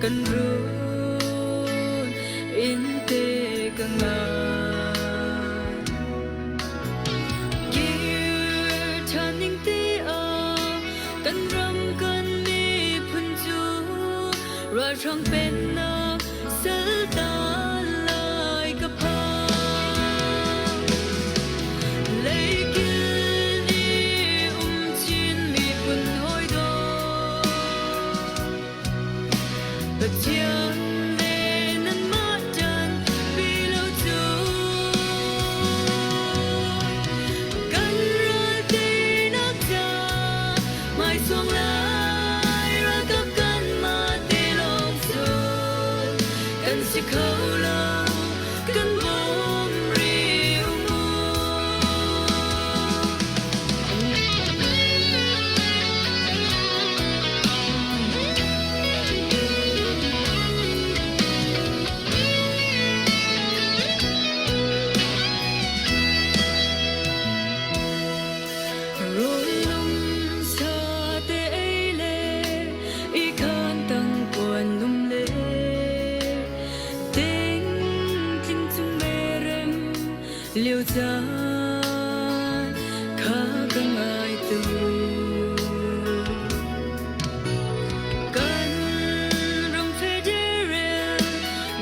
Kan run in te ka ngai. Kir ṭhan ning ti ah kan ram kan miphun cu ralhrang pennak saltan lai ka phang. Leikil i um Chin miphun hawi dawt. Pathian le nanmah ṭan pi lo cu kan ral teinak ca hmaisuang lai ralkap kanmah te lawng cun kan si kho lo kan bawm rih u mu. Runlum sa te ei le i khan tang puan lum le ting tling chung merem liu caan kha ka ngai tu. Kan ram federal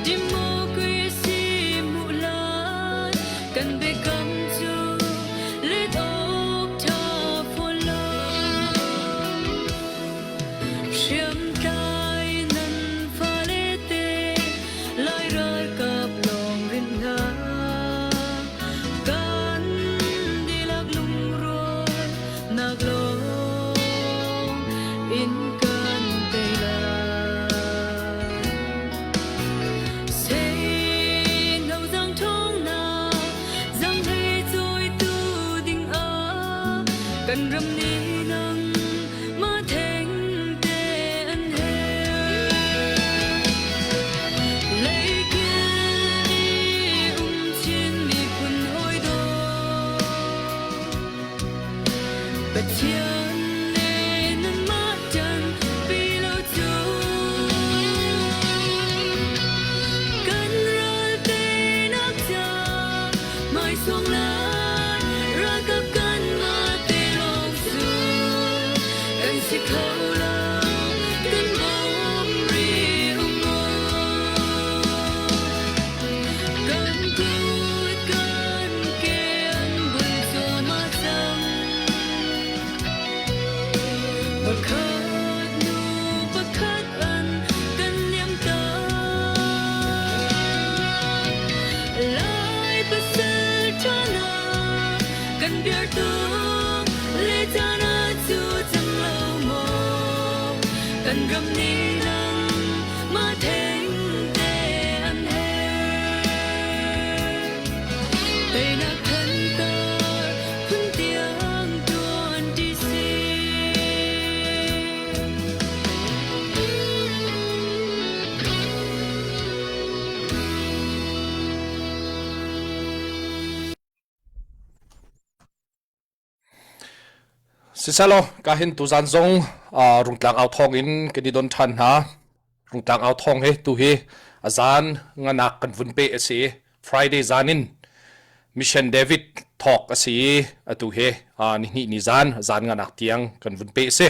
democracy hmuh hlan kan biakam cu let awk ṭha fawn lo. Hriamtlai nan fale te Lai ralkap lawng rinh hna. Kan dihlak lungrual nak lawng in kan tei lai. Seino zang thawng na zang hlei cawitu ding ah kan ram nih nang ma theng te an her. Leikil i um Chin miphun hawi dawt. Pathian le nanmah ṭan pi lo cu kan ral teinak ca hmaisong lai ralkap kanmah te lawng cu kan si kho lo kan bawm rih u mu. Kan kut kan ke an bul cuahmah cang. Pakhat hnu pakhat an kan liam tak. Lai pasal ṭha hna kan biar tuk le caan ah cu cang lo maw? Kan ram nih nang mah theng te an herh. Teinak thantar phun tiang tuan ti si. Siselaw ka hin tuzan zong Rungtlang au thawng in kan i don ṭhan hna. Rungtlang au thawng hi tu hi a zan nganak kan vun pe a si. Friday zan in Mission David thawk a si i atu hi nihnih ni zan zan nganak tiang kan vun pe a si.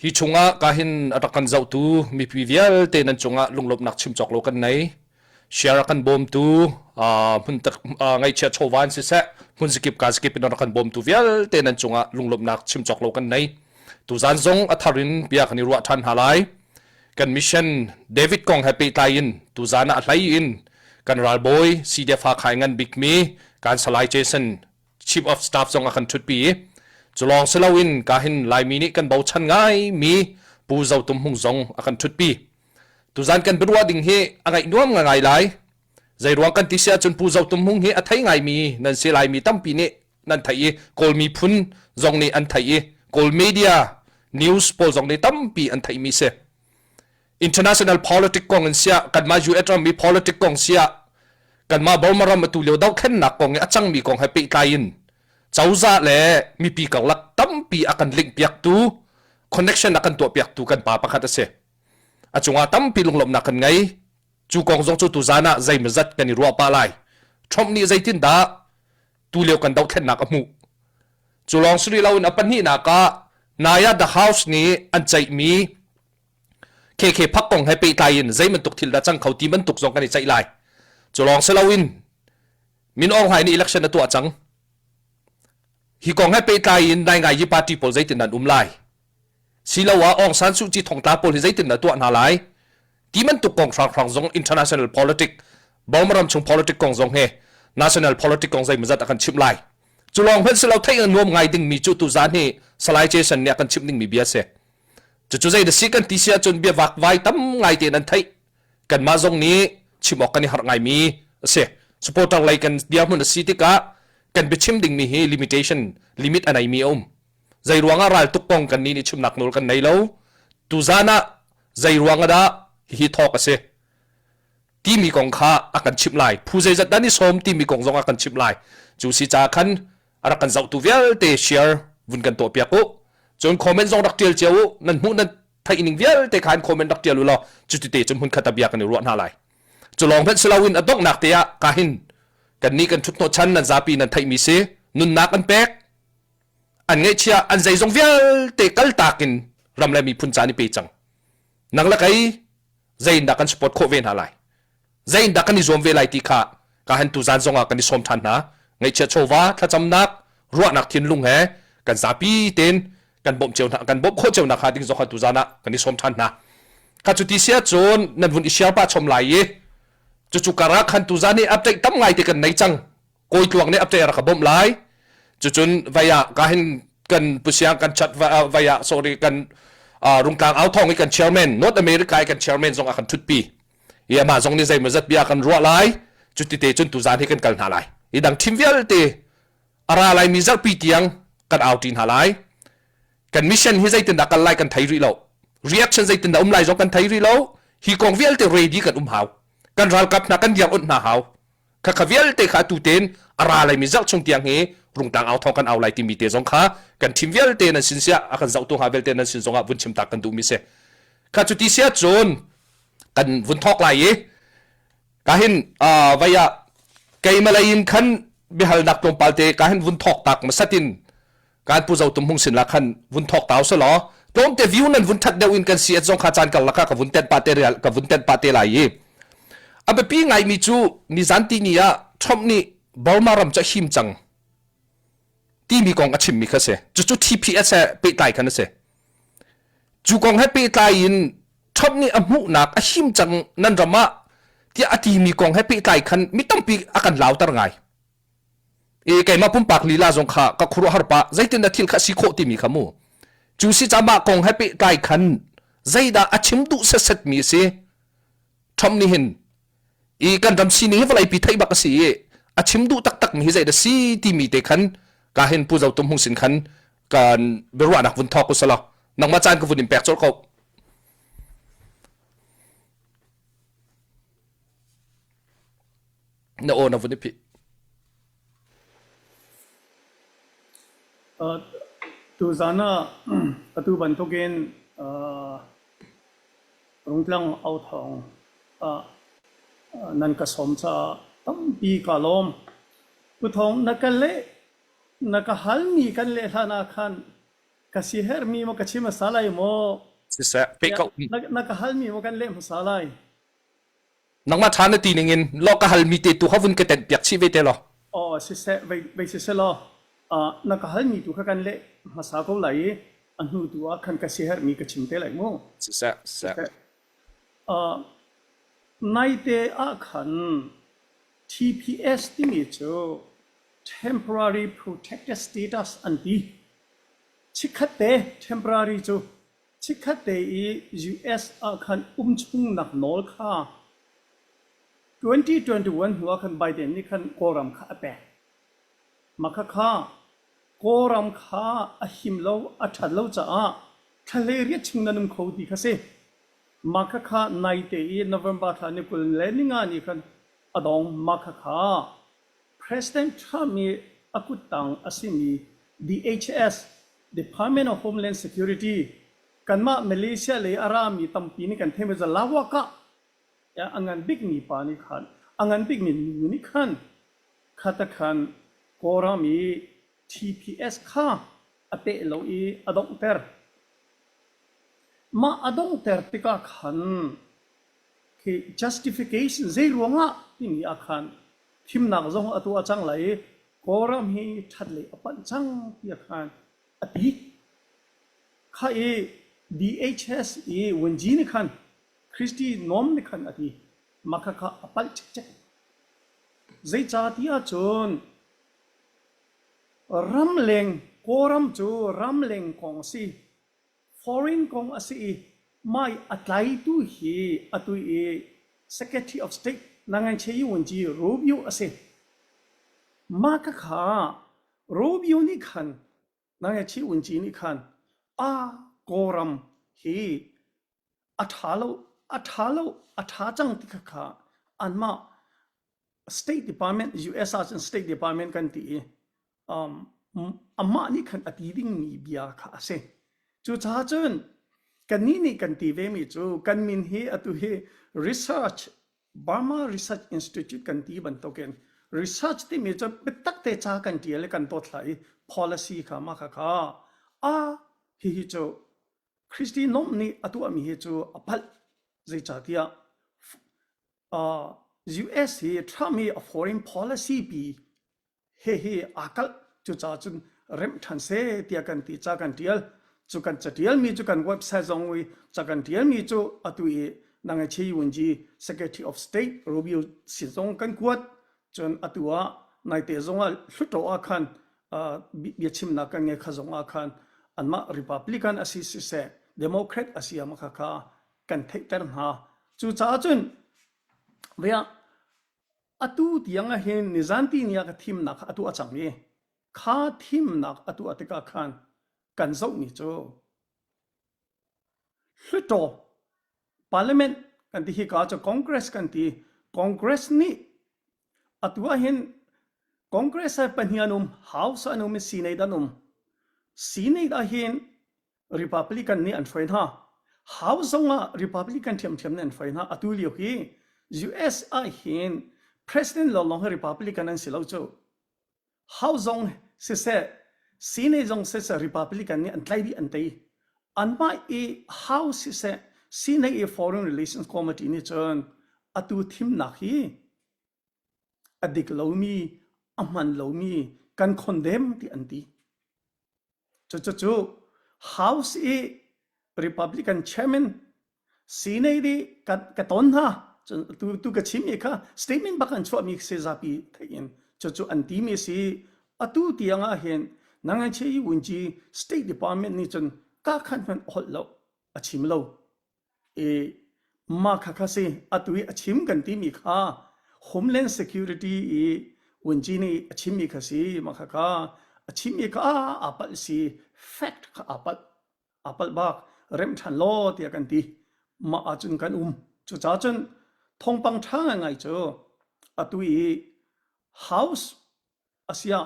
Hi chungah ka hin a rak kan zohtu mipi vialte nan cungah lunglawmhnak chim cawk lo kan nei. Share a kan bawmtu hmun ngaihchia chawva in siseh hmun zakip ka zakip in a rak kan bawmtu vialte nan cungah lunglawmhnak chim cawk lo kan nei. Tuzan zong a thar in bia kan i ruah ṭhan hna lai. Kan mission David kong he pehtlai in tuzan ah hlei in kan ralbawi CDF Hakha ngan bikmi kan Salai Jason Chief of Staff zong a kan ṭhutpi i cu lawng si loin ka hin Laimi nih kan bochan ngaimi Pu Zo Tum Hmung zong a kan ṭhutpi. Tuzan kan biaruah ding hi a ngaih nuam ngai lai. Zeiruang kan ti si ahcun Pu Zo Tum Hmung hi a thei ngaimi nan si Laimi tampi nih nan theih i Kawl miphun zong nih an theih i Kawl media news pawl zong nih tampi an theihmi si. International politic kong in siah kanmah US ram i politic kong siah kanmah Burma ram atu lio dohthlennak kong i a cangmi kong he pehtlai in cozah le mipi karlak tampi a kan link piaktu connection a kan tuah piaktu kan pa pakhat a si. A cungah tampi lunglawmhnak kan ngei. Cu kong zong cu tuzan ah zeimawzat kan i ruah pah lai. Trump nih zeitindah tulio kan dohthlennak a hmuh? Cu lawng si rih loin a pahnihnak ah nai ah The House nih an ceihmi KK Phak kong he pehtlai in zei bantuk thil dah cang kho ti bantuk zong kan i ceih lai. Cu lawng si loin Min Aung Hlaing nih election a tuah cang. Hi kong he pehtlai in Naingayi party pawl zeitin an um lai? Siloah Aung San Suu Kyi thongtla pawl hi zeitin dah tuah hna lai? Ti bantuk kong hranghrang zong international politic, Burma ram chung politic kong zong he national politic kong zeimawzat a kan chimh lai. Cu lawng hmanh si lo theih a nuam ngai dingmi cu tuzan hi Salai Jason nih a kan chimh dingmi bia a si. Cucu zei na si kan ti si ahcun bia vakvai tam ngai tein an theih. Kanmah zong nih chim awk kan i harh ngaimi a si. Supporter lei kan dirhmun a si tikah kan biachim dingmi hi limitation limit a neimi a um. Zei ruangah raltuk kong kan nih nih chimnak nawl kan nei lo. Tuzan ah zei ruangah dah hihi thawk a si timi kong kha a kan chimh lai. Phu zeizat dah ni sawm timi kong zong a kan chimh lai. Cu si caah khan a rak kan zohtu vialte share vun kan tuah piak u. Cun comment zong rak tial cio u. Nan hmuh nan theih ning vialte khan comment rak tial u law cuti te cun hmun khat ah bia kan i ruah hna lai. Cu lawng hmanh si loin a donghnak te ah ka hin kan nih kan ṭhut hnawh chan nan zapi nan theihmi si nunnak an pek an ngaihchia an zeizong vialte kaltak in ram le miphun caan i pe cang. Nang le kei zei in dah kan support khawh ve hna lai? Zei in dah kan i zuam ve lai ti kha ka han tuzan zong ah kan i sawm ṭhan hna. Ngaihchia chawva thlacamnak ruahnak thinlung he kan zapi tein kan bawmh cio hna kan bawmh khawh cio nak hnga ding zong kha tuzan ah kan i sawm ṭhan hna. Kha cu ti si ahcun nan vun i share pah chom lai i cucu karah khan tuzan i update tam ngai te kan nei cang. Kawi tluang nih update a rak ka bawmh lai. Cucun vai ah ka hin kan pusiang kan chat vai ah sorry kan rungtlang au thong i kan chairman North America i kan chairman zong a kan thutpi. I amah zong nih zeimawzat bia kan ruah lai. Cuti te cun tuzan hi kan kal hna lai. I dang thim vialte a ra laimi zarhpi tiang kan au ṭi hna lai. Kan mission hi zeitindah kal lai kan thei rih lo. Reaction zeitindah um lai zong kan thei rih lo. Hi kong vialte ready kan um hau. Kan ralkap hna kan diar onh hna hau. Khakha vialte kha atu tein a ra laimi zarh chung tiang hi rungtlang au thawng kan au lai timi te zong kha kan thim vialte nan sin siah a kan zohtu hnga vialte nan sin zongah vun chim tak kan duhmi si. Kha cu ti sia cun kan vun thawk lai i ka hin vai ah keimalei in khan biahalnak tlawmpal te ka hin vun thawk tak masatin kan pu zo tum hung sin la khan vun thawk tau se law tlawmte view nan vun that deuh in kan si at zong kha caan kar laka ka vun tet pa te real ka vun tet pa te lai i a biapi ngai mi cu nizan ti ni ah Trump nih Burma ram cu a him cang timi kong a chimmi kha si cucu TPS he pehtlai khan a si cu kong he pehtlai in Trump nih a hmuhnak a him cang nan ram ah tiah a timi kong he pehtlai khan mi tampi a kan lauter ngai i keimah pumpak lila zong kha ka khuaruahhar pah zeitin dah thil kha si khawh timi kha mu cu si ca mah kong he pehtlai khan zeidah a chim duh setset mi a si Trump nih hin i kan ram sining hi vawleipi theih bak a si i a chim duh taktak mi hi zeidah si timi te khan ka hin Pu Zo Tum Hung sin khan kan biaruahnak vun thawk usalaw nangmah caan ka vun in pek colh ko na aw na vun i phih. Uh, tuzan ah atu bantukin uh, Rungtlang authawng ah nan ka sawm caah tampi kaa lawm. Pu Thawng, na ka leh na ka halmi kan leh hlan ah khan ka siherhmi maw ka chim hmasa lai maw? Siseh, peh ko. Na, na ka halmi maw kan leh hmasa lai? Nangmah ṭha na ti ning in law ka halmi te tu kha vun ka tenh piak chih ve te law. Aw siseh vei vei siseh law uh, na ka halmi tu kha kan leh hmasa ko lai i a hnu tu ah khan ka siherhmi ka chim te lai mu. Siseh, siseh. Uh, naite ah khan TPS timi cu Temporary Protected Status an ti. Chikkhat te temporary cu Chikkhatte i US ah khan um chungnak nawl kha 2021 hnu ah khan Biden nih khan Kawlram kha a pek. Mah khakha Kawlram kha a him lo, a ṭhat lo caah thla 18 chung nan um kho ti kha si. Mah khakha naite i November thla ni 20 le ninga ni khan a dong. Mah khakha President Trump i a kuttang a simi DHS Department of Homeland Security. Kanmah Malaysia lei a rami tampi nih kan theimi cu Lawakah a ngan bikmi pa nih khan a ngan bikmi nu nih khan khata khan Kawlram i TPS kha a peh lo i a donghter. Mah a donghter tikah khan khi justification zei ruangah timi ah khan thimnak zong a tuah cang lai i Kawlram hi ṭhat lei a panh cang tiah khan a ti. Kha i DHS i Wenji nih khan Christy Noem nih khan a ti. Mah khakha a palh cikcek. Zeicahtiah cun ramleng Kawlram cu ramleng kong a si. Foreign kong a si i mah i a tlaitu hi atu i Secretary of State Nanganche Wunci Rubio a si. Mah khakha Rubio nih khan Nanganche Wunci nih khan a Kawlram hi a ṭha lo, a ṭha lo, a ṭha cang ti khakha anmah State Department US ahcun State Department kan ti i um, amah nih khan a ti dingmi bia kha a si. Cucaah cun kannih nih kan ti vemi cu kan min hi atu hi research Burma Research Institute kan ti bantukin research timi cu biatak te ca kan ṭial i kan dothlai i policy kha mah kha kha a hihi cu Christy Noem nih a tuahmi hi cu a palh zeicahtiah uh, US hi Trump hi a foreign policy pi hihi aa kalh cucaah cun remh ṭhan seh tiah kan ti ca kan ṭial cu kan caṭialmi cu kan website zong i ca kan ṭialmi cu atu i Nangachi Wunji Secretary of State Rubio sin zong kan kuat cun atu ah naite zong ah Hluttaw ah khan biachimnak kan ngei kha zong ah khan anmah Republican a si siseh Democrat a si ah kha kha kan theihter hna cucaah cun via Atu tiang ahhin nizanti ni ah ka thimnak kha a tuah cang i kha thimnak a tuah tikah khan kan zohmi cu Hluttaw Parliament kan ti hika cu Congress kan ti. Congress nih atu ahhin Congress ah pahnih an um, House an um i Senate an um. Senate ahhin Republican nih an hruai hna. House zong ah Republican ṭhiamṭhiam nih an hruai hna. Atu lio hi US ah hin President lawnglawng hi Republican an si lo cu. House zong siseh, Senate zong siseh Republican nih an tlaih dih an tei. Anmah i House siseh, Senate i Foreign Relations Committee nih cun atu thimnak hi a dik lomi, a hman lomi kan condemn ti an ti. Cucu House i Republican chairman Senate i ka, ka ton hna tu, tu ka chimmi kha statement bak an chuahmi si zapi theih in cucu an timi si atu tiang ah hin nangan che i wunci State Department nih cun ka khan hmanh holh lo a chim lo i mah kha kha si atu i a chim kan timi kha Homeland Security i Wunci nih a chimmi kha si mah kha kha a chimmi kha aa palh si fact kha aa palh aa palh bak remh ṭhan law tiah kan ti mah ahcun kan um cucaah cun thawngpang ṭha ngaingai cu atu i House asiah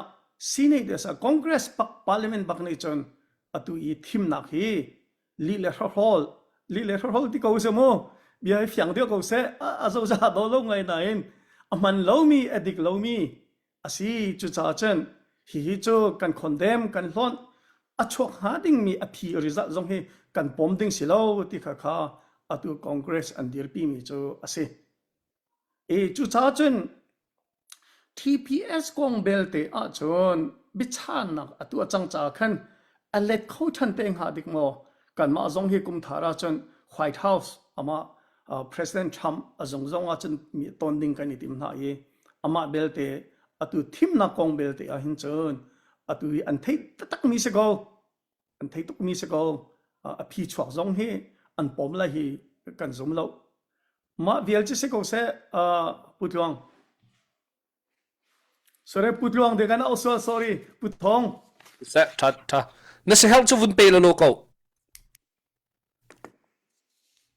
Senate asiah Congress pak Parliament bak nih cun atu i thimnak hi lih le hrawhrawl lih le hrawhrawl ti ko seh mu bia hi fiang deuh ko seh a zozah do lo ngai nain a hman lomi a dik lomi a si cucaah cun hihi cu kan condemn kan hlonh a chuak hnga dingmi a phi result zong hi kan pom ding si lo ti kha kha atu Congress an dirpi mi cu a si I cucaah cun TPS kong belte ahcun biachannak a tuah cang caah khan a let kho ṭhan te hnga dik maw? Kanmah zong hi kum thar ahcun White House amah uh, President Trump a zung zong ahcun mi ton ding kan i tim hna i amah belte atu thimnak kong belte ahhin cun atu hi an theih taktakmi si ko. An theih tukmi si ko. A phi chuak zong hi an pom lai hi kan zum lo. Mah vial cu si ko seh, uh, Pu Tluang. Sorry, Pu Tluang de kan au sual, sorry, Pu Thong. Seh, tha, tha. Na si help cu vun pe lo ko.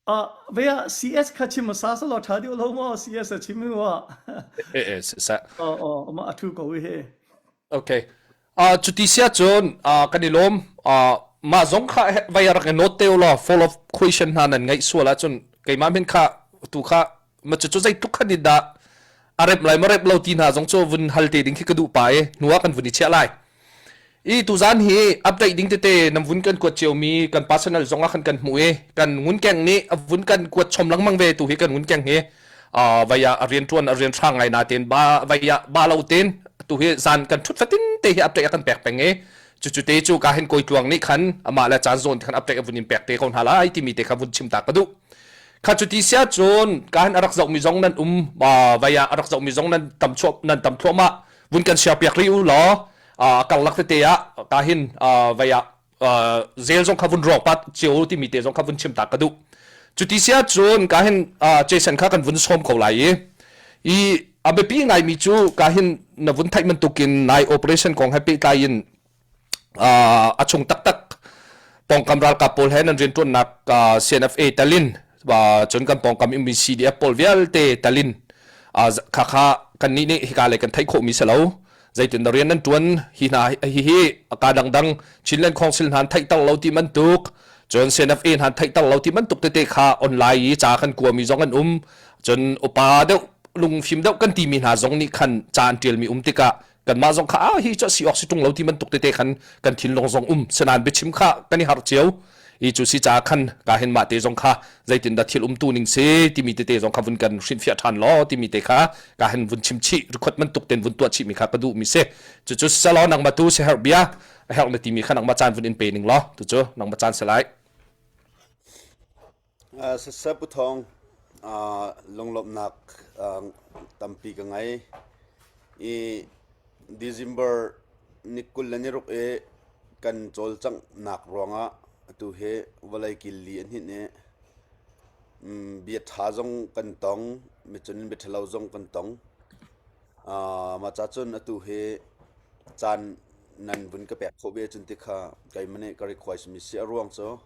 Uh, vea CS kha chim sa sa lo tha deuh lo mo CS a chim wa. Eh eh se. Oh oh ma athu ko he. Okay. Uh, cuti sia cun uh, kan i lawm. Uh, mah zong kha vai rak i note te law follow up question hna nan ngaih sual ahcun keimah min kha tu kha ma cu cu zeitluk khan in dah a rep lai ma rep lo ti hna zong cu vun hal te ding khi ka duh pa i hnu ah kan vun i chiah lai. I tuzan hi update ding tete nam vun kan kuat cio mi kan personal zong ah khan kan hmuh i kan ngunkeng nih a vun kan kuat chom lengmang ve tu hi kan ngunkeng hi vaya a rian tuan a rian hrang ngai na ten ba vaya ba lo ten tu hi zan kan thut fatin te hi update a kan pek peng i cu cu te cu ka hin koi tluang nih khan amah le caan zawn khan update a vun in pek te ko hna lai timi te kha vun chim ta ka duh. Kha cu ti sia cun ka hin a rak zoh mi zong nan um vaya a rak zoh mi zong nan tam chuah nan tam thluahmah vun kan share piak rih u law karlak tete ah ka hin vei ah zel zong kha vun rawk pat cio timi te zong kha vun chim ta ka duh. Cuti sia cun ka hin Jason kha kan vun sawm ko lai i i a biapi ngaimi cu ka hin na vun theih bantukin nai operation kong he pehtlai in a chung taktak pawngkam ralkap pawl he nan rianṭuannak CNFA talin cun kan pawngkam ummi CDF pawl vialte talin khakha kannih nih hika lei kan theih khawhmi si lo. Zeitin dah rian nan ṭuan hi hna hihi ka dangdang Chinland Council hna an theihter lo ti bantuk cun CNFA hna an theihter lo ti bantuk tete kha online i ca kan kuami zong an um. Cun upa deuh lungfim deuh kan timi hna zong nih khan ca an ṭialmi um tikah kanmah zong kha ah hi cu si awk si ṭung lo ti bantuk tete khan kan thinlung zong um senain biachim kha kan i harh cio i cu si ca khan ka hin mah te zong kha zeitin dah thil umtu ning si timi tete zong kha vun kan hrinhfiah ṭhan law timi te kha ka hin vun chim chih record bantuk ten vun tuah chih mi kha ka duh mi si. Cucu selaw nangmah tu si herh bia a herh na timi kha nangmah caan vun in pe ning law tu cu nangmah caan si lai. Siseh Pu Thawng, lunglawmhnak tampi ka ngei i December ni 26 i kan cawlcanghnak ruangah atu hi vawlei kil li a hninh i bia ṭha zong kan tong, micun bia ṭhalo zong kan tong. Mah ca cun atu hi caan nan vun ka pek khawh ve ahcun ti kha keimah nih ka request mi si. A ruang cu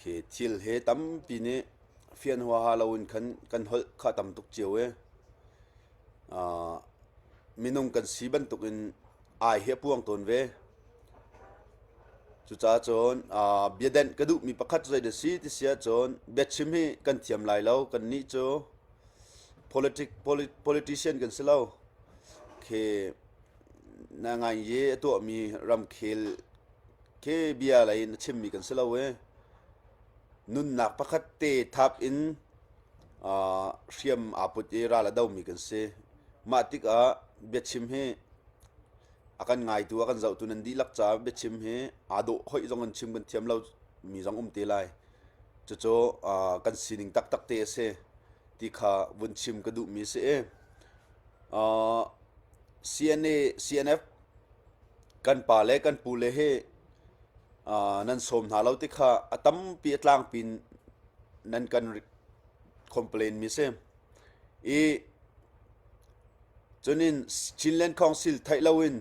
Khi thil he tampi nih fian huaha loin khan kan holh kha tam tuk cio i minung kan si bantukin ai hi a puang tawn ve. Cucaah cun biadenh ka duhmi pakhat cu zeidah a si ti si ahcun biachim hi kan thiam lai lo. Kannih cu politic politician kan si lo. Khi na ngai i a tuahmi ramkhel Khi bia lei in a chimmi kan si lo i nunnak pakhat te thap in hriam aa put i ral a domi kan si. Mah tikah biachim hi a kan ngaitu a kan zohtu nan dihlak caah biachim hi aa dawh hoih zong in chim kan thiam lo mi zong um te lai. Cucu kan sining taktak te a si ti kha vun chim ka duhmi a si i CNA, CNF Kan pa le kan pule hi nan sawm hna lo ti kha a tampi a tlangpi in nan kan complain mi si. I cunin Chinland Council theih loin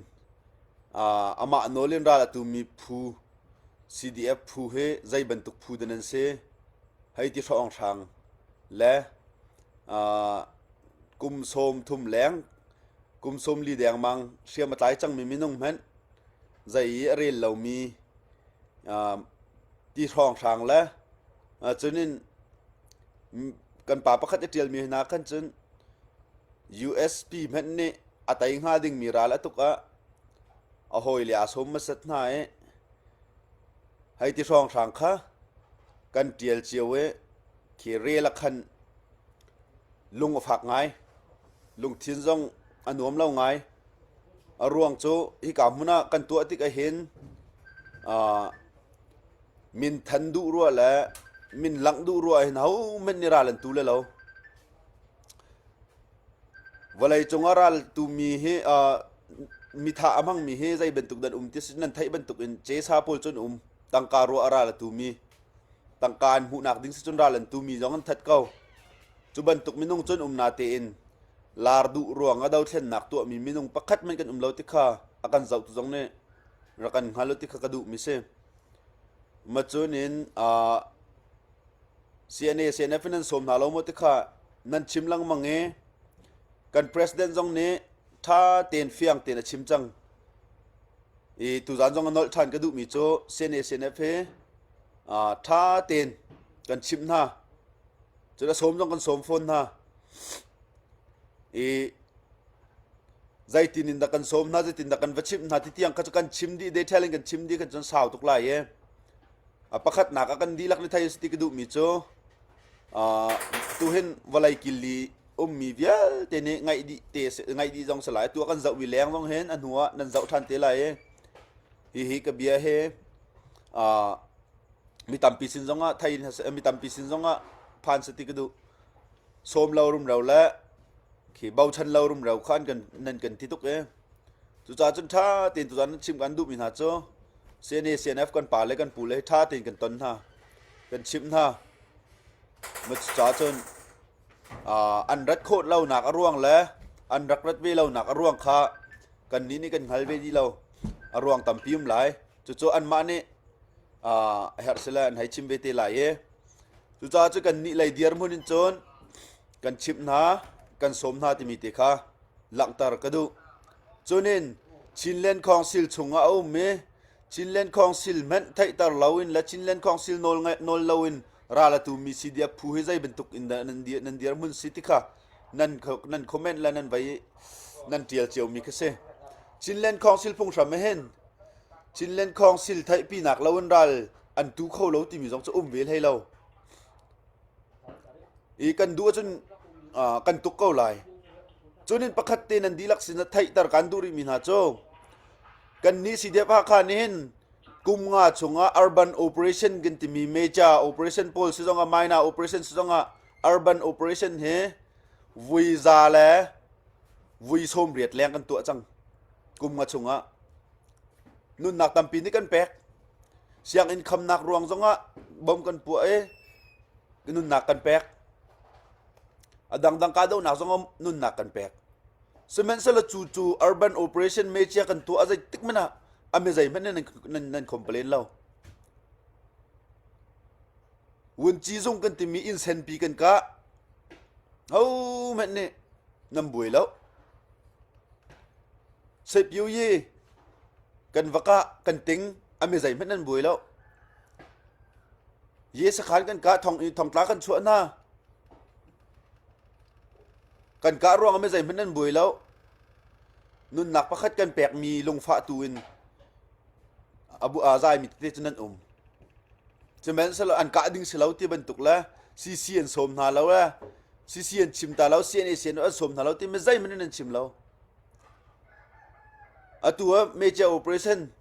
amah nawl in ral a tumi phu CDF phu hi zei bantuk phu dah nan si hei ti hrawnghrang le kum sawm thum leng Kum 40 dengmang hriam a tlai cangmi minung hmanh zei i a rel lomi ti hrawnghrang le cunin kan pa pakhat i ṭialmi hna khan cun USP hmanh nih a tei hnga dingmi ral a tuk ah a hawile aa sawm hmasat hna i hei ti hrawnghrang kha kan ṭial cio i khi rel ah khan lung a fak ngai. Lungthin zong a nuam lo ngai. A ruang cu hika hmun ah kan tuah tik ahhin min than duh ruah le min langh duh ruah hin hohmanh nih ral an tu le lo. Vawlei cung ah ral tumi hi mithah a hmangmi hi zei bantuk dan um ti nan theih bantuk in cesa pawl cun um. Tangka ruah a ral a tumi. Tangka an hmuhnak ding si cun ral an tumi zong an that ko. Cu bantuk minung cun um natein lar duh ruang ah dothlennak tuahmi minung pakhat hmanh kan um lo ti kha a kan zohtu zong nih rak kan hngal u ti kha ka duhmi si. Macun in uh, CNA CNF in nan sawm hna lo maw ti kha nan chim lengmang i kan president zong nih ṭha tein fiang tein a chim cang. I tuzan zong a nolh ṭhan ka duhmi cu CNA CNF hi ṭha tein kan chimh hna. Cun a sawm zong kan sawm fawn hna. I zeitin in dah kan sawm hna, zeitin dah kan va chimh hna ti tiang kha cu kan chim dih, detail in kan chim dih khan cun sau tuk lai i a pakhatnak ah kan dihlak nih thei a si ti ka duhmi cu tuhin vawlei killi ummi vialte nih ngaih dih te ngaih dih zong si lai. Atu ah kan zohmi leng zong hin a hnu ah nan zoh ṭhan te lai i hihi ka bia hi mi tampi sin zongah thei mi tampi sin zongah phan si ti ka duh. Sawm lo rumro le khi bochan lo rumro kha an kan nan kan ti tuk i cucaah cun ṭha tein tuzan nan chim kan duhmi hna cu CNA CNF kan pa le kan pu le hi ṭha tein kan ton hna kan chimh hna. Cucaah cun an rat khawh lonak a ruang le an rak rat ve lonak a ruang kha kannih nih kan hngal ve dih lo. A ruang tampi um lai. Cucu anmah nih a herh sile an hei chim ve te lai i cucaah cu kannih lei dirhmun in cun kan chimh hna, kan sawm hna timi te kha langhter ka duh. Cunin Chinland Council chungah a um i Chinland Council hmanh theihter loin le Chinland Council nawl nawl loin ral a tumi CDF phu hi zei bantuk in dah nan dir nan dirhmun si ti kha nan nan comment le nan vai nan tial ciomi kha si. Chinland Council phunghram ah hin Chinland Council theihpinak loin ral an tu kho lo timi zong cu um ve hlei lo. I kan duh ahcun kan tuk ko lai. Cunin pakhat te nan dihlak sin ah theihter kan duh rihmi hna cu Kannih CDF Hakha nih hin kum nga chungah urban operation kan timi major operation pawl si zongah minor operation si zongah urban operation hi vui za le vui 80 leng kan tuah cang kum nga chungah nunnak tampi nih kan pek sianginn khamnak ruang zongah bom kan puah i nunnak kan pek a dangdang kahdohnak zongah nunnak kan pek Sihmanhsehlaw cu cu urban operation mecia kan tuah a zeitik hmanh ah a mi zeihmanh nan, nan, nan complain lo. Vunci zung kan timi inn senpi kan kah. Ho hmanh nih nan buai lo. Seipyu yi kan va kah kan ting a mi zeihmanh nan buai lo. Ye sakhan kan kah thong thongtla kan chuah hna. Kan kah ruangah mi zeihmanh nan buai lo. Nunnak pakhat kan pekmi lungfah tu in a bu a zaimi tete cu nan um. Sihmanhsehlaw an kah ding si lo ti bantuk le CC an sawm hna lo le CC an chim ta lo CNA CN an sawm hna lo ti mi zeihmanh in an chim lo. Atu ah major operation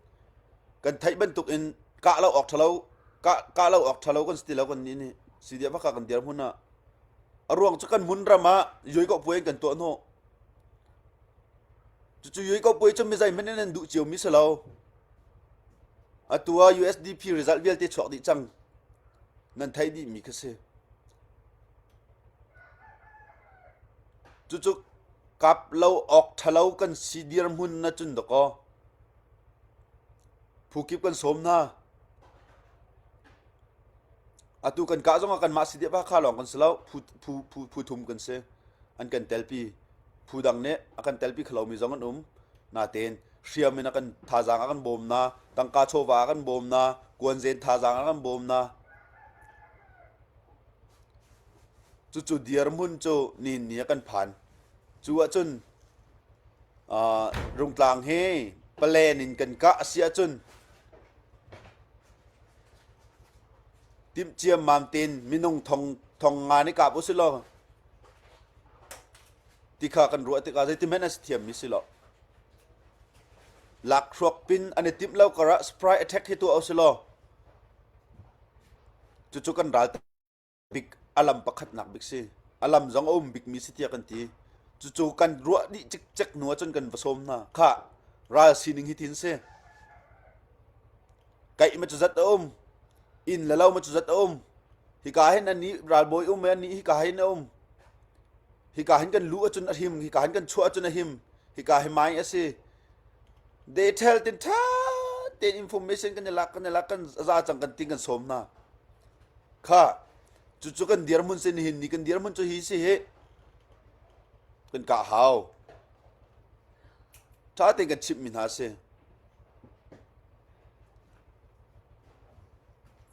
kan theih bantuk in kah lo awk ṭha lo kah kah lo awk ṭha lo kan si ti lo kan nih nih CDF ka kan dirhmun ah A ruang cu kan hmunram ah yoi ko puai kan tuah hnawh. Cucu yoi ko puai cu mi zeihmanh in an duh ciomi si lo. Atu ah USDP result vialte chuak dih cang. Nan theih dihmi kha si. Cucu kap lo awk ṭhalo kan si dirhmun na cun dakaw. Phu kip kan sawm hna. Atu kan kah zongah kanmah si deuh Hakha lawng kan si lo. Phu, phu, phu, phu thum kan si. An kan telpi. Phu dang nih a kan telpi kholomi zong an um. Natein hriam in a kan thazaang a kan bawm na, tangka chawva a kan bawm na, kuanzen thazaang a kan bawm na. Cucu dirhmun cu nihin ni a kan phan. Cu ahcun uh, Rungtlang hi palen in kan kah a si ahcun Timh ciammam tein minung thong thong nga nih kap u si law ti kha kan ruah tikah zeitihmanh a si thiammi si lo. Lakhruak pin an i timh lo karah surprise attack hi tuah u si law cucu kan ral bik a lam pakhatnak bik si. A lam zong a um bikmi si tiah kan ti. Cucu kan ruah dih cikcek hnu ahcun kan va sawm hna. Khah, ral sining hi tin si. Kaih ma cu zat a um. Inn le lo ma cu zat a um. Hika hin an nih ralbawi um i an nih hika hin a um. Hika hin kan luh ahcun a him, hika hin kan chuah ahcun a him. Hika hi mai a si. Detail tin ṭha tein information kan i lak kan i lak kan za cang kan ting kan sawm hna. Kha cucu kan dirhmun si nihin ni kan dirhmun cu hi si hi kan kah hau. Ṭha tein kan chimhmi hna si.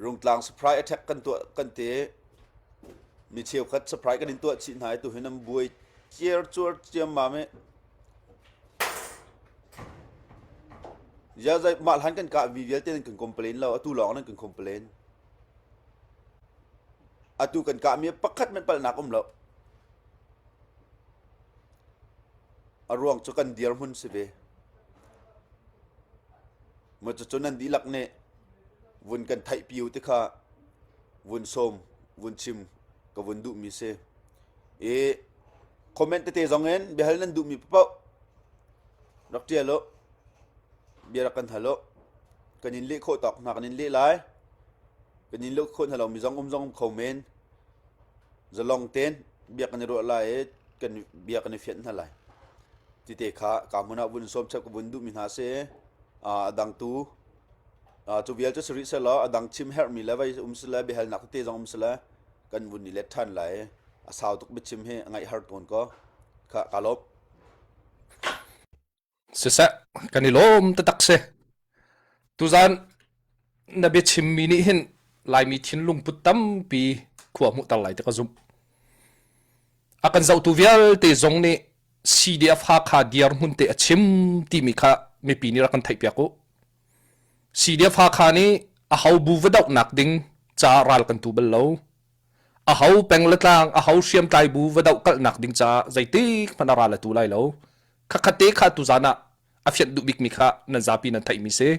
Rungtlang surprise attack kan tuah kan ti. Mi cheukhat surprise kan in tuah chih hna i tuhin an buai ciar cuar ciammam i Ya zai mah hlan kan kah mi vialte nan kan complain lo atu lawng nan kan complain. Atu kan kah mi pakhat men palnak um lo. A ruang cu kan dirhmun si ve. Maw cucu nan dihlak nih vun kan theihpi u ti kha vun sawm, vun chim ka vun duhmi si. I comment tete zong in biahal nan duhmi paoh rak ṭial u. Bia rak kan hal u. Kan in leh khawh tawk hna kan in leh lai. Kan in leh khawh hna lomi zong um zong um kho men. Zalong tein bia kan i ruah lai i kan bia kan i fianh hna lai. Tite kha ka hmun ah vun sawm chap ka vun duhmi hna si. A dang tu cu vial cu si rih sehlaw a dang chim herhmi le vai um sile biahalnak tete zong um sile kan vun i let ṭhan lai. A sau tuk biachim hi a ngaih har tawn ko. Kha ka lawm. Siseh, kan i lawm taktak si. Tuzaan na biachimmi nih hin Laimi thinlung put tampi khua hmuhter lai ti ka zumh. A kan zohtu vialte zong nih CDF Hakha dirhmun te a chim timi kha mipi nih rak kan theihpiak u. CDF Hakha nih aho bu va dohnak ding caah ral kan tu bal lo. Aho peng le tlang, aho hriamtlai bu va doh kalhnak ding caah zeitik hmanh a ral a tu lai lo. Khakhat te kha tuzaan ah a fianh duh bikmi kha nan zapi nan theihmi si.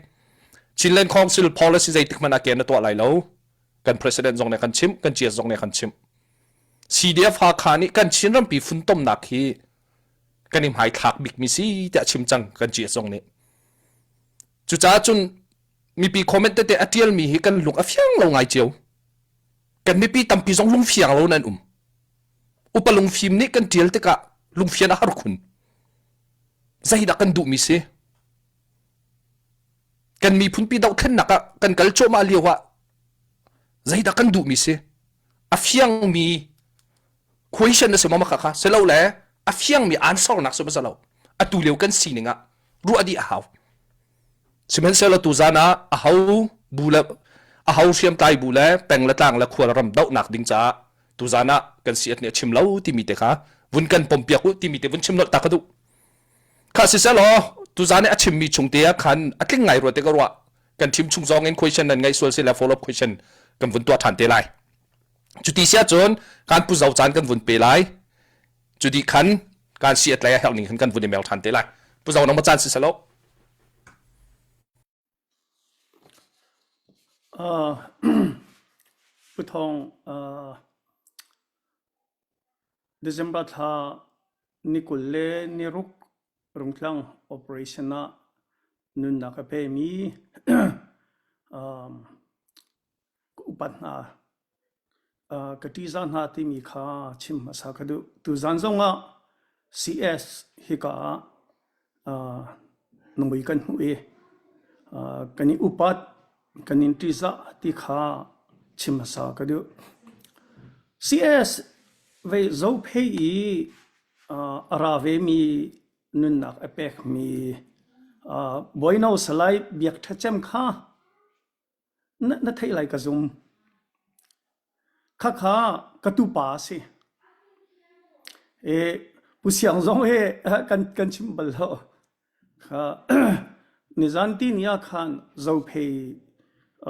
Chinland Council policy zeitik hmanh ah ken na tuah lai lo. Kan president zong nih kan chimh, kan CS zong nih kan chimh. CDF Hakha nih kan Chin rampi funtomnak hi kan i hmaithlak bikmi si tiah chim cang kan CS zong nih. Cucaah cun mipi comment tete a tialmi hi kan lung a fiang lo ngai cio. Kan mipi tampi zong lungfiang lo nan um. Upa lungfim nih kan ṭial tikah lungfian a har khun. Zeidah kan duhmi si? Kan miphunpi dohthlennak ah kan kal cuahmah lio ah zeidah kan duhmi si? A fiangmi question na si maw kha si lo le a fiangmi answer nak si ma lo atu lio kan sining ah ruah dih a hau. Sihmanhsehlaw tuzaan ah aho bu le aho hriamtlai bu le peng le tlang le khual ram dohnak ding caah tuzaan ah kan si nih a chim lo timi te kha vun kan pompiak u timi te vun chim nolh ta ka duh. Kha siselaw tuzaan i a chimmi chung te ah khan a tling ngai rua te ka ruah. Kan chim chung zong in question nan ngaih sual si le follow up question kan vun tuah ṭhan te lai. Cuti si ahcun kan pu zo caan kan vun pe lai. Cu dih khan kan si a tlai a herh ning khan kan vun i mel ṭhan te lai. Pu zo nang ma caan si selo. Uh, Pu Thawng, uh, December thla ni 20 le ni ruk Rungtlang operation ah nunnak a pemi um, ka upat hna ka ṭihzah hna timi kha chim hmasa ka duh. Tuzan zongah CS hika ah na mui kan hmuh i kan i upat, kan in ṭihzah ti kha chim hmasa ka duh. CS vei Zophei i a ra vemi nunnak a pekmi Bawino Salai Biak Ṭha Cem kha Na, na theih lai ka zum. Khakha ka tupa a si. E, Pu Siang zong hi kan, kan chim bal lo. Kha, nizan ti ni ah khan Zophei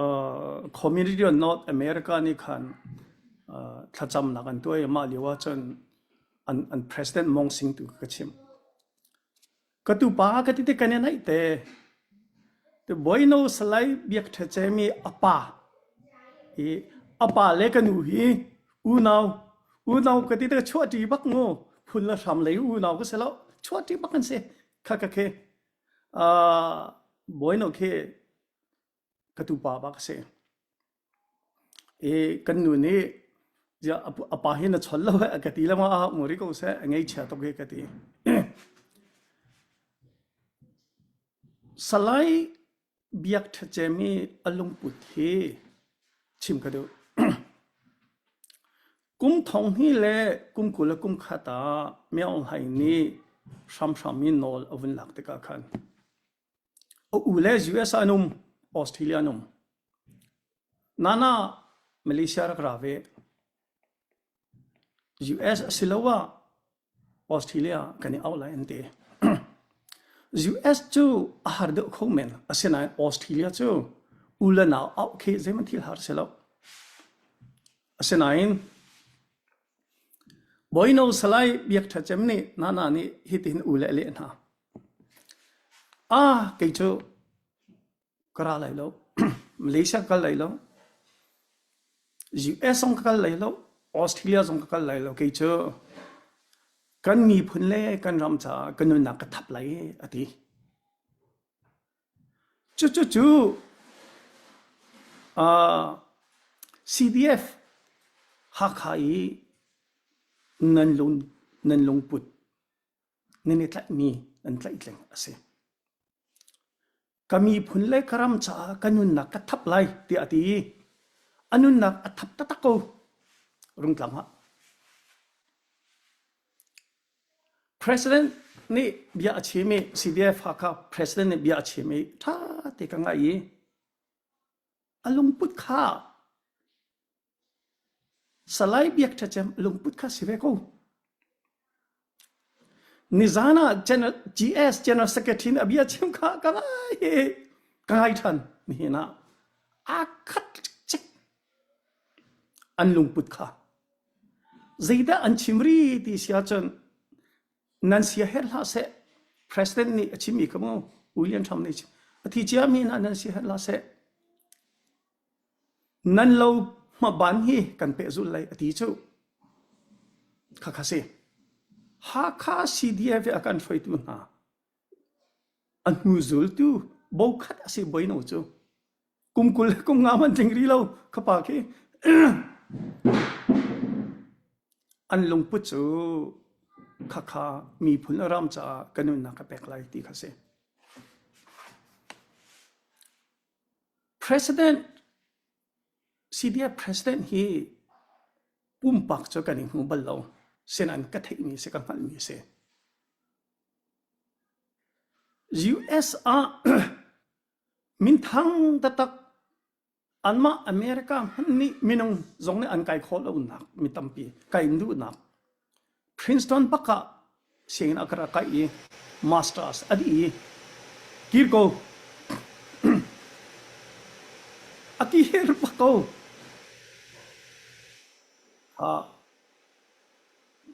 uh, Community of North America nih khan uh, thlacamnak an tuah i mah lio ah cun an, an president Mong Sing tu ka chim. Ka tupa ka ti te kan i naih te. Te Bawino Salai Biak Ṭha Cem i a pa i a pa le ka nu hi unau unau ka ti te chuahṭi bak mu phun le hram lei unau ka si lo chuahṭi bak kan si kha ka khi uh, Bawino khi ka tupa bak a si. I kan nu nih ziah a pa hi na chon lo a ka ti le ma a um rih ko seh a ngeichia tuk hi ka ti. Salai Biak Ṭha Cem i a lungput hi chim ka duh. Kum thong hnih le kum 20 le kum khat ah Myo Hlaing nih hramhram in nawl a vun lak tikah khan A u le US ah an um, Australia an um. Nana Malaysia rak ra ve. US asiloah Australia kan i auh lai an ti. US cu a har deuh kho men. Asinain Australia cu u le nau auh khi zeihmanh thil har si lo. Asinain Bawino Salai Biak Ṭha Cem nih Nana nih hitihin u le a leh hna. Ah, kei cu ka ra lai lo. Malaysia ka kal lai lo. US zong ka kal lai lo. Australia zong ka kal lai lo. Kei cu kan miphun le kan ram caah ka nunnak ka thap lai a ti. Cucu uh, CDF Hakha i nan lung nan lungput nan i tlaihmi nan tlaihtleng a si. Ka miphun le ka ram caah ka nunnak ka thap lai tiah a ti i a nunnak a thap taktak ko Rungtlang ah. President nih bia a chim i CDF Hakha President nih bia a chim i ṭha te ka ngaih i a lungput kha Salai Biak Ṭha Cem lungput kha si ve ko. Nizan ah General, GS General Secretary nih a bia chim kha ka ngai i ka ngai ṭhan nihin ah aa khat cikcek an lungput kha. Zeidah an chim ri ti si ahcun nan sia herh hlah seh. President nih a chimmi kha mu William Trump nih a thi ciami hna nan sia herh hlah seh. Nan lo hmaban hi kan pehzulh lai a ti cu. Khakha si. Hakha CDF i a kan hruaitu hna a hnu zultu bokhat a si boino cu. Kum 20 le kum nga man tling ri lo khapa khi an lungput cu khakha miphun ram caah kan nunnak ka pek lai ti kha si. President CDF President hi pumpak cu kan i hmu bal lo. Sinan ka theihmi si ka hngalhmi si. US ah minthang taktak anmah America hmanh nih minung zong nih an kai khawh lonak mi tampi kai in duhnak Princeton bak ah sianginn a ka rak kai i masters a dih i kir ko a kir bak ko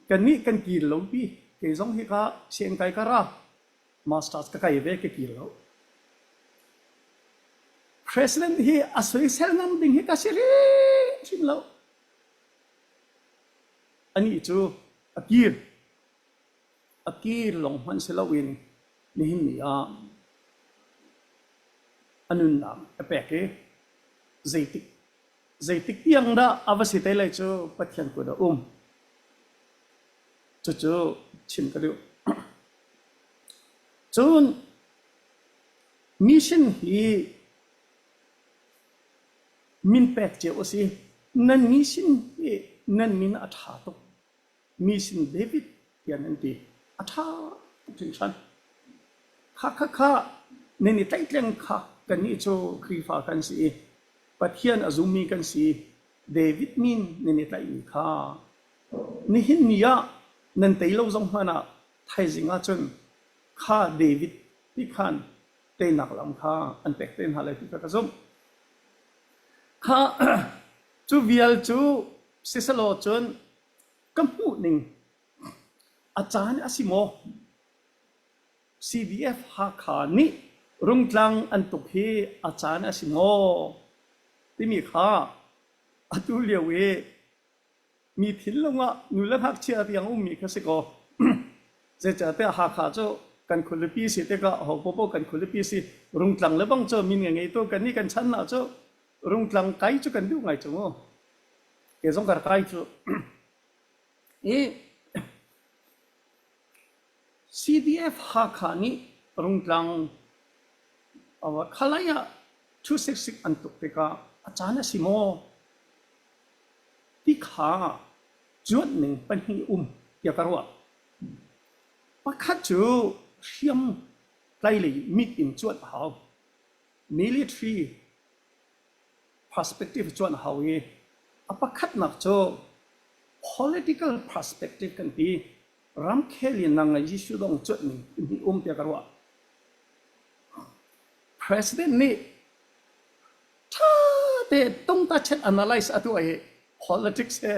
kannih kan kir lo pi kei zong hi ka sianginn kai ka ra masters ka kai ve ka kir lo president hi a soisel ngam ding hi ka si hrimhrim lo Anih cu a kir. A kir lawng hmanh si loin nihin ni ah a nunnak a pek i zeitik zeitik tiang dah a va si te lai cu Pathian kut a um. Cucu chim ka duh. Cun mission hi Min pek cio a si. Nan mi sin hi nan min a ṭha tuk. Mi sin David tiah nan ti. A ṭha tuk hringhran. Kha kha kha nan i tlaihtleng kha kannih cu Khrihfa kan si i Pathian a zummi kan si. David min nan i tlaihmi kha nihin ni ah nan tei lo zong hmanh ah thaizing ah cun kha David ti khan teinak lam kha an pek te hna lai ti kha ka zumh. Kha cu vial cu siselaw cun ka hmuh ning a caan a si maw? CDF Hakha nih Rungtlang an tuk hi a caan a si maw? Timi kha atu lio i mi thinlung ah nu le ngakchia tiang ummi kha si kaw zeicahtiah Hakha cu kan khualipi si tikah ho popo kan khualipi si Rungtlang le bang cu min nge ngei tu kan nih kan chan ah cu Rungtlang kai cu kan duh ngai cu mu ke zong kar kai cu i CDF Hakha nih Rungtlang khalai ah 266 an tuk tikah a caan a si maw Ti kha cuanh ning pahnih um tiah ka ruah. Pakhat cu hriam tlai lei mit in cuanh a hau. Military. perspective cuan hau i a pakhatnak cu political perspective kan ti. Ramkhel in nang ngai Jesuh dong cuanh ning hi um tiah ka ruah. President nih ṭha te tungta chet analyze a tuah i politics he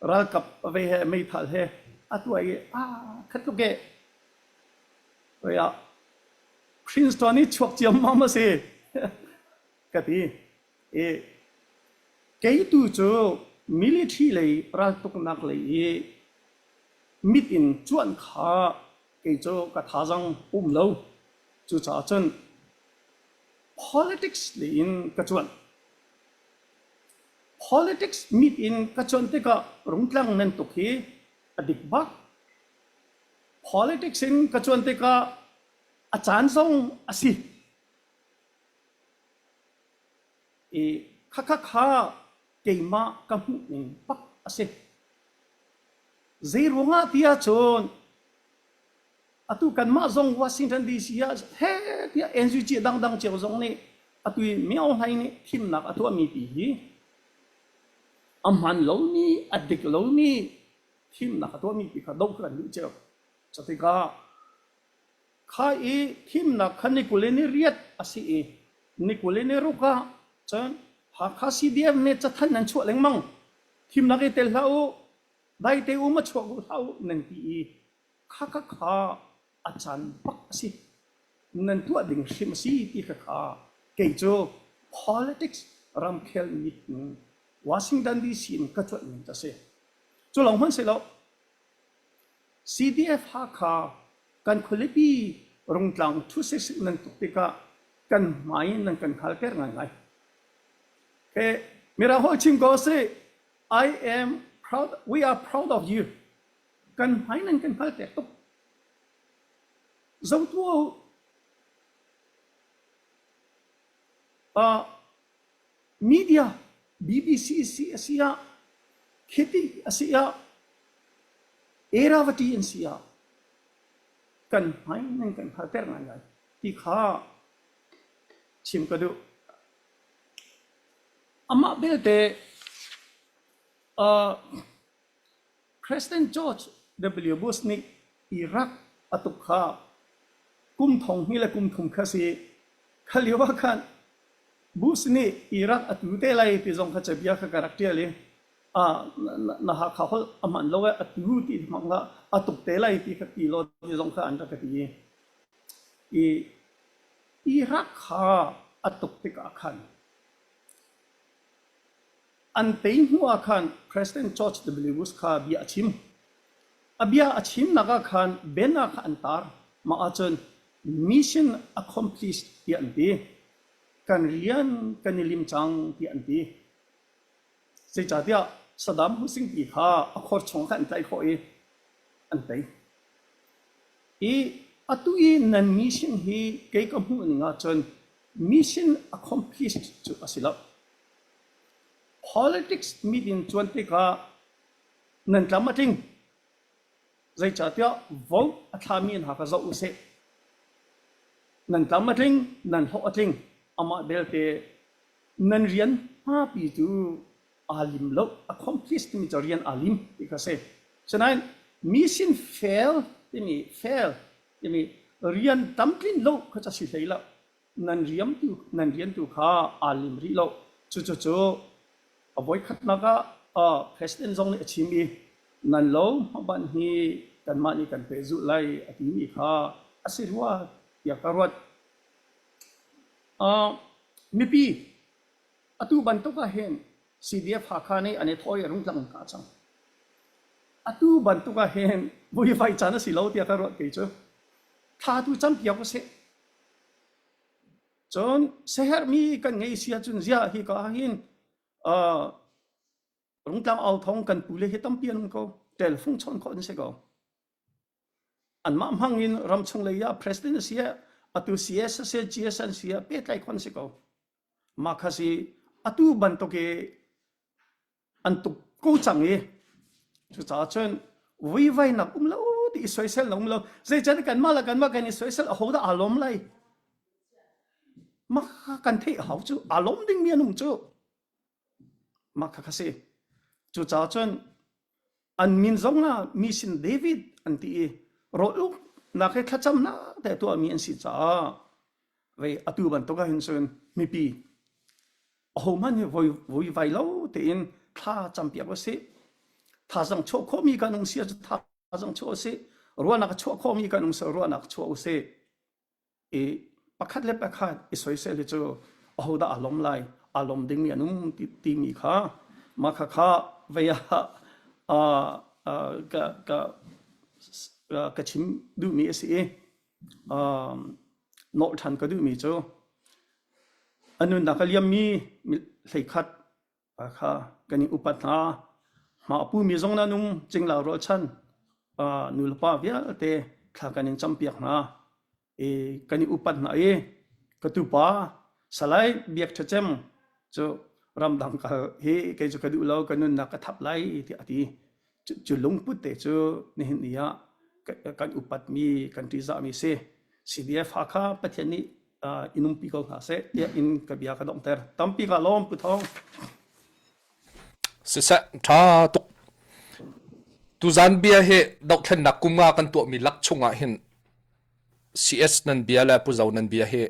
ralkap ve he meithal he a tuah i ah khat tluk e ah Princeton i chuak ciammam a si ka ti i kei tu cu military lei raltuknak lei i mit in cuanh kha kei cu ka thazang um lo. Cucaah cun politics lei in ka cuanh. Politics mit in ka cuanh tikah Rungtlang nan tuk hi a dik bak. Politics in ka cuan tikah a caan zong a si. I khakha kha keimah ka hmuh ning bak a si. Zei ruangah ti ahcun atu kanmah zong Washington DC ah he tiah NUG dangdang cio zong nih atu i Myo Hlaing nih thimnak a tuahmi ti hi a hman lomi a dik lomi thimnak a tuahmi ti kha doh kan duh cio. Cutikah kha i thimnak kha ni 20 ni riat a si i ni 20 ni ruk ah cun Hakha CDF nih cathanh nan chuah lengmang. Thimnak i tel hlah u, daite um a chuak u hlah u nan ti i kha kha kha a caan bak a si. Nan tuah ding hrim a si ti kha kha kei cu politics ramkhel mit in Washington DC in ka cuanh ning a si. Cu lawng hmanh si lo, CDF Hakha kan khualipi Rungtlang thu sisik nan tuk tikah kan hmai nan kan hngalter ngaingai. He Mirang holh chim ko si, I am proud, we are proud of you. Kan hmai nan kan hngalter tuk. Zotu uh, Media BBC si a si ah, Khiti a si ah, Eravati an si ah, kan hmai nan kan hngalter ngaingai ti kha chim ka duh. Amah belte uh, President George W. Bush nih Iraq a tuk kha kum thong hnih le kum thum kha si. Kha lio ah khan Bush nih Iraq a tu te lai ti zong kha cabia kha ka rak ṭial i na Hakha holh a hman lo i a tu ti hmang kha a tuk te lai ti kha ti law ti zong kha an rak ka ti i Iraq kha a tuk tikah khan An tei hnu ah khan President George W. Bush kha bia a chim. A bia a chimnak ah khan banner kha an tar. Mah ahcun mission accomplished tiah an ti. Kan rian kan i lim cang tiah an ti. Zeicahtiah Saddam Hussein ti kha a khor chung khan an tlaih khawh i an tei. I atu i nan mission hi kei ka hmuh ning ahcun mission accomplished cu a si lo. Politics mit in cuan tikah nan tlam a tling. Zeicahtiah vote a thlami hna kha zoh usih. Nan tlam a tling, nan hlawh a tling. Amah belte nan rian hmapi cu aa lim lo. Accomplish timi cu rian aa lim ti kha si. Sinain mission fail timi fail timi rian tamtlin lo kha cu a si hlei lo. Nan riam tu nan rian tu kha aa lim rih lo. Cucu a voikhatnak ah president zong nih a chim i nan lo hmaban hi kanmah nih kan pehzulh lai a timi kha a si rua tiah ka ruat. Mipi atu bantuk ah hin CDF Hakha nih an i thawh i Rungtlang an kah cang. Atu bantuk ah hin vuivai caan a si lo tiah ka ruat kei cu. Thla tu campiak usih. Cun siaherhmi kan ngei si ahcun ziah hika ah hin uh, Rungtlang au thong kan pule hi tampi an um ko. Telfung chawn khawh an si ko. Anmah hmang in ramchung lei ah president a si ah atu CS a si GS an si ah pehtlai khawh an si ko. Mah kha si atu bantuk i an tuk ko cang i cucaah cun vuivainak um lo ti i soisel na um lo zeican kanmah le kanmah kan i soisel aho dah aa lawm lai mah kan theih hau cu aa lawm dingmi an um cu. Mah kha kha si. Cucaah cun an min zong ah mi sin David an ti i rawl uknak he thlacamnak te tuahmi an si caah vei atu bantuk ah hin cun mipi ahohmanh hi voi voi vai lo tein thla campiak usih. Thazang chuah khawhmi kan um si ahcun thazang chuah usih. Ruahnak a chuah khawhmi kan um si ruahnak chuah usih. I pakhat le pakhat i soisel hi cu ahodah aa lawm lai, aa lawm dingmi an um ti, timi kha mah kha kha vei ah uh, uh, ka, ka, ka chim duhmi a si i um, nawlh ṭhan ka duhmi cu a nunnak a liammi hleikhat kha kan i upat hna. Mah a pumi zong nan um cingla rualchan nu le pa vialte thla kan in campiak hna. I kan i upat hna i ka tupa Salai Biak Ṭha Cem cu ramdang kal hi kei cu ka duh lo ka nunnak ka thap lai tiah a ti. Cu lungput te cu nihin ni ah kan upatmi kan ṭihzahmi si. CDF Hakha Pathian nih in umpi ko hna seh tiah in ka bia ka donghter. Tampi ka lawm Pu Thawng. Siseh ṭha tuk. Tuzan bia hi dohthlennak kum nga kan tuahmi lak chungah hin CS nan bia le Pu Zo nan bia hi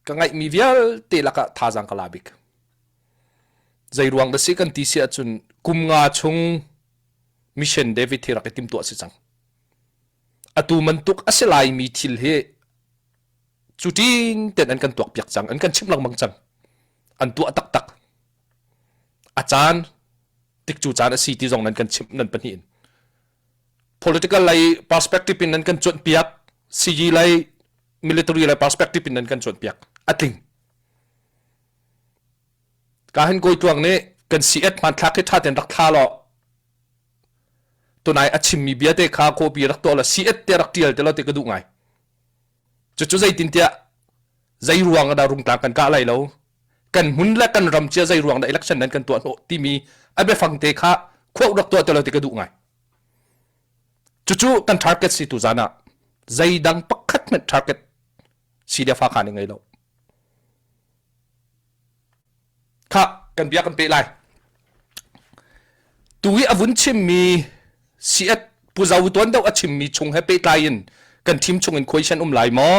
ka ngaihmi vialte lakah thazaang ka la bik. Zei ruang dah si kan ti si ahcun kum nga chung mission David hi rak i timtuah si cang. Atu bantuk a si laimi thil hi cu ṭing ten an kan tuak piak cang, an kan chimh lengmang cang. An tuah taktak. A caan tikcu caan a si ti zong nan kan chimh nan pahnih in. Political lei perspective in nan kan cuanh piak, CG lei military lei perspective in nan kan cuanh piak. A tling. Ka hin kawi tluang nih kan si-et hmanthlak hi ṭha tein rak thla law tunai a chimmi bia te kha copy rak tuah law si-et te rak ṭial te law ti ka duh ngai. Cucu zeitintiah zei ruang ah dah rungtlang kan kah lai lo kan hmun le kan ram cia zei ruang dah election nan kan tuah hnawh timi a biafang te kha khuah rak tuah te law ti ka duh ngai. Cucu kan target si tu zan ah zeidang pakhat hmanh target si le fa kha nih ngei lo. Kha kan bia kan peh lai. Tu i a vun chimmi siat Pu Zo tuan deuh a chimmi chung he pehtlai in kan thim chung in question um lai maw?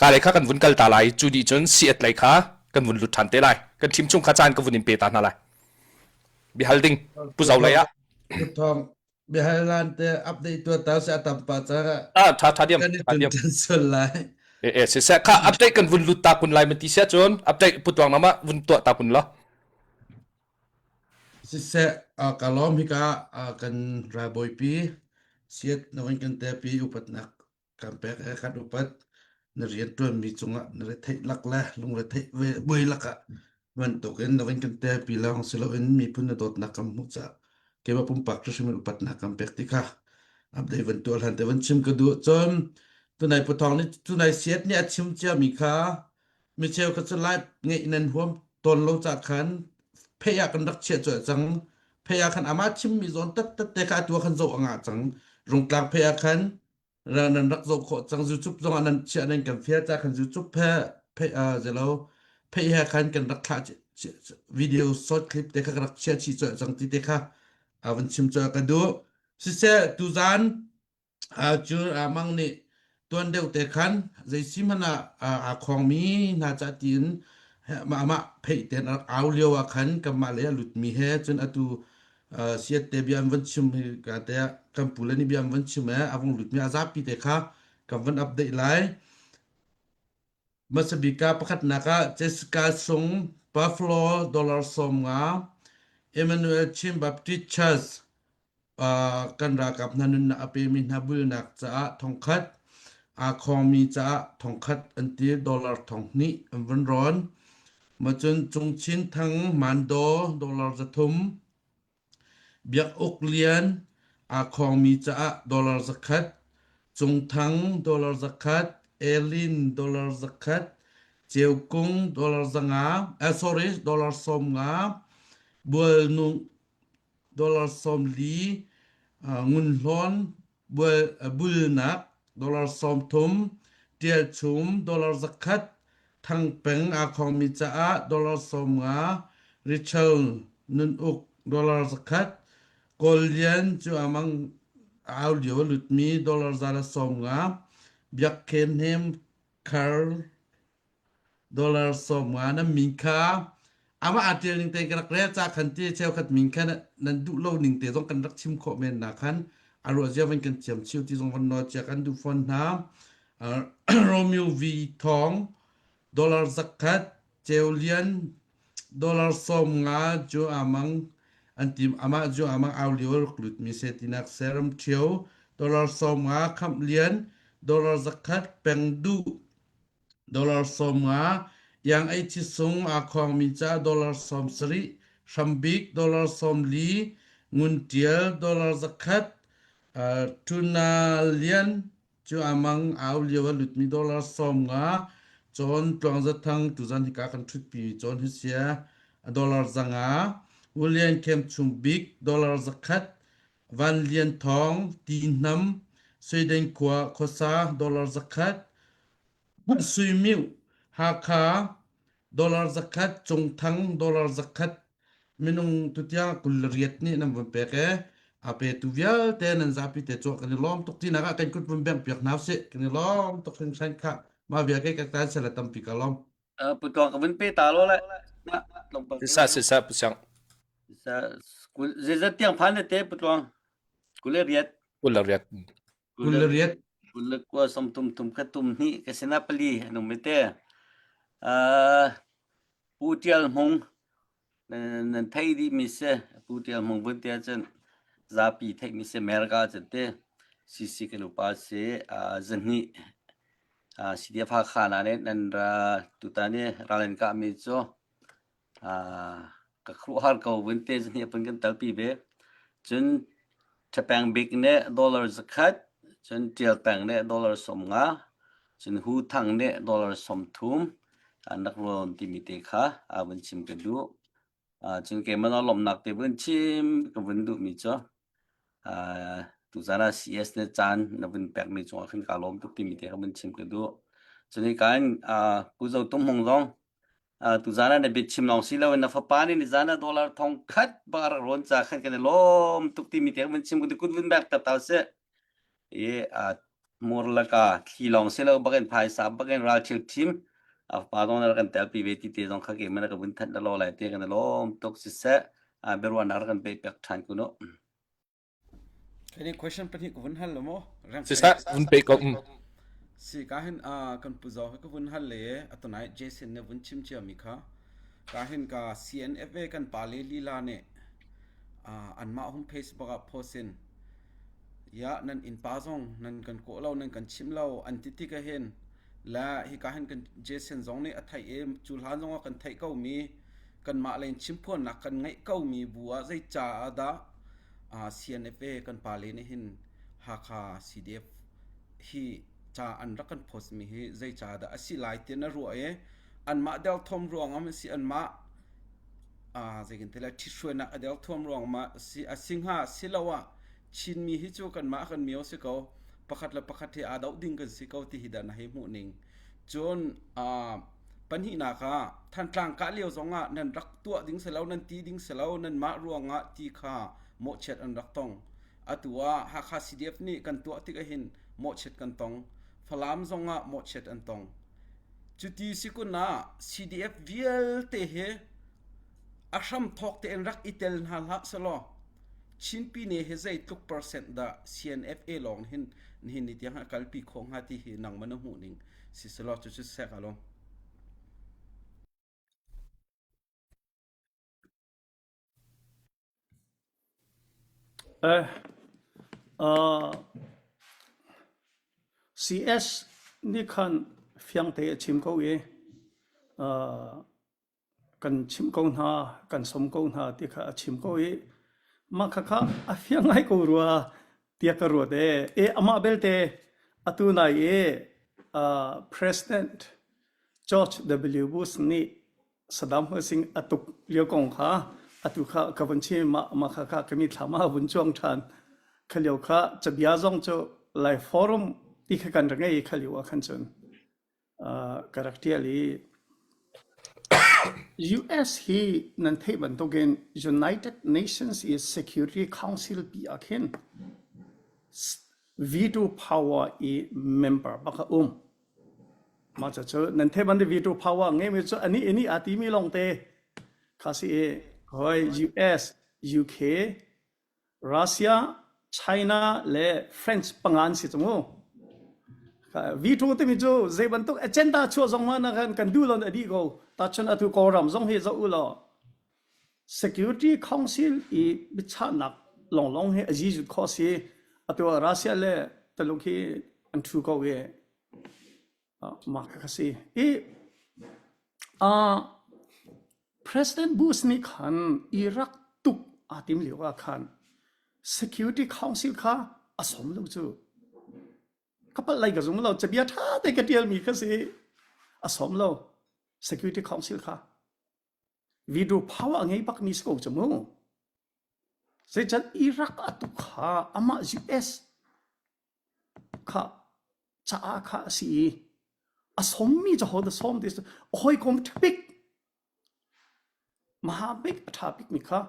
Ka lei kha kan vun kal ta lai. Cu dih cun siat lei kha kan vun lut ṭhan te lai. Kan thim chung kha caan ka vun in pe ta hna lai. Bihal ding Pu Zo lei ah. Thawng Biahal lan te update tu ta se atam pa cha Ah tha tha diam kan i tha tun diam. tan sul lai. E e se se kha update kan vun lut ta kun lai man ti sia cun update putuang nama vun tuah ta kun la. Siseh ka lawm hika kan ralbawipi siat nawin kan te pi upatnak kan pek he kan upat na rianṭuanmi cungah na retheih lak le lungretheih ve buai lakah bantukin na van kan telpi lawng si loin miphun na dawtnak kan hmuh caah keimah pumpak hrimhrim in upatnak kan pek ti kha update van tuah hlan te van chim ka duh cun tunai puthong nih tunai siat nih a chim ciami kha micheu kha cu live ngeih nan huam tawn lo ca khan phei ah kan rak chiah cuah cang phei ah khan amah chimmi zawn tat tat te kha atu ah khan zoh a ngah cang rungtlang phei ah khan nan rak zoh khawh cang YouTube zong ah nan chiah nan kan fial ca khan YouTube he phei zelo phei he khan kan rak thlah video short clip te kha ka rak chiah chih cang ti te kha a van chim cu ka duh siseh tuzan cu mang nih tuan deuh te khan zei si hmanh ah aa khawngmi hna ca tiin mah phei ten a rak au lio ah khan kanmah lei a lutmi he cun atu siat te bia an van chim hi ka te kan pu le nih bia an van chim e a vung lutmi a zapi te kha kan van update lai Hmasabik ah pakhatnak ah Jessica Sung Buffalo dollar 50 Emmanuel Chin Baptist Church kan ralkap hna nunnak a pemi hna bulnak caah thongkhat aa khawngmi caah thongkhat an ti dollar 2000 an vun rawn macun Cungchin Thang Mando dollar 300 Biak Uk Lian aa khawngmi caah dollar 100 Cung Thang dollar 100 Elin dollar 100 Ceu Kung dollar 500 eh, sorry dollar 50 Bualnu dollar 40 Ngun Hlawn bulnak dollar 30 Ṭialchum dollar 100 Thangpeng aa khawngmi caah dollar 50. Rachel Nun Uk dollar zakhat, Kawl Lian cu amang au lio a lutmi dollar 150, Biak Khen Hnem Khar dollar 50 nan min kha amah aa ṭial ning tein ka rak rel ca khan ti cheukhat min kha nan duh lo ning te zong kan rak chim khawh men na khan a ruah zia van kan thiam chiu ti zong van nawl cia kan duh fawn hna. Romeo V Thawng dollar zakhat Ceu Lian dollar 50 cu amang an tim amah cu amang au lio rak lut mi se tinak seram ṭhio dollar 50 Khamh Lian dollar zakhat Peng Duh Dollar 50, iang ei thi sung aa khawngmi caah dollar 70, hrambik dollar 40, ngun ṭial dollar 100, uh, tuna lian cu amang au lio a lutmi dollar 50, cawn tluang zathang tuzan hika kan ṭhutpi cawn hi sia dollar 500, William Khem Chung Bik dollar 100, Van Lian Thawng Ti Hnam Sweden khua khuasa dollar 100, Suimiu Hakha dollar 100 Cungthang dollar 100 minung tutiang 28 nih nan vun pek e a petu vialte nan zapi te cu kan i lawm tuk tinak ah kan kut vun bengh piak hna usih kan i lawm tuk hringhran kha mah vial ke ka tan sala tampi ka lawm Putuang ka vun pe ta lo le na tlawmpal Sisa sisa pusiang. Sa zeizat tiang phan te putluang kule riat Kul le riat. Kul le riat. Kul le kua som tum tum ka tum hnih ka sina pali anung mi te. Uh, Pu Tial Hmung nan thei dih mi si Pu Tial Hmung vun tia cun zapi theih mi si America cun te CC kan upa si uh, zahnih uh, CDF Hakha na ne nan ra tutan i ral an kah mi cu Ka khuaruahhar ko vunte zahnih a kan talpi ve. Cun Ṭhapeng bik nih dollar 100, cun Ṭial Peng nih dollar 50, cun Hu Thang nih dollar 30 an rak rawn timi te kha a vun chim ka duh. Cun keimah lawmhnak te vun chim ka vun duhmi cu tuzaan ah CS nih caan na vun pekmi cungah khin kaa lawm tuk timi te kha vun chim ka duh. Cun hika in Pu Zo Tum Hmung zong Tuzaan ah na biachim lawng si loin na fapa nih nizaan ah dollar thong khat bak a rak rawn ca khan kan i lawm tuk timi tiang vun chim kun vun bek tak ta sih. I mur laka thli lawng si lo bakin phaisa bakin ral thil thim a fapa zong na kan telpi ve ti te zong kha ke mana ka vun thanh na lo lai te kan i lawm tuk siseh biaruahnak rak kan pe pek than kun u. Kani question pahnih ka vun hal lo maw? Siseh, vun pe ko. Si ka hin kan pu zo ka vun hal le atunai Jason ne vun chim cia mi kha ka hin ka CNFA kan pa le lila ne anmah hung Facebook ah post in ya nan in pa zong nan kan ko lo nan kan chim lo an ti tik hin la hi ka hin kan Jason zong nih a theih i cu hlan zong ah kan theih ko mi kanmah len chimphuannak kan ngeih ko mi bu ah zei ca ah dah CNFA kan pale nih hin Hakha CDF hi ca an rak kan post mi hi zei ca dah a si lai ti na ruah i anmah delthawm ruang ah si anmah zeikin te le ṭhithruainak a delthuam ruang ma si a si hnga si lo ah Chinmi hi cu kanmah kan mio si ko pakhat le pakhat hi aa doh ding kan si ko ti hi dah na hei hmuh ning cun Pahnihnak ah Thantlang kah lio zongah nan rak tuah ding si lo, nan ti ding si lo, nanmah ruangah ti kha mawhchiat an rak tong. Atu ah Hakha CDF nih kan tuah tik ahhin mawhchiat kan tong. Falam zongah mawhchiat an tong. Cuti si kun ah CDF vialte hi a hramthawk tein rak i tel hna hlah selaw Chin Pyine hi zeitluk percent dah CNFA lawng hin nihin ni tiang a kalpi khawh hnga ti hi nangmah na hmuh ning si selaw cucu sek a lo. Eh, uh, CS nih khan fiangte a chim ko i uh, kan chimh ko hna, kan som ko hna ti kha a chim ko i mah khakha a fiang ngai ko rua tiah ka ruat e. E amah belte atu nai i uh, President George W. Bush nih Saddam Hussein a tuk lio kong kha atu kha ka vun chim mah mah kha kha ka mithlam ah vun cuang ṭhan. Kha lio kha cabia zong cu Lai Forum ti kha kan rak ngei i kha lio ah khan cun ka rak ṭial i. US hi nan theih bantukin United Nations i Security Council pi ah khin veto power i member bak a um. Mah cucu nan theih bantuk veto power ngeimi cu anih ini aa timi lawngte kha si i hoi US, UK, Russia, China le French panga an si cu mu. Veto timi cu zei bantuk agenda chuah zong hmanh ah khan kan duh lo a dih ko. Tachun atu Kawlram zong hi zoh u law Security Council i biachahnak lawnglawng hi a zizut khawh si. Atu ah Russia le Taluk hi an thu ko i mah kha si. I uh, President Bush nih khan Iraq tuk aa tim lio ah khan Security Council kha a som lo cu. Ka palh lai ka zum lo. Cabia ṭha te ka ṭialmi kha si. A som lo. Security Council kha. Veto power a ngei bakmi si ko cu mu. Zeican Iraq a tuk kha amah US kha caah kha a si i a sawmmi cu hodah sawm ti a hawikom ṭha bik maha bik a ṭha bikmi kha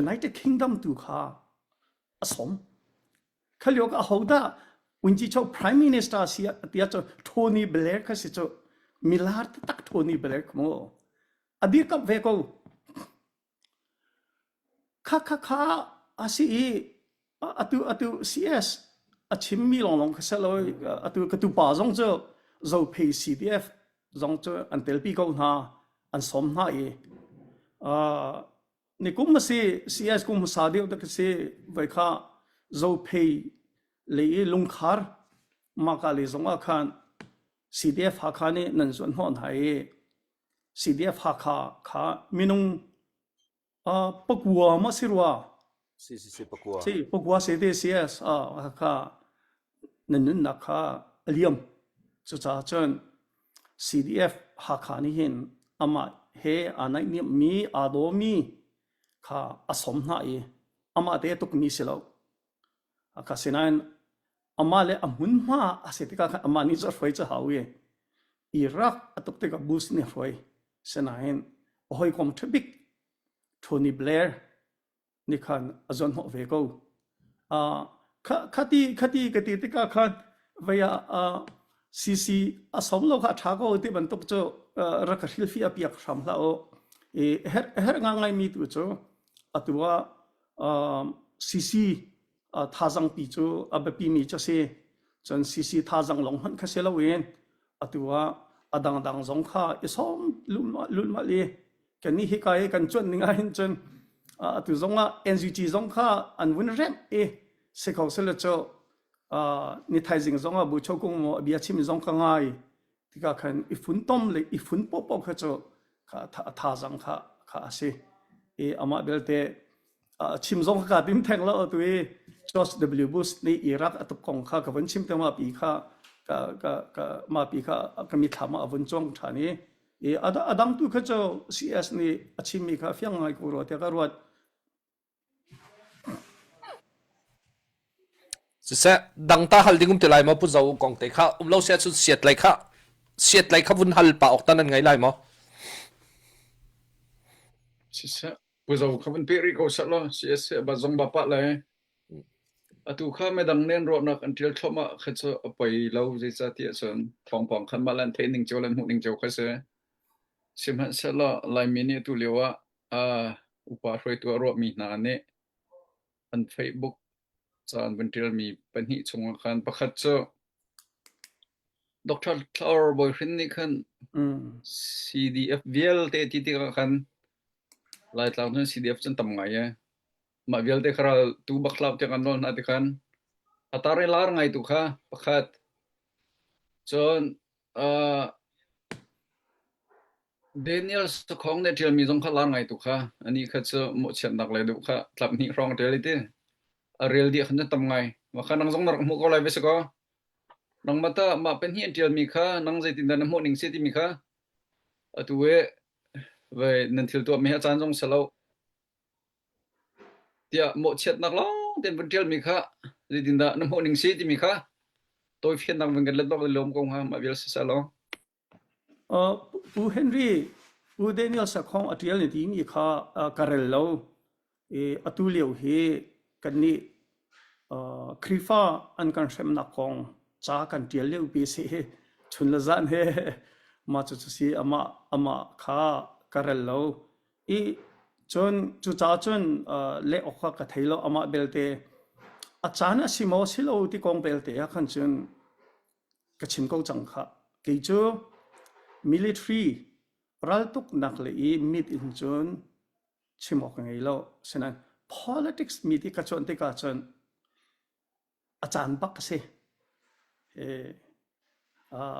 United Kingdom tu kha a sawm. Kha lio ka ahodah Unci cho Prime Minister si tiah cu Tony Blair kha si cu milar taktak Tony Blair kha mu a dirkamh ve ko. Kha kha kha a si i atu atu CS a chimmi lawnglawng kha si lo atu ka tupa zong cu Zophei CDF zong cu an telpi ko hna an sawm hna i uh, nikum a si CS kum hmasa deuh te si voi kha Zophei lei i lungkhar maka le zong ah khan CDF Hakha nih nan zuan hnawh hna i CDF Hakha kha minung uh, pakua ma si rua Si si si pakua. Si pakua se te CS uh, Hakha nan nunnak kha a liam. Cucaah cun CDF Hakha nih hin amah he aa naihniammi, aa dawmi kha a sawm hna i amah te tukmi si lo. Hakha sinain amah le a hmunhma a si tikah khan amah nih cu a hruai cu hau i Iraq a tuk tikah Bush nih a hruai. Sinain a hawikom ṭha bik Tony Blair nih khan a zuanhnawh ve ko. Uh, khati khati ka ti tikah khan vei ah uh, CC a som lo kha a ṭha ko ti bantuk cu uh, rak ka hrilfi a piak hram hlah u. I her her nga ngai mi tu cu atu ah uh, CC uh, thazang pi cu a biapi mi cu si. Cun CC thazang lawng hmanh kha si loin atu ah a dangdang zong kha i sawm lulmal i kannih hika i kan cuanh ning ahhin cun atu zong ah NGT zong kha an vun remh i si kho sile cu ni thaizing zong ah Bucho Kung maw a bia chim zong ka ngai tikah khan i funtom le i fun popo kha cu kha thazang kha kha a si i amah belte chim zong ka tim theng lo tu i George W Bush nih Iraq a tuk kong kha ka vun chim te ma pi kha ka ka ka ma pi kha ka mithlam ah a vun chuang ṭhan i i a dang tu kha cu CS nih a chimmi kha fiang ngai ko rua tiah ka ruat. Siseh dang ta hal ding um ti lai maw pu zo kong te kha um lo sia cun siat lai kha siat lai kha vun hal pa ok tan an ngai lai maw Siseh pu zo kha vun pe rih ko seh law CS ba zong ba pa le Atu kha midang nih an ruahnak an ṭial thluahmah kha cu a poi lo zeicahtiah cun thawngpang khan mah le an theih ning cio le an hmuh ning cio kha si. Sihmanhsehlaw Laimi nih atu lio ah uh, upa hruaitu a ruahmi hna nih an Facebook ca an vun ṭialmi pahnih chungah khan pakhat cu Dr. Thlaur Bawi Hrin nih khan CDF vialte ti tikah khan Laitlang cun CDF cun tam ngai ee. Mah vialte kha ral tu bak hlah tiang an nawl hna ti khan a tar i lar ngai tu kha pakhat. Cun uh, Daniel Sakhong nih ṭialmi zong kha lar ngai tu kha ani kha cu mawhchiatnak le duh kha tlap hnih hrawng a ṭial i ti. A rel dih khan tam ngai. Mah kha nang zong na rak hmuh ko lai ve si kaw. Nangmah tah mah pahnih an ṭialmi kha nang zeitindah na hmuh ning si timi kha atu i ve nan thil tuahmi hi a caan zong si lo. Tiah mawhchiatnak lawng tein vun ṭialmi kha zeitindah na hmuh ning si timi kha tawifiannak vun kan let bak lawm ko hnga mah vial siseh law. Uh, Pu Henry. U Daniel Sakhong a ṭial ni timi kha ka rel lo. I atu lio hi kannih Khrihfa an kan hremnak kong ca kan ṭial lio pi si hi chun le zan he mah cu si amah amah kha ka rel lo. I cun cucaah cun leh awk kha ka thei lo amah belte a caan a si maw si lo ti kong belte ah khan cun ka chim ko cang khah. Kei cu military raltuknak le i mit in cun chim awk ka ngei lo. Asinain politics mit i ka cuanh tikah cun a caan bak a si.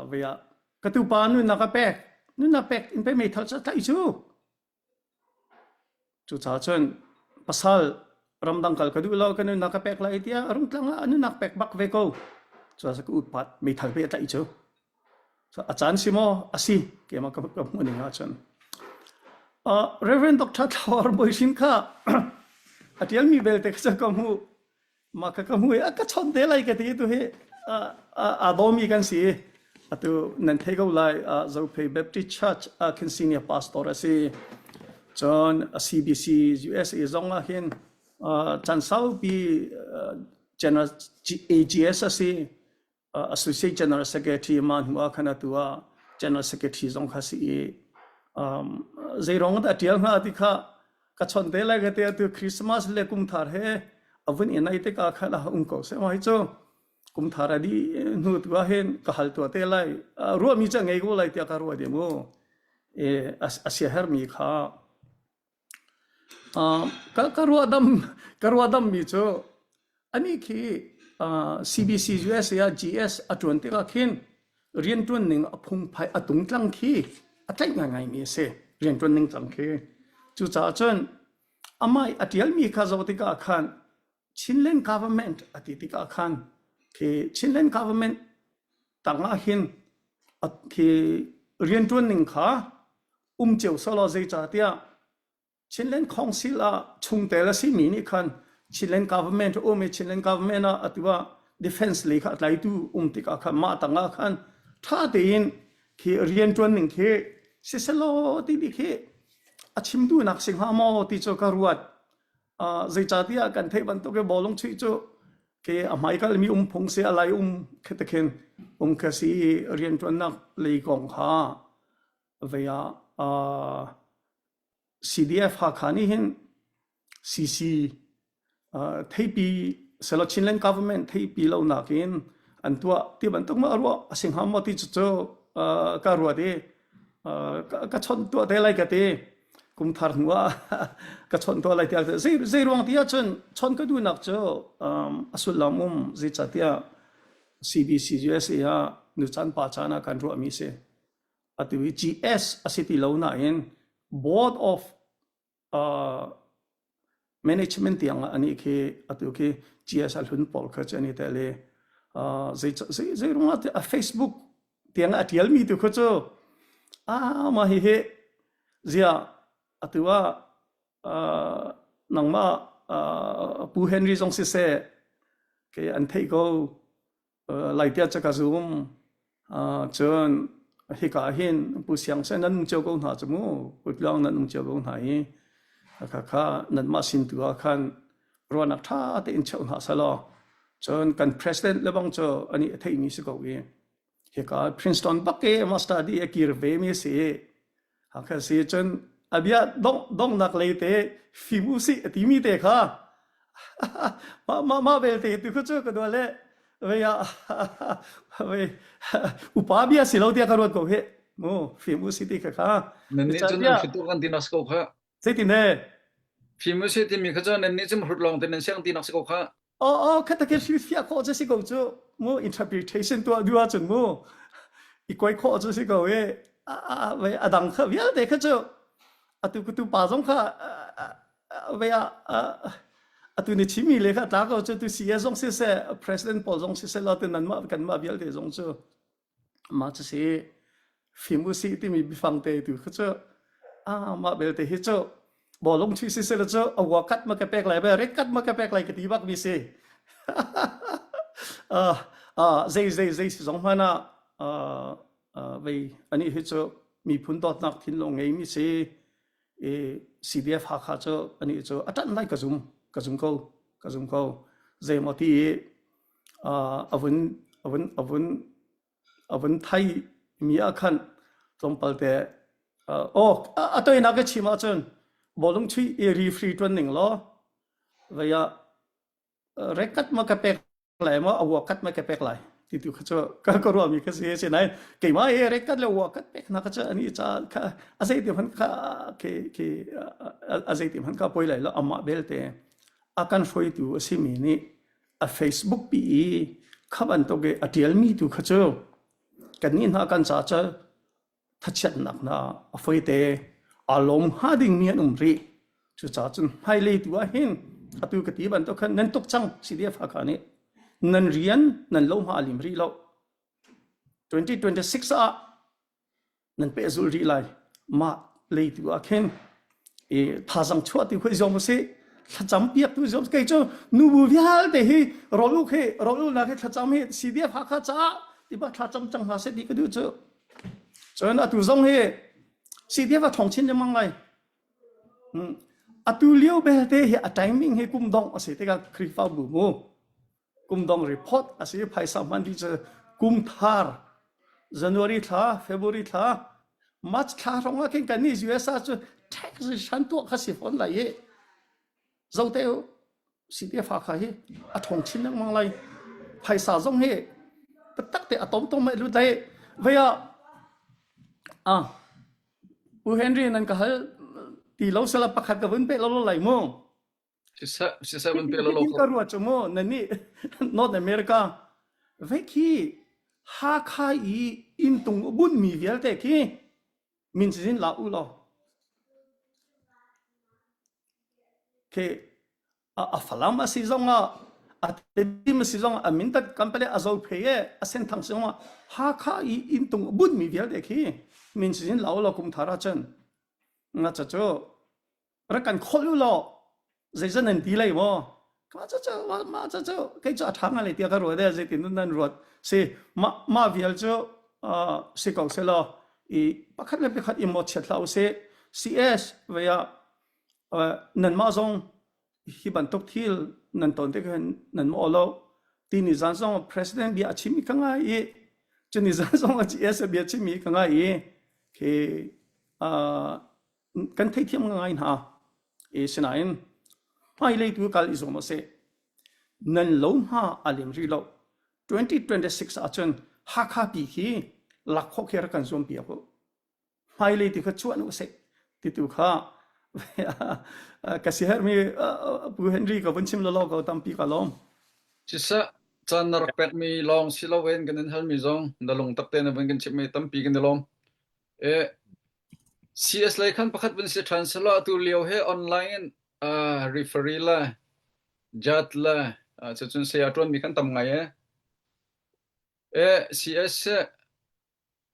Vei ah ka tupa nunnak a pek. Nunnak pek in pei meithal cu a tlaih cu. Cucaah cun pasal ramdang kal ka duh lo ka nunnak ka pek lai tiah rungtlang ah a nunnak pek bak ve ko. Cucaah ka upat meithal pe a tlaih cu. A caan si maw? A si. Keimah ka, ka hmuh ning ahcun. Uh, Reverend Dr. Thlawar Bawi kha a ṭialmi belte kha cu ka hmuh. Mah kha ka hmu i a ka chawnh te lai ka ti tu hi aa dawmi kan si. Atu nan thei ko lai Zophei Baptist Church ah khin senior pastor a si. Cun CBC USA zong ah hin chan saupi General AGS a si. Associate General Secretary ma hnu ah khan atu ah General Secretary zong kha si i um, zeirong dah tial hnga ti kha ka chon te lai ka te atu Christmas le kumthar he avun in ai te ka kha la um ko se mai chu kumthar adi hnu tu ah hin ka hal tua te lai ruah mi cha ngei ko lai tia ka ruah de mu e asia her mi kha Ka ka ruahdam ka ruahdammi cu anih khi CBC USA ah GS a ṭuan tikah khin rianṭuan ning a phungphai a tungtlang khi a tlaih ngaingaimi a si rianṭuan ning cang khi. Cucaah cun amah i a ṭialmi kha zoh tikah khan Chinland government a ti tikah khan khi Chinland government tangah hin khi rianṭuan ning kha um cio sawlaw zeicahtiah Chinland Council ah chungtel a simi nih khan Chinland government a um i Chinland government ah atu ah defense lei kha a tlaitu um tikah khan mah tangah khan ṭha tein khi rianṭuan ning khi siselaw timi khi a chim duhnak si hnga maw ti cu ka ruat. Uh, zeicahtiah kan theih bantuk i bawlung chuih cu ke a hmaikal mi um phung si a lai um khete khin um kha si i rianṭuannak lei kong kha vei ah CDF Hakha nih hin CC theipi selaw Chinland government theipi lo nakin an tuah ti bantuk ma ruah a si hnga maw ti cu ka ruat i ka chawnh tuah te lai ka ti kum thar hnu ah ka chawnh tuah lai tiah zei zei ruang ti ahcun chawnh ka duhnak cu a sullam um zeicahtiah CBC USA ah nu caan pa caan ah kan ruahmi si Atu hi GS a si ti lo nain Board of uh, Management tiang ah ani khi atu khi GS a hlun pawl kha cu ani tel i uh, zei zei zei rungah a Facebook tiang a tial mi tu kha cu ah mah hi hi zia atu ah uh, nangmah uh, Pu Henry zong siseh ke an theih ko Laitia ca ka zum. Cun hika hin Pu Siang Sen nan um cio ko hna cu mu. Pu Tluang nan um cio ko hna i khakha nanmah sin tu ah khan ruahnak ṭha tein cheuh hna selaw cun kan president le bang cu ani a theimi si ko i hika Princeton bak i master di a kir ve mi si Hakha si cun a bia dong dongnak lei te fim usih a timi te kha mah mah mah belte tu khu cu ka dua le vei ah vei upa bia si lo tiah ka ruat ko hi mu fim usih ti kha kha Nan nih cun nan hrutuk kan ti nak si ko kha. Zeitin he? Fim usih timi kha cu nan nih cun hrut lawng te nan siang ti nak si ko kha. Aw aw kha tak hrilh fiah khawh cu si ko cu mu interpretation tuah duh ahcun mu i koi khawh cu si ko i a dang kha vialte kha cu atu kutu pa zong kha ve ah atu ni chimi le kha tla ko cu tu CS zong siseh president pawl zong siseh lo tu nan mah kan mah vialte zong cu Mah cu si fim usih timi biafang te tu kha cu ah mah belte hi cu bawlung chuih siseh cu a ua kat ma ka pek lai be ret kat ma ka pek lai ka ti bak mi si. uh, uh, zei zei zei si zong hmanh ah uh, uh, vei ani hi cu. Miphun dawtnak thinlung ngeimi si. I CDF Hakha cu anih cu a ṭanh lai ka zum. Ka zum ko. Ka zum ko. Zeimaw ti i a vun a vun a vun a vun thai mi ah khan tlawmpal te aw a toinak ka chim ahcun bawlung chuih i referee ṭuan ning law vei ah rekat ma ka pek lai maw a kat ma ka pek lai ti tu kha cu ka ka ruah mi kha si si nain keimah hi rekat le wa kat pek na kha cu ani ca kha a zei ti hman kha ke ke a zei ti hman kha poi lai lo amah belte a kan hruaitu a si mi nih a Facebook pi i kha bantuk i a ṭialmi tu kha cu kannih hna kan ca cu thachiatnak hna a foite aa lawm hnga dingmi an um rih. Cucaah cun hmailei tu ah hin atu ka ti bantuk khan nan tuk cang CDF Hakha nih nan rian nan lo hma a lim rih lo. 2026 ah nan pehzulh rih lai mah leitu ah khin i thazang chuah ti khoi zong si thlacam piak tu zong kei cu nubu vialte hi rawl uk hi rawl ulnak hi thlacam hi CDF Hakha caah tiba thlacam cang hna seh ti ka duh cu cun atu zong hi CDF a thong chin lengmang lai atu lio belte hi a timing hi kum dong a si tikah Khrihfabu mu kum dong report a si phaisa hman dih cu kum thar January thla February thla March thla hrawng ah khin kan nih US ah cu tax shan tuah kha si fawn lai i zote u CDF kha hi a thong chin lengmang lai phaisa zong hi taktak te a tom tom mai lut lai vei ah ah U Henry nan ka hal ti lo sala pakhat ka vun pe lo lai mu Siseh, siseh van pe lo lo ka ruat cu mu nan nih North America ve khi Hakha i inntung a bunhmi vialte khi min cazin la u law khi a Falam a si zongah a Tedim a si zongah a Mindat company a Zophei e a Senthang si zongah Hakha i inntung a bunhmi vialte khi min cazin la u law kum thar ahcun nga ca cu rak kan kholh u law zeizat nan ti lai maw mah cu cu mah cu cu kei cu a ṭha ngai lai tiah ka ruat e zeitin nan ruat si mah mah vial cu si ko seh law i pakhat le pakhat i mawhchiat hlah usih CS vei ah nanmah zong hi bantuk thil nan ton tik hin nan maw lo ti ni zan zong president bia a chimmi ka ngai i cu ni zan zong CS bia chimmi ka ngai i khi kan theithiam ngai hna. E sinain hmailei tu kal i zuam usih. Nan lo hma a lem rih lo. 2026 ahcun Hakha pi khi lak khawh khi rak kan zuam piak u. Hmailei ti kha cuan usih ti tu kha ka si hermi Pu Henry ka vun chim lolo ko tampi ka lawm. Siseh, caan na rak pekmi lawng si loin kan in halmi zong na lung tak tein na vun kan chimhmi tampi kan i lawm. E, CS lei khan pakhat vun si ṭhan selaw atu lio he online in uh, referee le judge le uh, cucun saya ṭuanmi kan tam ngai e. E, CS hi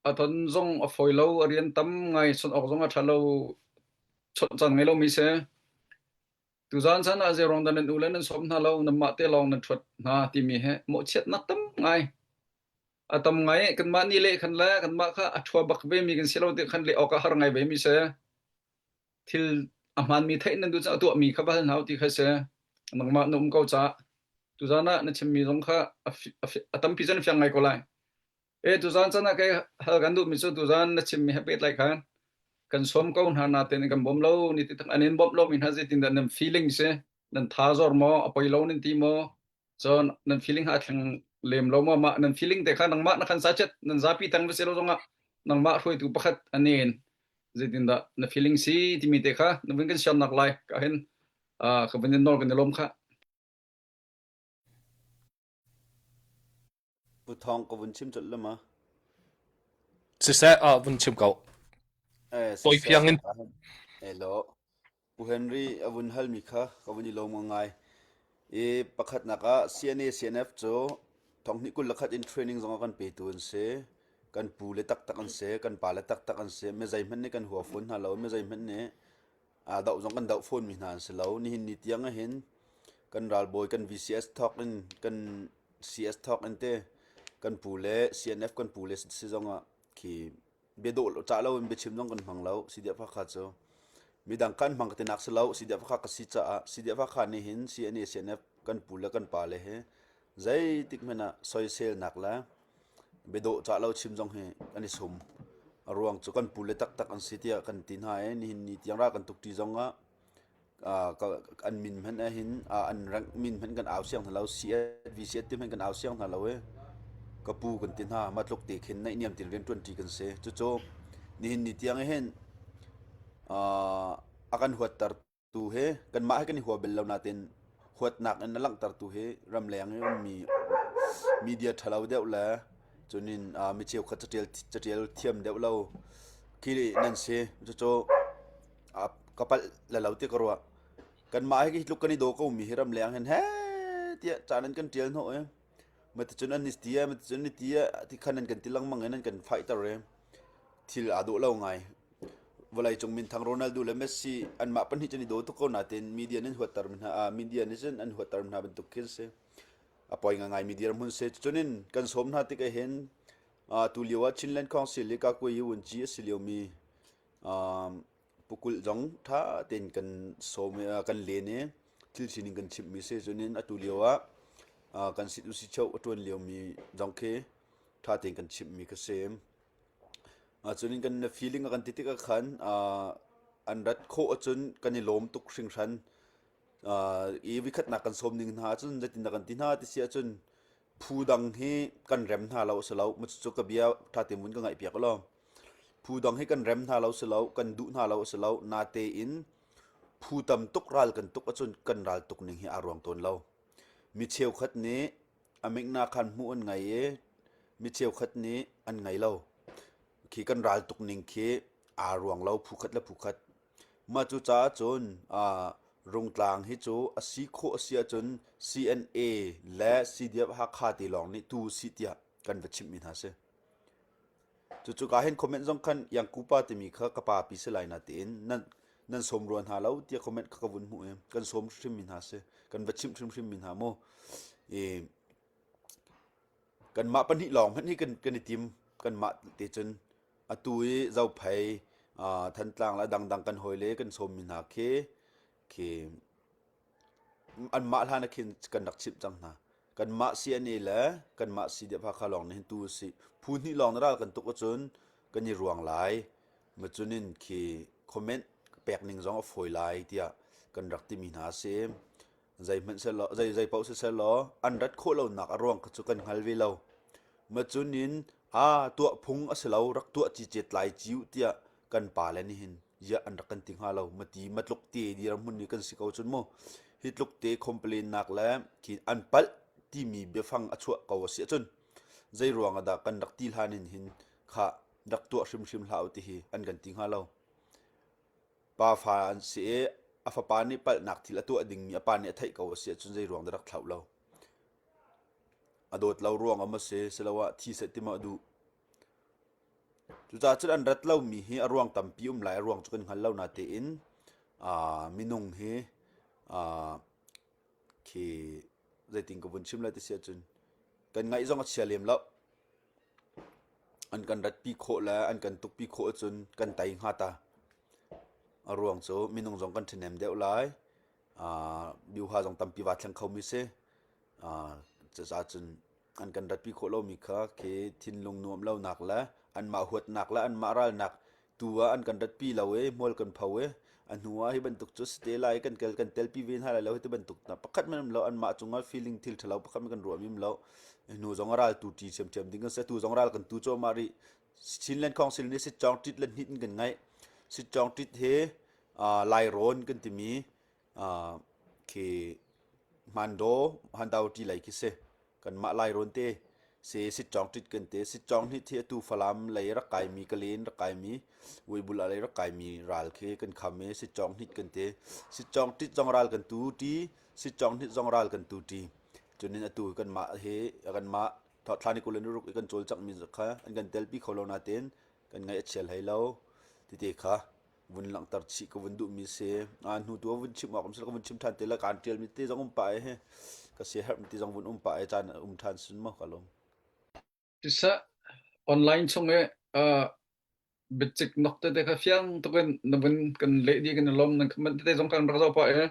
a ton zong a fawi lo, a rian tam ngai, chawnh awk zong a ṭha lo, chawnh caan ngei lomi si. Tuzaan caan ah zeiruang dah nan u le nan sawm hna lo, nanmah te lawng nan ṭhuat hna timi he mawhchiatnak tam ngai. A tam ngai kanmah nih leh khan le kanmah kha a ṭhua bak vemi kan si lo ti khan leh awk a har ngai vemi si. Thil a hmaanmi theih nan duh cun a tuahmi kha va hal hna u ti kha si. Nangmah na um ko caah tuzaan ah na chimmi zong kha a, a, a tampi cun a fiang ngai ko lai. E tuzaan caan ah kei hal kan duhmi cu tuzaan na chimmi he pehtlai khan kan sawm ko hna natein kan bawm lo ni ti an in bawmh lomi hna zeitindah nan feeling si nan tha zor maw a poi lo nan ti maw Cun nan feeling ha a thleng lem lo maw mah nan feeling te kha nangmah na khan sachet nan zapi tang va si lo zongah nangmah hruaitu pakhat anen zeitindah na feeling si timi te kha na vun kan share nak lai ka hin ka vun in nawl kan i lawm kha Pu Thawng ka vun chim colh le ma. Siseh ah vun chim ko. Eh, Tawi siseh, fiang in. Elo. Pu Henry a vun halmi kha ka vun i lawm ngai. I pakhatnak ah CNA CNF cu thonghnih 21 in training zong a kan petu an si. Kan pu le taktak an si, kan pa le taktak an si. Mi zeihmanh nih kan hua fawn hna lo, mi zeihmanh nih aa doh zong kan doh fawnmi hna an si lo. Nihin ni tiang ahhin kan ralbawi kan VCS thawk in kan CS thawk in te kan pu le CNF kan pu le si zong ah khi Biadawh cah lo in biachim zong kan hmang lo. CDF Hakha cu midang kan hmang ka tinak si lo. CDF Hakha ka si caah CDF Hakha nih hin CNA CNF kan pu le kan pa le hi zeitik hmanh ah soiselnak le biadawh cah lo chim zong hi kan i sum. A ruang cu kan pu le taktak an si tiah kan ti hna i nihin ni tiang ra kan tuk ṭi zong ah an min hmanh ahhin an rank min hmanh kan au siang hna lo CS VCS ti hmanh kan au siang hna lo i ka pu kan ti hna mah tluk te khin naihniam tin rian ṭuanṭi kan si cucu nihin ni tiang hin a kan huatter tu hi kanmah hi kan i hua bel lo nain huatnak in a langhtertu hi ramleng i ummi media ṭhalo deuh le cunin mi cheukhat caṭial caṭial thiam deuh lo khi nan si cucu ka palh le lo ti ka ruah. Kanmah hi tluk kan i daw ko mi hi ramleng hin he tiah ca nan kan ṭial hnawh i maticun an ti a maticun ni ti a ti khan nan kan ti lengmang i nan kan fighter i thil aa dawh lo ngai. Vawleicung minthang Ronaldo le Messi anmah pahnih cu an i daw tuk ko nain media nih an huatter mi hna media nih cun an huatter mi hna bantuk khi an si. A poi ngaingai mi dirhmun si. Cucun in kan sawm hna tik ah hin tu lio ah Chinland Council i Kakuai Wunci a si liomi Pukulh zong ṭha tein kan sawm i kan len i thil sining kan chimhmi si. Cunin atu lio ah kan sit usi cheu a ṭuan liomi zong khi ṭha tein kan chimhmi kha si. Cunin kan feeling a kan ti tikah khan an rat khawh ahcun kan i lawm tuk hringhran. I vikhatnak kan sawm ning hna ahcun zeitindah kan ti hna ti si ahcun phu dang hi kan rem hna lo a si lo. Cucu ka bia ṭha tein vun ka ngaihpiak u law. Phu dang hi kan rem hna lo si lo, kan duh hna lo a si lo. Natein phu tam tuk ral kan tuk ahcun kan ral tuk ning hi aa ruang tawn lo. Mi cheukhat nih a mingna khan hmuh an ngei i mi cheukhat nih an ngei lo. Khi kan ral tuk ning khi aa ruang lo phu khat le phu khat. Mah cu caah cun Rungtlang hi cu a si khawh a si ahcun CNA le CDF Hakha ti lawng nih tu si tiah kan va chimhmi hna si. Cucu ka hin comment zong khan Yangkupa timi kha ka pa pi si lai na tiin nan nan sawm rua hna lo tiah comment kha ka vun hmuh i kan sawm hrimhrim mi hna si kan va chimh hrimhrim mi hna mu i kanmah pahnih lawng hmanh hi kan kan i tim kanmah te cun atu i Zophei Thantlang le dangdang kan hawi le kan sawm mi hna khi khi Anmah hlan ah khin kan rak chimh cang hna. Kanmah CNA le kanmah CDF Hakha lawng nih hin tu usih. Phu hnih lawng na ral kan tuk ahcun kan i ruang lai. Macun in khi comment pek ning zong a fawi lai tiah kan rak timi hna a si. Zeihmanh selaw, zei zei paoh siseh law an rat khawh lonak a ruang kha cu kan hngal ve lo. Macun in aa tuah phung a si lo rak tuah cicet lai ciu tiah kan pale nih hin ziah an rak kan ti hnga lo mati matluk te dirhmun ni kan si ko cun mu hi tluk te complain nak le khi an palh timi biafang a chuah ko a si ahcun zei ruang ah dah kan rak ti hlan in hin kha rak tuah hrimhrim hlah u ti hi an kan ti hnga lo pa fa an si i a fapa nih palhnak thil a tuah dingmi a pa nih a theih ko a si ahcun zei ruang dah rak thlauh lo a dawt lo ruang am a si siloah thi seh ti ma a duh Cucaah cun an rat lomi hi a ruang tampi um lai. A ruang cu kan hngal lo natein minung hi khi zeitin ka vun chim lai ti si ahcun kan ngaih zong a chia lem lo. An kan ratpi khawh le an kan tukpi khawh ahcun kan tei hnga ta. A ruang cu minung zong kan ṭhahnem deuh lai. Biuha zong tampi vaa thleng khomi si. Cucaah cun an kan ratpi khawh lomi kha khi thinlung nuam lonak le anmah huatnak le anmah ralnak tu ah an kan ratpi lo i hmual kan pho i a hnu ah hi bantuk cu si te lai kan kel kan telpi ve hna lai lo hi ti bantuk na pakhat men um lo anmah cungah feeling thil ṭhalo pakhat men kan ruah mi um lo hnu zong a ral tu ṭi ṭhiamṭhiam ding kan si tu zong ral kan tu cuahmah rih Chinland Council nih Sitcawng ṭit le hnit in kan ngaih Sitcawng ṭit hi Lairawn kan timi khi Hmandaw Handaw ṭi lei khi si Kanmah Lairawn te si Sitcawng ṭit kan ti. Sitcawng hi thi atu Falam lei rak kaimi Kalen rak kaimi Uibul lei rak kaimi ral khi kan kham i Sitcawng hnit kan ti. Sitcawng ṭit zong ral kan tu ṭi, Sitcawng hnit zong ral kan tu ṭi. Cunin atu kanmah hi kanmah thla ni 26 i kan cawlcanghmi kha an kan telpi kho lo nain kan ngaih a chia hlei lo tite kha vun langhter chih ka vun duhmi si. A hnu tu ah vun chim awk um si ka vun chim ṭhan te le kaan ṭialmi te zong um pah i hi ka siaherhmi te zong vun um pah i caan um ṭhan sin maw ka lawm. Siseh, online chung i uh, Biacik nok tete kha fiang tuk in na vun kan leh dih kan i lawm nan comment tete zong kan rak zoh pah i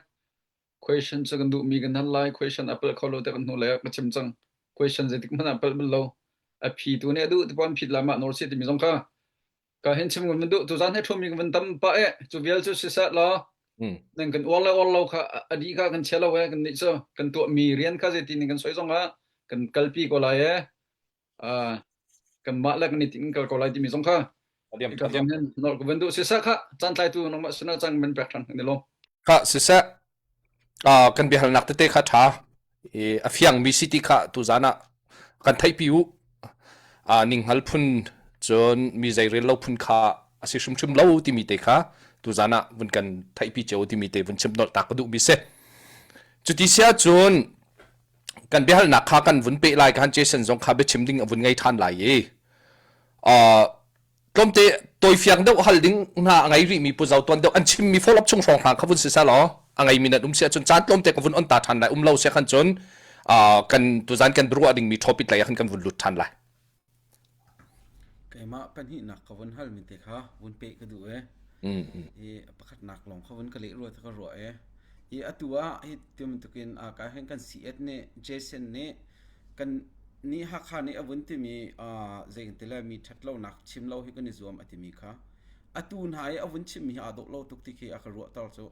question cu kan duhmi kan hal lai question a palh kho lo te kan hnu le ka chim cang question zeitik hmanh ah palh bal lo a phi tu nih a duh ti pon phit lai mah nawl si timi zong kha ka hin chim kan duh tu zan he thumi kan van tam pah e cu vial cu siseh law nan kan uar le uar lo kha a dih kha kan chia lo e kan nih cu kan tuah mi rian kha zeiti ning kan soi zong ah kan kalpi ko lai e kanmah le kan i ting kal ko lai timi zong kha ka zawn hin nor ka van duh siseh kha caan tlaitu nangmah sinah caan kan pek ṭhan kan i lawm. Kha siseh kan biahalnak tete kha ṭha i a fiangmi si ti kha tuzan ah kan theihpi u. Ninghngal phun cun mi zeirel lo phun kha a si hrimhrim lo timi te kha tuzan ah vun kan theihpi cio timi te vun chim nolh ta ka duhmi si. Cuti si ahcun kan biahalnak kha kan vun peh lai kan Jason zong kha biachim ding a vun ngei ṭhan lai i tlawmte tawifiang deuh hal ding hna a ngei rihmi Pu Zo Tuan deuh an chimmi follow up chung hrawng hna kha vun si seh law a ngeimi nan um si ahcun caan tlawmte ka vun on ta ṭhan lai um lo si khan cun kan tuzan kan ruah dingmi topic lei ah khan kan vun lut ṭhan lai. Keimah pahnihnak ka vun halmi te kha vun peh ka duh ee. I pakhatnak lawng kha vun ka leh rua ka ruah ee. I atu ah hi ti bantukin a ka hin kan CS nih Jason nih kan nih Hakha nih a vun timi zei kan ti lai mi ṭhat lonak chim lo hi kan i zuam a timi kha atu hna i a vun chimmi hi aa dawh lo tuk ti khi a ka ruahter cu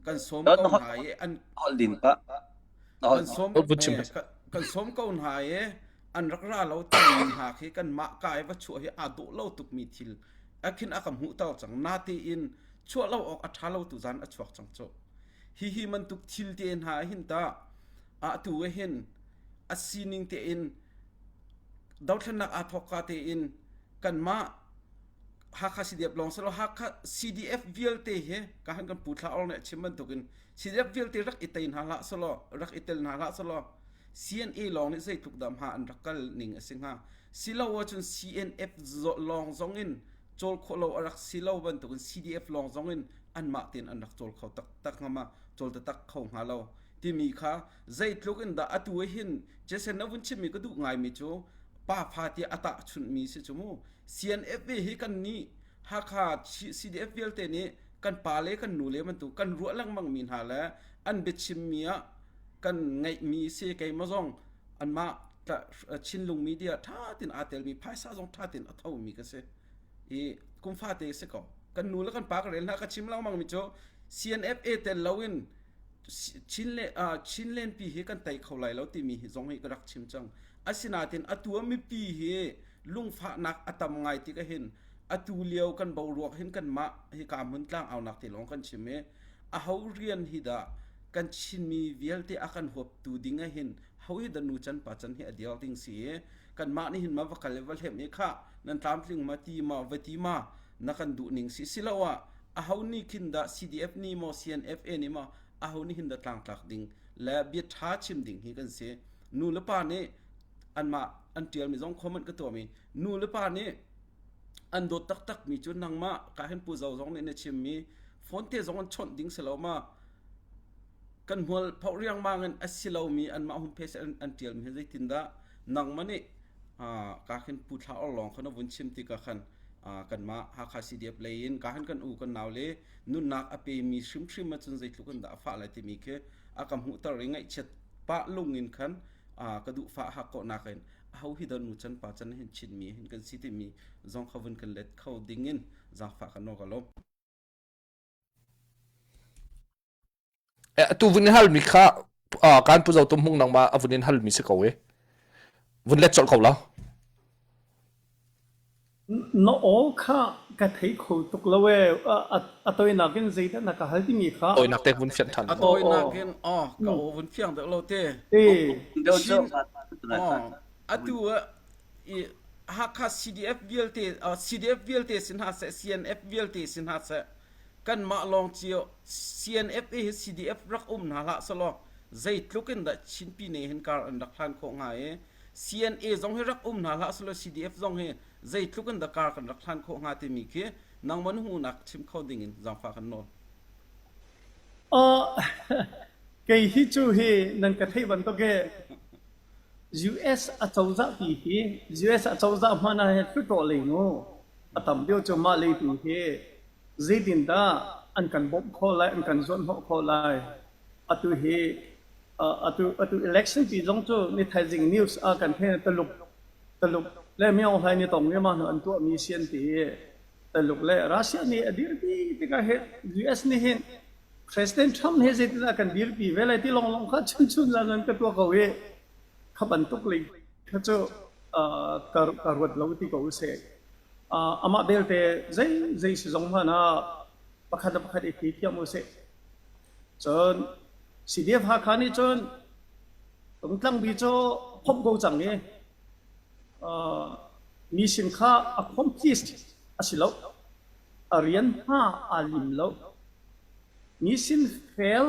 kan sawm ko hna i an holh din pah kan sawm kan sawm ko hna i an rak ra lo timi hna khi kanmah ka i va chuah hi aa dawh lo tukmi thil a khin a ka hmuhter cang natein chuah lo awk a ṭha lo tu zan a chuak cang cu hihi bantuk thil te hna hin ta a tu hin a sining tein dothlennak aa thawk ka tein kanmah Hakha CDF lawng silo Hakha CDF vialte hi ka han kan pu thla or nih a chim bantukin CDF vialte rak i tei hna hlah selaw rak i tel hna hlah selaw CNA lawng nih zeitluk dah hma an rak kal ning a si hnga. Silo ahcun CNF lawng zong in cawl khawh lo a rak si lo bantukin CDF lawng zong in anmah tein an rak cawl kho taktak hnga ma cawl taktak kho hnga lo timi kha zeitluk in dah atu hin Jason na vun chimmi ka duh ngaimi cu pa fa tiah a tahchunhmi si cu mu CNF hi kan nih Hakha CDF vialte nih kan pa le kan nu le bantuk kan ruah lengmang mi hna le an biachimmi ah kan ngeihmi si keimah zong anmah Chinlung media ṭha tein aa telmi phaisa zong ṭha tein a thomi ka si i kum fate si ko kan nu le kan pa ka rel hna ka chim lengmang mi cu CNFA tel loin Chin le Chinland pi hi kan tei kho lai lo timi hi zong hi ka rak chim cang asinain atu ah mipi hi lungfahnak a tam ngai tik ahhin atu lio kan boruak hin kanmah hi ka hmun tlang aunak te lawng kan chim i aho rian hi dah kan Chinmi vialte a kan huaptu ding ahhin ho hi dah nu can pa can hi a dir ding si i kanmah nih hin ma va kal i va hlem i khah nan tlamtling ma ti ma va ti ma na kan duh ning si siloah aho nih khin dah CDF nih maw CNFA nih maw aho nih hin dah tlangtlak ding le bia ṭha chim ding hi kan si nu le pa nih anmah an ṭialmi zong comment ka tuahmi nu le pa nih an dawt taktakmi cu nangmah ka hin pu zo zong nih na chimmi phone te zong an chawnh ding si lo ma kan hmual phoh riangmang in a si lomi anmah home page an, an ṭialmi hi zeitindah nangmah nih ka khin pu thla or lawng kha na vun chim tikah khan kanmah Hakha CDF lei in ka han kan u kan nau le nunnak a pemi hrimhrim ahcun zeitluk in dah a fah lai timi khi a ka hmuhter i ngaihchiat pah lung in khan ka duh fah hak kawhnak in aho hi dah nu can pa can hin Chinmi hin kan si timi zong kha vun kan let kho ding in zaangfah kan nawl ka lawm. Atu vun in halmi kha kan pu zo tum hmung nangmah a vun in halmi si ko e. Vun let colh ko la. Na aw kha ka thei kho tuk lo ee. A tawinak in zeidah na ka hal timi kha. Tawinak te vun fianh ṭhan. A tawinak in aw ka aw vun fiang deuh lo te. Chin atu ah Hakha CDF vialte CDF vialte si hna seh CNF vialte si hna seh kanmah lawng cio CNF hi CDF rak um hna hlah selaw zeitluk in dah Chin Pine hin kar an rak hlan khawh hnga i CNA zong hi rak um hna hlah selaw CDF zong hi zeitluk in dah kar kan rak hlan khawh hnga timi khi nangmah na hmuhnak chim kho ding in zaangfah kan nawl. Kei hi cu hi nan ka theih bantuk hi US acozah pi hi US acozah hmanh ah hin hluttaw lei mu. A tam deuh cu mah lei tu hi zeitindah an kan bawmh khawh lai, an kan zuanhnawh khawh lai. Atu hi atu atu election pi zong cu ni thaizing news ah kan theih Taluk Taluk le Myo Hlaing nih tong ma hnu an tuahmi si an ti i Taluk le Russia nih a dirpi tikah hin US nih hin President Trump he zeitindah kan dirpi ve lai ti lawnglawng kha chunchun zan an ka tuah ko i kha bantuk lei kha cu ka ka ruat lo ti ko usih. Amah belte zei zei si zong hmanh ah pakhat le pakhat i thei thiam usih. Cun CDF Hakha nih cun Rungtlangbi cu phomh ko cang i mi sin kha accomplished a si lo. A rian hma aa lim lo. Mi sin fail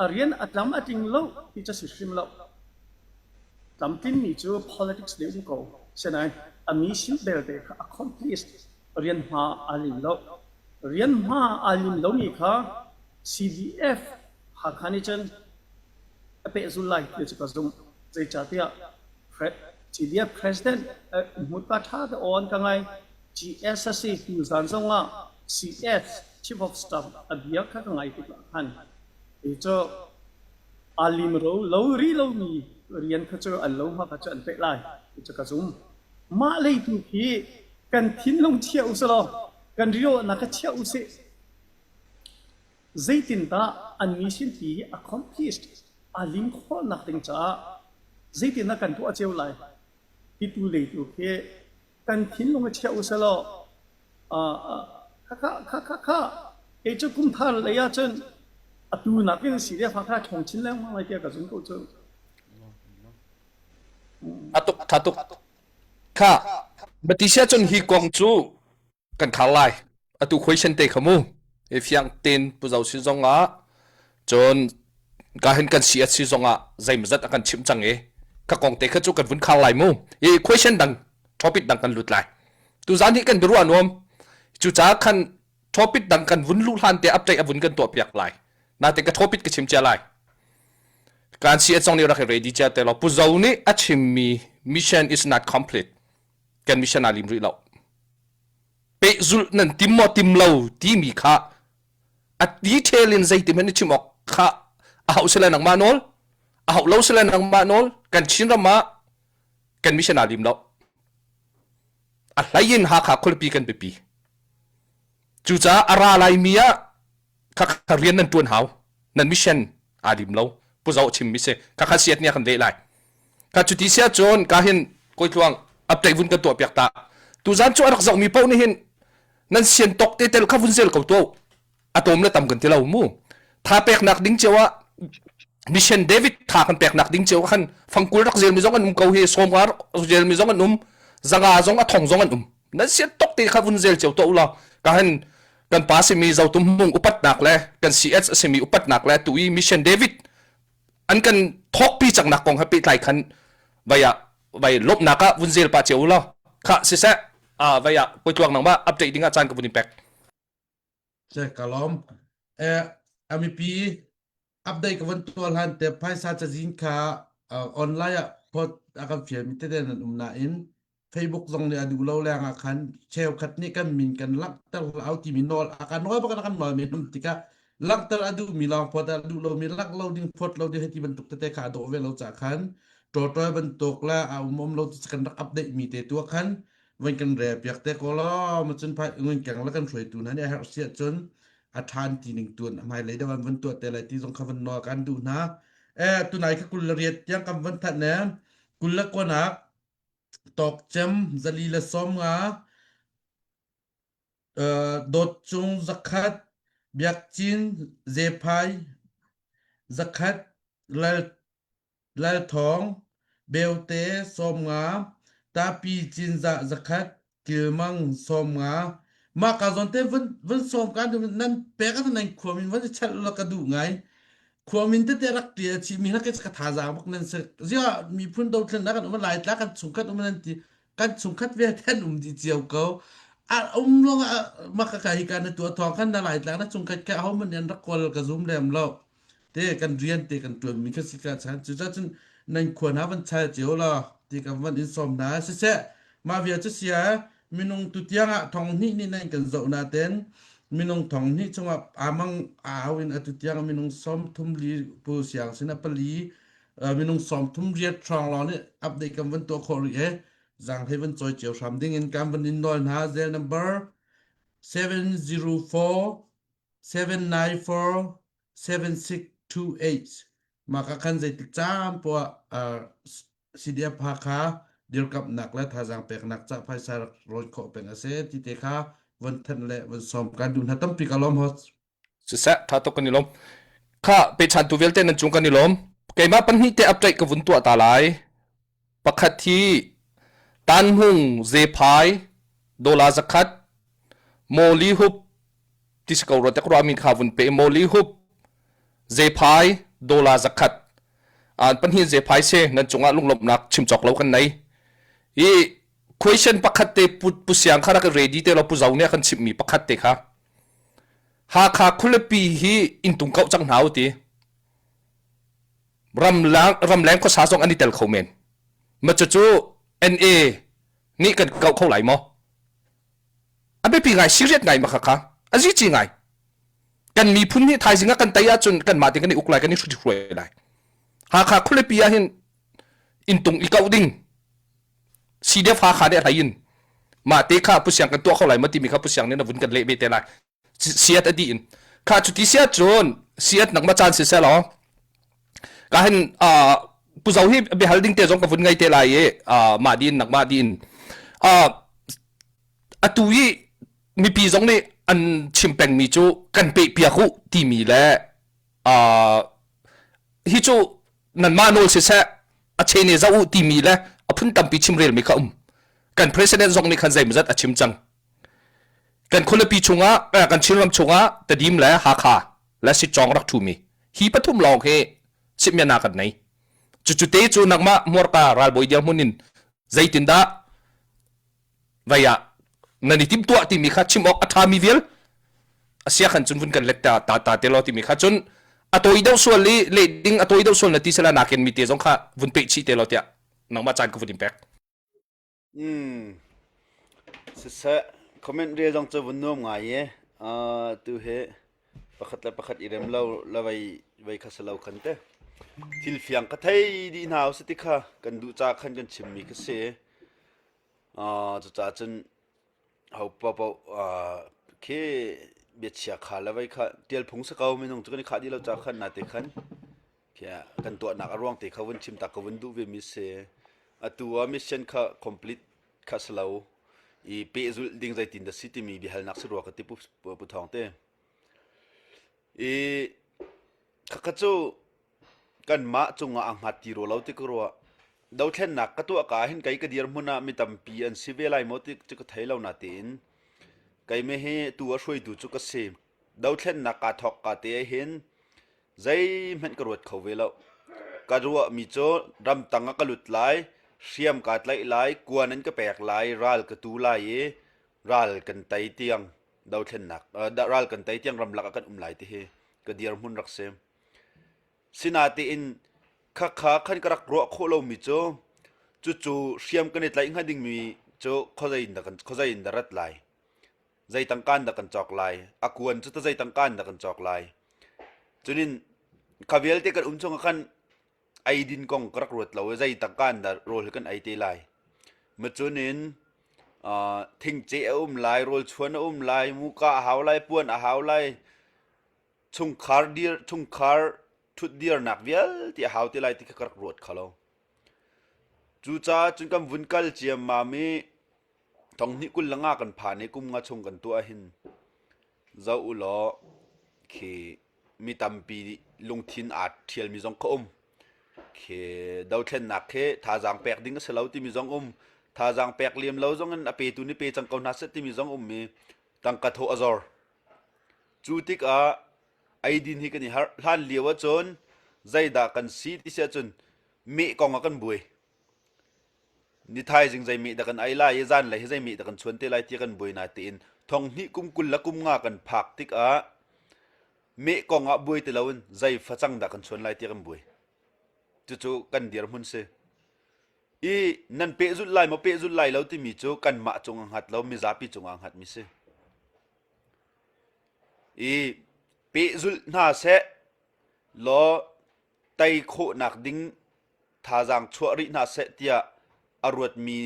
a rian a tlam a tling lo ti cu a si hrim lo. Tlamtlinmi cu politics deuh um ko. Sinain a mission belte kha accomplished rian hma aa lim lo. Rian hma aa lim lomi kha CDF Hakha nih cun a pehzul lai ti cu ka zumh. Zeicahtiah CDF President hmutka ṭha te aw an ka ngai. GS a si tuzan zongah CS Chief of Staff a bia kha ka ngai tikah khan hi cu aa lim ro lo rih lomi rian kha cu an lo hma kha cu an peh lai ti cu ka zum. Mah lei tu khi kan thinlung chia u law kan riawhnak kha chia u sih. Zeitindah an mission ti hi accomplished aa lim khawhnak ding caah zeitindah kan tuah cio lai ti tu lei tu khi kan thinlung a chia u selaw kha kha kha kha kei cu kum thar lei ah cun atu nakin si le fa kha ṭhawng chin lengmang lai tiah ka zum ko cu. Atuk tha tuk kha Batisia cun hi kong cu kan khar lai. Atu question te kha mu. Hi fiang ten pu zo sin zong ah cun ka hin kan si at si zong ah zeimazat a kan chimh cang i ka kong te kha cu kan vun khar lai mu. I question dang topic dang kan lut lai. Tuzan hi kan biaruah nuam. Cucaah khan topic dang kan vun luh hlan te update a vun kan tuah piak lai. Nate ka topic ka chim cia lai. Kan si at zong nih rak i ready cia te lo. Pu Zo nih a chimmi mission is not complete. Kan mission aa lim rih lo. Pehzulh nan tim maw tim lo timi kha a detail in zeitim hen i chim awk kha a hauh sile nangmah nawl a hauh lo sile nangmah nawl kan Chinram ah kan mission aa lim lo a hlei in Hakha khualipi kan biapi cucaah a ra laimi ah kha kha rian nan tuan hau nan mission aa lim lo pu zo chim mi si kha kha siat nia kan leh lai kha cuti sia cun ka hin koi tluang update vun kan tuah piak ta tuzan cu a rak zoh mi paoh nih hin nan sian tok te tel kha vun zel ko to a tom le tam kan ti lo mu tha pek nak ding cheu ah mission david tha kan pek nak ding cheu khan fangkul rak zel mi zong an um ko hi somgar zel mi zong an um zanga zong a thong zong an um nan sian tok te kha vun zel cheu to ula ka han kan pa simi zotum mung upatnak le kan CS a simi upatnak le tu i mission David an kan thawkpi cangnak kong he pehtlai khan vai ah vai lawmhnak ah vun zel pa cio law kha siseh a vai ah poitluang nang ma update ding ah caan ka vun in pek Se ka lawm eh amipi update ka van tuah hlan te phaisa cazin kha online ah phot a kan fial mi tete nan um nain Facebook zong nih a duh lo leng ah khan cheukhat nih kan min kan langhter hlah timi nawl a kan nawl bak kan nawl mi um tikah langhter a duh mi lawng phot a duh lo mi langh lo ding phot lo ding hei ti bantuk tete kha a dawh ve lo ca khan tawtawi bantuk la a um um lo kan rak update mi te tu khan van kan rel piak te ko law ma cun phai ngun keng la kan hruaitu hna nih a herh siah cun a ṭhan ti ning tuan hmai lei deuh an van tuah te lai ti zong kha van nawl kan duh hna eh tunai kha 28 tiang kan van thanh ne 29nak tawkcem 450 dawt cung 100 biakcin zephai 100 lal Lalthawng, Beute 50, Tapi Cinzah 100, Kilmang 50. Mah ka zawn te vun vun sawm ka nan pek ah nan khuamin van i chalh la ka duh ngai. Khuamin tete rak ṭial chih mi hna ka thazaang bak nan si. Ziah miphun dothlennak kan um lai tla kan chungkhat um nan ti kan chungkhat vialte an um dih cio ko. A um lawng ah mah ka ka hi ka na tuah thawng khan na lai tlang na chungkhat kha ahohmanh nih an rak kawl ka zum lem lo. Te kan rian te kan ṭuanmi kha si ka chan cucacun nan khua hna van chal cio law ti kan van in sawm hna siseh mah vial cu sia. Minung tutiang ah thong hnih nih nan kan zoh naten minung thong hnih chungah amang au in atu tiang minung 34 pu siang sin a pali minung 38 hrawng lawng nih update kan van tuah khawh rih e zang hlei van cawi cio hram ding in kan van in nawl hna zel number 704 794 7628 mah ka khan zeitik caan poah CDF Hakha dirkamhnak le thazaang peknak ca phaisa rak rawn khawh peng a si ti te kha von thanh le von sawm kan duh hna tampi ka lawm host. Siseh tha tuk kan i lawm. Kha pechan tu vialte nan cung kan i lawm. Keimah pahnih te update ka vun tuah ta lai. Pakhat hi Tanhung Zephai dola zakhat Mawli Hup ti si ko rua te ka ruah mi kha vun pe Mawli Hup Zephai dola zakhat an pahnih zephai se nan cungah lunglawmhnak chim cawk lo kan nei i question pakhat te pu, pu siang kha rak ready te lo pu zo nih a kan chimhmi pakhat te kha Hakha khualipi hi inn tung kauh cang hna u ti ramlang ramleng khuasa zong an i tel kho men ma cucu NA nih kan kauh kho lai maw a biapi ngai serious ngai ma kha kha a zici ngai kan miphun hi thaizing ah kan tei ahcun kanmah te kan i uk lai kan i hruai lai Hakha khualipi ah hin inntung i kauh ding CDF Hakha nih a hlei in mah te kha pusiang kan tuah kho lai ma timi kha pusiang nih na vun kan leh ve te lai siat a dih in kha cuti siat cun siat nak ma caan si seh law ka hin puzo hi biahal ding te zong ka vun ngei te lai i mah din nak mah din atu i mipi zong nih an chim pengmi cu kan peh piak u timi le hi cu nanmah nawl siseh a chene zoh u timi le a phun tampi chimrelmi kha um kan president zong nih khan zeimawzat a chim cang kan khualipi chungah kan Chinram chungah Tedim le Hakha le Sitcawng rak ṭhumi hi pathum lawng hi sitmiana kan nei cucu te cu nangmah hmurka ralbawi dirhmun in zeitindah vai ah nan i timtuah timi kha chim awk a ṭhami vial a sia khan cun vun kan let ta ta ta te law timi kha cun a tawi deuh sual i leh ding a tawi deuh sual na ti sela nakin mi te zong kha vun peh chih te law tiah nangmah caan ka vun in pek. Mm. Siseh, comment rel zong cu vun nuam ngai i uh, tu hi pakhat le pakhat i rem lo la vei vei kha si lo khan te. Thil fiang ka thei dih hna usih ti kha kan duh ca khan kan chimmi kha si. Uh, cucaah cun ho paohpaoh uh, khi biachia kha le vei kha tial phung si ko minung cu kan i khah dih lo ca khan nate khan khiah kan tuahnak a ruang te kha vun chim ta ka vun duh ve mi si. Atu ah mission kha complete kha si lo i pehzulh ding zeitin dah si timi biahalnak si rua ka ti pu pu Thawng te. I khakha cu kanmah cungah a hngat ti rua lo ti ka ruah. Dothlennak ka tuah ka hin kei ka dirhmun ah mi tampi an si ve lai maw ti cu ka thei lo natein keimah hi tu a hruaitu cu ka si. Dothlennak kaa thawk ka te ah hin zeihmanh ka ruat kho ve lo. Ka ruahmi cu ramtang ah ka lut lai, hriam kaa tlaih lai, kuan an ka pek lai, ral ka tu lai i ral kan tei tiang dothlennak ral kan tei tiang ramlak ah kan um lai ti hi ka dirhmun rak si. Sinatein khakha khan ka rak ruah khawh lomi cu cucu hriam kan i tlaih hnga dingmi cu khuazei in dah kan khuazei in dah rat lai. Zei tangka in dah kan cawk lai. A kuan cu ta zei tangka in dah kan cawk lai. Cunin kha vialte kan um chung ah khan eidin kong ka rak ruat lo i zei tangka in dah rawl hi kan ei te lai. Macunin uh, thingceh a um lai, rawl chuan a um lai, muka a hau lai, puan a hau lai, chungkhar dir chungkhar ṭhutdirnak vialte a hau te lai ti kha ka rak ruat kho lo. Cucaah cun kan vun kal ciammam i thonghnih 25 kan phan i kum nga chung kan tuah hin zoh u law khi mi tampi lungthin aa ṭhialmi zong kha um. Khi dothlennak khi thazaang pek ding a si lo timi zong um. Thazaang pek lem lo zong in a petu nih pe cang ko hna seh timi zong um i tangka thawh a zor. Cu tikah eidin hi kan i harh. Hlan lio ahcun zeidah kan si ti si ahcun meh kong ah kan buai. Ni thaizing zei meh dah kan ei lai i zanlei hi zei meh dah kan chuan te lai ti kan buai na tiin thong hnih kum 20 le kum nga kan phak tikah meh kong ah buai ti loin zei facang dah kan chuan lai ti kan buai. Cucu kan dirhmun si. I nan pehzulh lai maw pehzulh lai lo timi cu kanmah cung a hngat lo mizapi cungah a hngatmi si. I pehzulh hna seh law tei khawhnak ding thazaang chuah rih hna seh tiah a ruatmi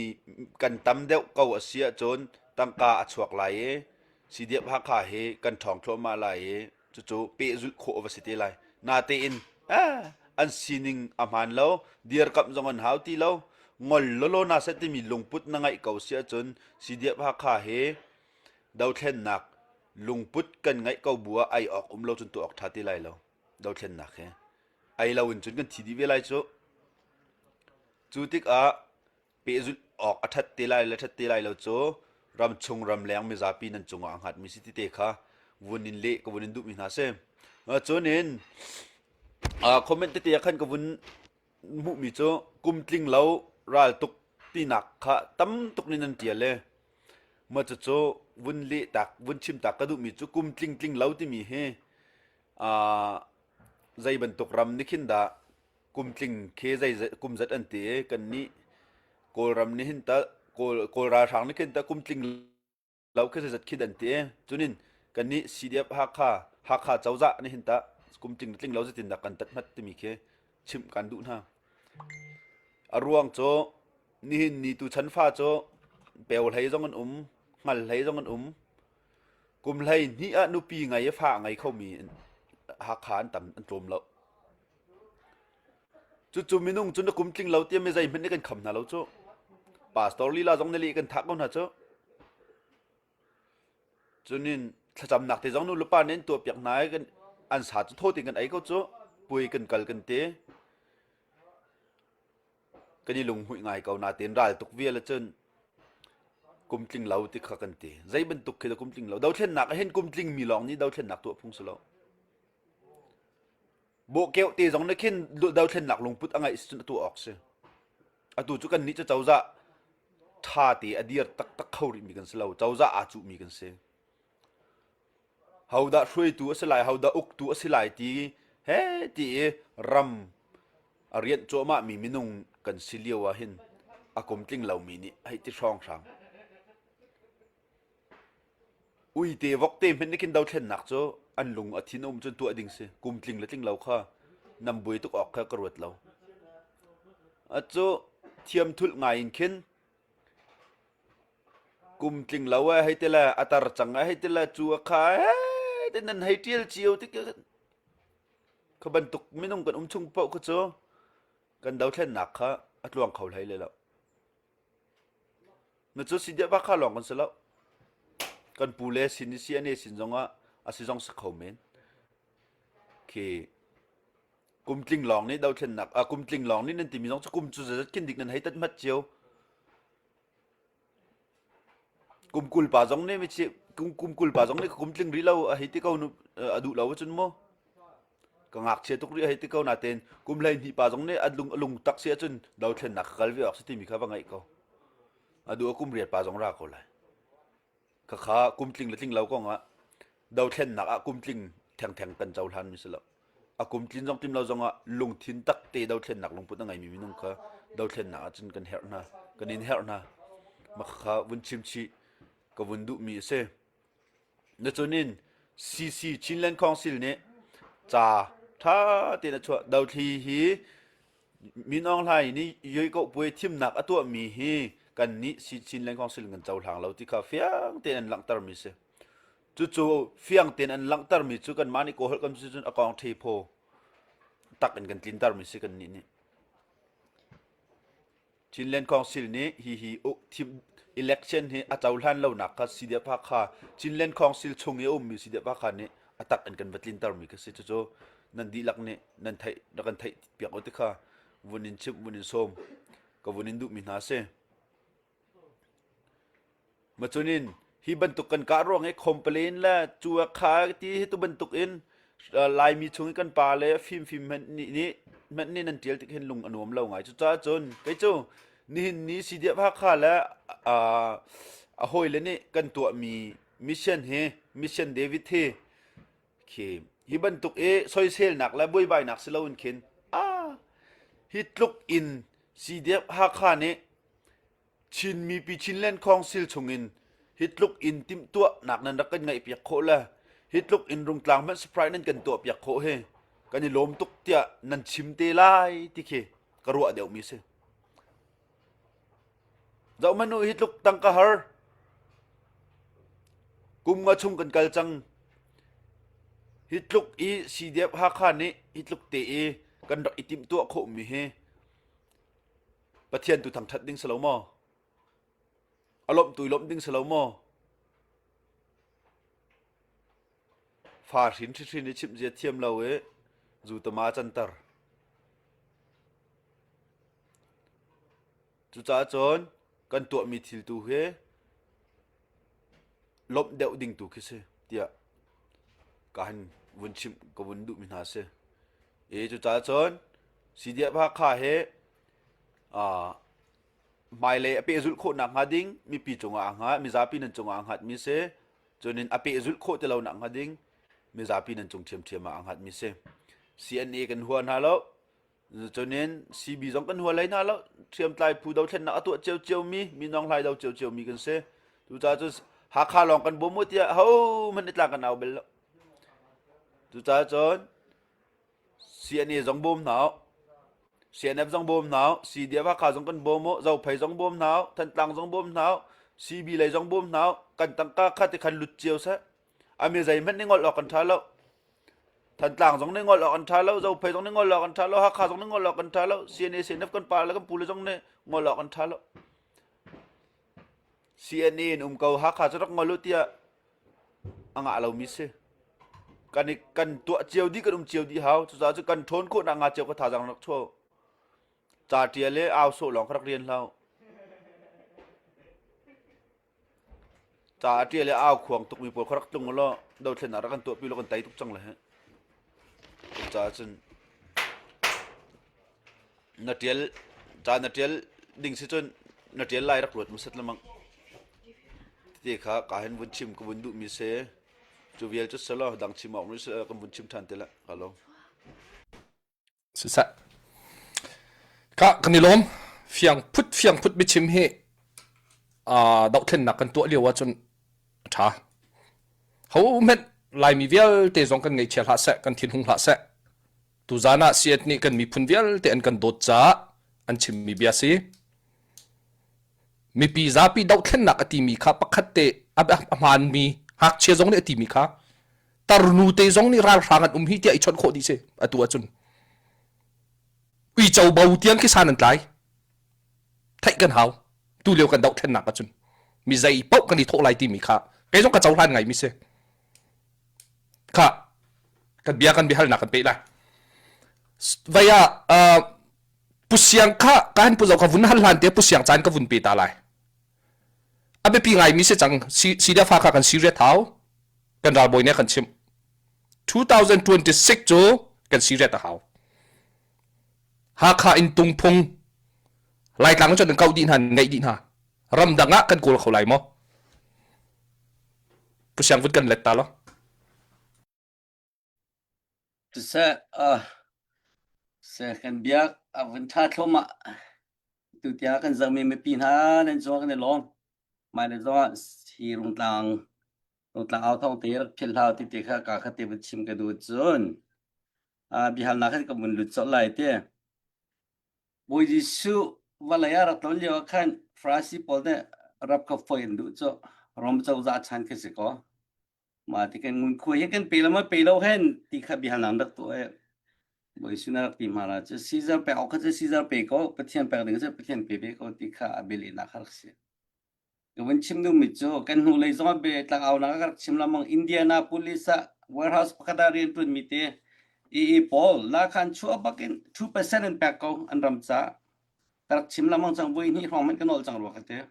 kan tam deuh ko a si ahcun tangka a chuak lai i CDF Hakha hi kan ṭhawng thluahmah lai i cucu pehzulh khawh a va si te lai. Natein eh, an sining a hmaan lo, dirkamh zong an hau ti lo, ngol lawlaw hna seh timi lungput na ngeih ko si ahcun CDF Hakha hi dothlennak lungput kan ngeih ko bu ah ei awk um lo cun tuah awk ṭha ti lai lo dothlennak hi. Ei lo in cun kan thi dih ve lai cu. Cu tikah pehzulh awk a ṭhat te lai le ṭhat te lai lo cu ramchung ramleng mizapi nan cungah a hngatmi si ti te kha vun in leh ka vun in duhmi hna si. Cun in comment tete ah khan ka vun hmuhmi cu kum tling lo raltuk tinak kha tam tuk nih nan ṭial i mah cucu vun leh tak vun chim tak ka duhmi cu kum tling tling lo timi hi zei bantuk ram nih khin dah kum tling khi zei kum zat an ti i kannih Kawlram nih hin tah Kawl Kawl ralhrang nih khin tah kum tling lo khi zeizat khi an ti i cunin kannih CDF Hakha Hakha cozah nih hin tah kum tling tling lo zeitin dah kan tat hmat timi khi chimh kan duh hna. A ruang cu nihin ni tu chan fa cu peu hlei zong an um, hngal hlei zong an um. Kum hlei hnih ah nupi ngei i fa a ngei khomi Hakha an tam an tlawm lo. Cucu minung cu na kum tling lo tiah mi zeihmanh nih kan kham hna lo cu. Pastor lila zong nih lih kan thah ko hna cu. Cunin thlacamnak te zong nu le pa nih an tuahpiak hna i kan an sa cu thaw tein kan ei ko cu. Puai kan kal kan ti. Kan i lunghmuih ngai ko natein ral tuk vial ahcun kum tling lo ti kha kan ti. Zei bantuk khi dah kum tling lo. Dothlennak ah hin kum tling mi lawng nih dothlennak tuah phung si lo. Bawhkeuh te zong nih khin dothlennak lungput a ngeih cun a tuah awk si. Atu cu kannih cu cozah ṭha te a dir taktak kho rihmi kan si lo. Cozah aa cuhmi kan si. Hodah hruaitu a si lai, hodah uktu a si lai ti he ti i ram a rianh cuahmahmi minung kan si lio ah hin a kum tling lomi nih hei ti hrawnghrang. Uite vokte hmanh nih khin dothlennak cu an lung a thin a um cun tuah ding si. Kum tling le tling lo kha nam buai tuk awk kha ka ruat lo. Acu thiam thulh ngai in khin kum tling lo eh hei ti le a tar cang eh hei ti le cu a kha eh ti nan hei ṭial cio tik kha bantuk minung kan um chung paoh kha cu kan dothlennak kha a tluang kho hlei le lo. Na cu si deuh kha lawng kan si lo. Kan pu le sin i si ane sin zongah a si zong si kho men. Khi kum tling lawng nih dothlennak a kum tling lawng nih nan timi zong cu kum cu zazat khin dik nan hei tat mat cio. Kum 20 pa zong nih michi kum kum 20 pa zong nih kum tling rih lo a hei ti ko nu a duh lo cun mu. Ka ngakchia tuk rih a hei ti ko natein kum 12 pa zong nih a lung a lung tak si ahcun dothlennak ka kal ve awk si timi kha va ngaih ko. A duh a kum riat pa zong ra ko lai. Khakha kum tling le tling lo kong ah dothlennak ah kum tling thengtheng kan cohlan mi si lo. A kum tlin zong tlin lo zong ah lungthin tak te dothlennak lungput a ngeimi minung kha dothlennak ah cun kan herh hna. Kan in herh hna. Mah khakha vun chim chih ka vun duhmi a si. Na cunin CC Chinland Council nih ca ṭha tein a chuah. Dothli hi Min Aung Hlaing nih Yoiko puai thimnak a tuahmi hi kannih Chinland Council kan cohlang lo ti kha fiang tein an langhtermi si. Cucu fiang tein an langhtermi cu kanmah nih Kawlholh kan si cun a kong ṭhe phaw tak in kan tlintermi si kannih nih. Chinland Council nih hihi thim election hi a cohlan lonak kha CDF kha Chinland Council chung i a ummi CDF kha nih a tak in kan va tlintermi kha si. Cucu nan dihlak nih nan theih rak kan theih piak u ti kha vun in chimh vun in sawm ka vun in duhmi hna si. Macunin hi bantuk kan kah ruang i complain le cu a kha ti hi tu bantuk in Laimi chung i kan pa le fimfim hmanh nih nih hmanh nih nan ṭial tik hin lung a nuam lo ngai. Cucaah cun kei cu nihin ni CDF Hakha le a hawile nih kan tuahmi mission hi mission David hi khi hi bantuk i soiselnak le buaibainak si loin khin ah hi tluk in. CDF Hakha nih Chin mipi Chinland Council chungin hi tluk in timhtuahnak nan rak kan ngaihpiak khawh le hi tluk in Rungtlang hmanh surprise nan kan tuahpiak khawh hi kan i lawm tuk tiah nan chim te lai ti khi ka ruah deuhmi si. Zohhmanh u hi tluk tangka har kum nga chung kan kal cang. Hi tluk i CDF Hakha nih hi tluk te i kan rak i timhtuah khawhmi hi Pathian tu thangṭhat ding si lo maw? A lawmh tu i lawmh ding si lo maw? Fa hrin hrin i chimh zia thiam lo i zu tama canter. Cucaah cun kan tuahmi thil tu hi lawmh deuh ding tu khi si tiah ka han vun chimh ka vun duhmi hna si. I cucaah cun CDF Hakha hi uh, hmailei a pehzulh khawh nakhnga ding mipi cungah aa hngat mizapi nan cungah aa hngatmi si cunin a pehzulh khawh ti lo nakhnga ding mizapi nan cung ṭhiamṭhiam ah aa hngatmi si. CNA kan hua hna lo Cunin CB zong kan hua hlei hna lo. Hriamtlai phu dothlennak a tuah ciocio mi, minawng hlai do ciocio mi kan si. Cucaah cun Hakha lawng kan bawm u tiah hohmanh nih tlang kan au bel lo. Cucaah cun CNA zong bawm hna u. CNF zong bawm hna u. CDF Hakha zong kan bawm u. Zophei zong bawm hna u. Thantlang zong bawm hna u. CB lei zong bawm hna u. Kan tangka kha ti khan lut cio seh. A mi zeihmanh nih ngol awk kan ṭha lo. Thantlang zong nih ngol awk an ṭha lo, Zophei zong nih ngol awk an ṭha lo, Hakha zong nih ngol awk an ṭha lo, CNA CNF kan pa le kan pu le zong nih ngol awk an ṭha lo. CNA in um ko Hakha cu rak ngol u tiah a ngah lomi si. Kan i kan tuah cio dih kan um cio dih hau. Cucaah cu kan ṭhawn khawhnak nga cio ka thazaang rak chuah. Ca ṭial le au sawh lawng kha rak rian hlah. Ca a ṭial i au khuang tukmi pawl kha rak tlung ulaw dothlennak rak kan tuahpi law kan tei tuk cang le hih. Cucaah cun na ṭial ca na ṭial ding si cun na ṭial lai rak ruat hmasat lengmang. Tete kha ka hin vun chim ka vun duhmi si. Cu vial cu selaw dang chim awk mi si kan vun chim ṭhan te la. Ka lawm. Siseh. Ka kan i lawm. Fiang phut fiang phut biachim hi uh, dohthlennak kan tuah lio ahcun a ṭha. Ho hmenh Laimi vialte zong kan ngaihchia hlah seh, kan thinhung hlah seh. Tuzaan ah siat nih kan miphun vialte an kan dawt caah an chimmi bia si. Mipi zapi dohthlennak a timi kha pakhat te a hmaanmi ngakchia zong nih a timi kha tarnu te zong nih ralhrang an um hi tiah i chawnh khawh dih si atu ahcun uico bo tiang khi san an tlai theih kan hau tu lio kan dohthlennak ahcun mi zei paoh kan i thawh lai timi kha kei zong ka cohlan ngai mi si kha kan bia kan biahalnak kan pe lai vei ah pusiang kha ka han pu zo ka vun hal hlan te pusiang caan ka vun pe ta lai a biapi ngaimi si cang Syria fa kha kan Syria thau kan ralbawi nih kan chimh 2026 cu kan Syria ta hau Hakha in tungphung Laitlang cun kan kauh dih hna ngeih dih hna ramdang ah kan kawl kho lai maw Pu Siang vun kan let ta lo Siseh, uh, seh kan biak a vun ṭha thluahmah. Tutiang kan zohmi mipi hna nan cungah kan i lawm. Hmailei zongah hi Rungtlang Rungtlang au thawng te rak philh hlah ti te kha ka kha te vun chim ka duh cun uh, biahalnak khan ka vun lut colh lai ti. Bawi Jesuh vawlei ah rak tlon lio ah khan Farasi pawl nih rap kha foi an duh cu Rom cozah chan khi si kaw. Mah ti kan ngunkhuai hi kan pe lo ma pe lo hen ti kha biahalnak rak tuah i Bawi Jesuh rak ti hma la cu Caesar pek awk kha cu Caesar pe ko Pathian pek ding cu Pathian pe ve ko ti kha a bialehnak kha rak si. Ka vun chim duhmi cu kan hnulei zong ah bia tlangaunak ka rak chim lengmang Indianapolis ah warehouse pakhat ah rian ṭuanmi te EE pawl la khan chuah bak in 2% an pek ko an ram ca ka rak chim lengmang cang voi hnih hrawng hmanh ka nolh cang rua ka ti.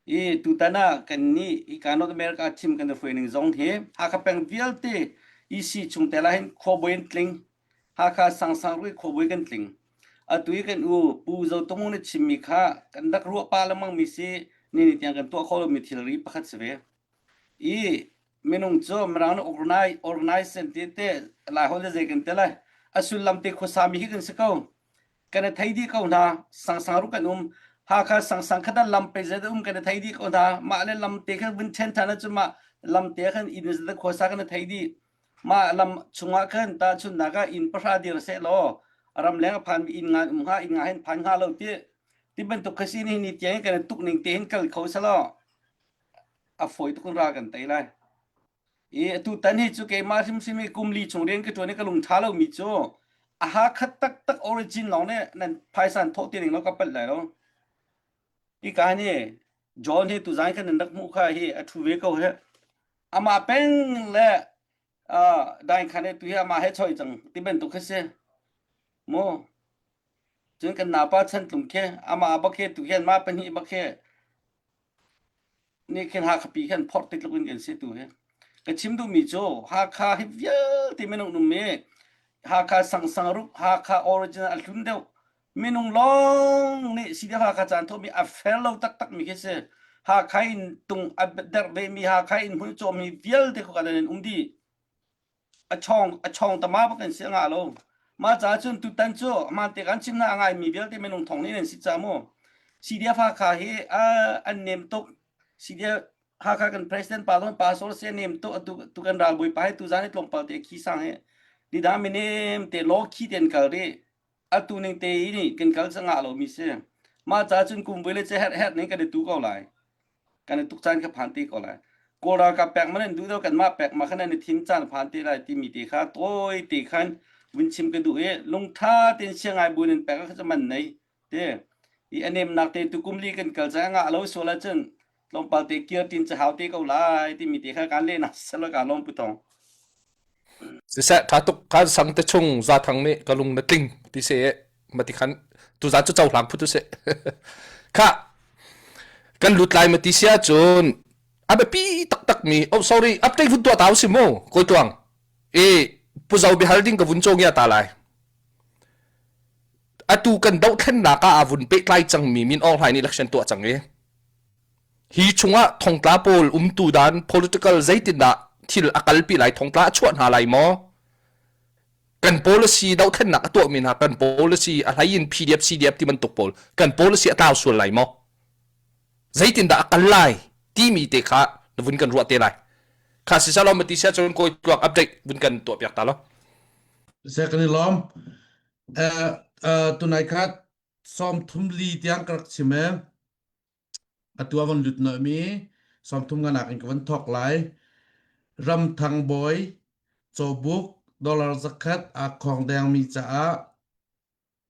I tutan ah kannih hika North America thim kan i hruai ning zong hi Hakha peng vialte EC chungtel ah hin khuabawi an tling. Hakha sangsang rui khuabawi kan tling. Atu i kan u Pu Zo Tung nih chimmi kha kan rak ruah pah lengmang mi si ni ni tiang kan tuah kho lomi thilri pakhat si ve. I minung cu Mirang nih organize organize an ti te Lai holh le zei kan ti lai. A sullam te khuasami hi kan si ko. Kan i thei dih ko hna. Sangsang ru kan um. Hakha sangsang khat ah lam pe zet um kan i thei dih ko hna. Mah le lam te khan vun ṭhen ṭhan ahcun mah lam te khan inn zet khuasa kan i thei dih. Mah lam chungah khan tahchunhnak ah inn pahra dir seh law ramleng a phanmi inn nga um hnga inn nga hin phan hnga lo ti ti bantuk kha si ni ni tiang kan i tuk ning te hin kal kho selaw a fawi tuk in ral kan tei lai. I atu tan hi cu keimah hrimhrim hi kum li chung rian ka ṭuan i ka lung ṭha lomi cu a ha khat taktak origin lawng nih nan phaisa an thawh ti ning lo ka palh lai lo. Hi ka ni John hi tuzan khan nan rak hmuh kha hi a ṭhu ve ko he. Amah peng le uh, dain khan tu hi amah he choi cang ti bantuk khi si. Mu cun kan napa chan tlung khi amah bak khi tu hian ma pahnih bak khi nih khin Hakha pi khan phorh ti tluk in kan si tu hi. Ka chim duhmi cu Hakha hi vialte minung um i Hakha sangsang rup Hakha original a hlun deuh minung lawng nih si deuh Hakha caan thawhmi a fair lo taktak mi khi si. Hakha in tung a derh ve mi Hakha in hmun cawm mi vialte khuka in um dih. A chawng a chawng tama bak in si a ngah lo. Mah caah cun tutan cu hmaan te kan chim hna a ngaimi vialte minung thong nih nan si ca mu. CDF Hakha hi an nem tuk. CDF Hakha kan president pa zong pastor si a nem tuk atu tu kan ralbawi pa hi tu zan i tlawmpal te khi sang hi nidang mi nem te law khi ten kal ri atu ning te hi kan kal ca ngah lo mi si. Mah caah cun kum voi le che herh herh ning kan i tu ko lai. Kan i tuk caan kha phan te ko lai. Kawl ralkap pek man an duh lo kanmah pek ma khan an i thim caan phan te lai timi te kha tawi te khan vun chim ka duh i lungtha tein siangai bu in pek kha cu man nei te i a nemnak te tu kum li kan kal cang ngah lo sual ahcun tlawmpal te kir tin ca hau te ko lai timi te kha kan lehnak selo ka lawm pu tong. Siseh tha tuk kan sang te chung za thang nih ka lung na tling ti se mati khan tuzan cu cohlang phut usih kha kan lut lai mati sia cun a biapi taktak mi oh sorry update vun tuah ta usih mu koi tuang e puzau bihal ding ka vun cawngia ta lai atu kan dohthlennak ah a vun pehtlai cangmi min Aung Hlaing nih election tuah cang i hi chungah thongtla pawl umtu dan political zeitindah thil a kalpi lai thongtla a chuah hna lai maw kan policy dohthlennak a tuahmi hna kan policy a hlei in PDF CDF ti bantuk pawl kan policy a tlau sual lai maw zeitindah a kal lai timi te kha na vun kan ruah te lai kha si salo mati sia cun koi tluak update vun kan tuah piak ta lo Se kan i lawm. Eh tunai kha sawm thum li tiang ka rak chim e. Atu a von lut mi 30 nga nak in ka von thawk lai. Ramthang bawi cawbuk dollar zakhat aa khawng dengmi caah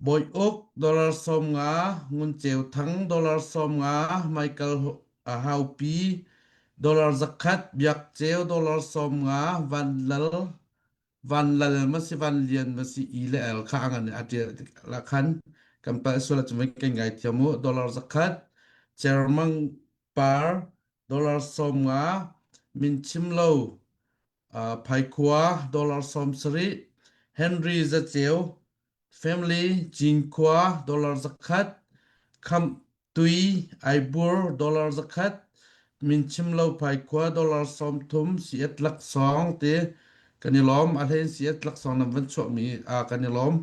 Bawi Uk dollar 50, Ngun Ceu Thang dollar 50, Michael Haupi dollar zakhat, Biak Ceu dollar 50, Van Lal Van Lal ma si Van Lian ma si I le L kha angan a ṭial la khan kan palh sual ahcun voi kan ngai thiam u dollar zakhat Chermang par dollar 50 min chim lo uh, Phaikhua dollar 70 Henry Zaceu Family Cinkhua dollar zakhat Khamh Tui Aibur dollar zakhat Minchimlo Phaikhua dollar 30 siat laksawng ti kan i lawm a hlein siat laksawng nan van chuahmi ah kan i lawm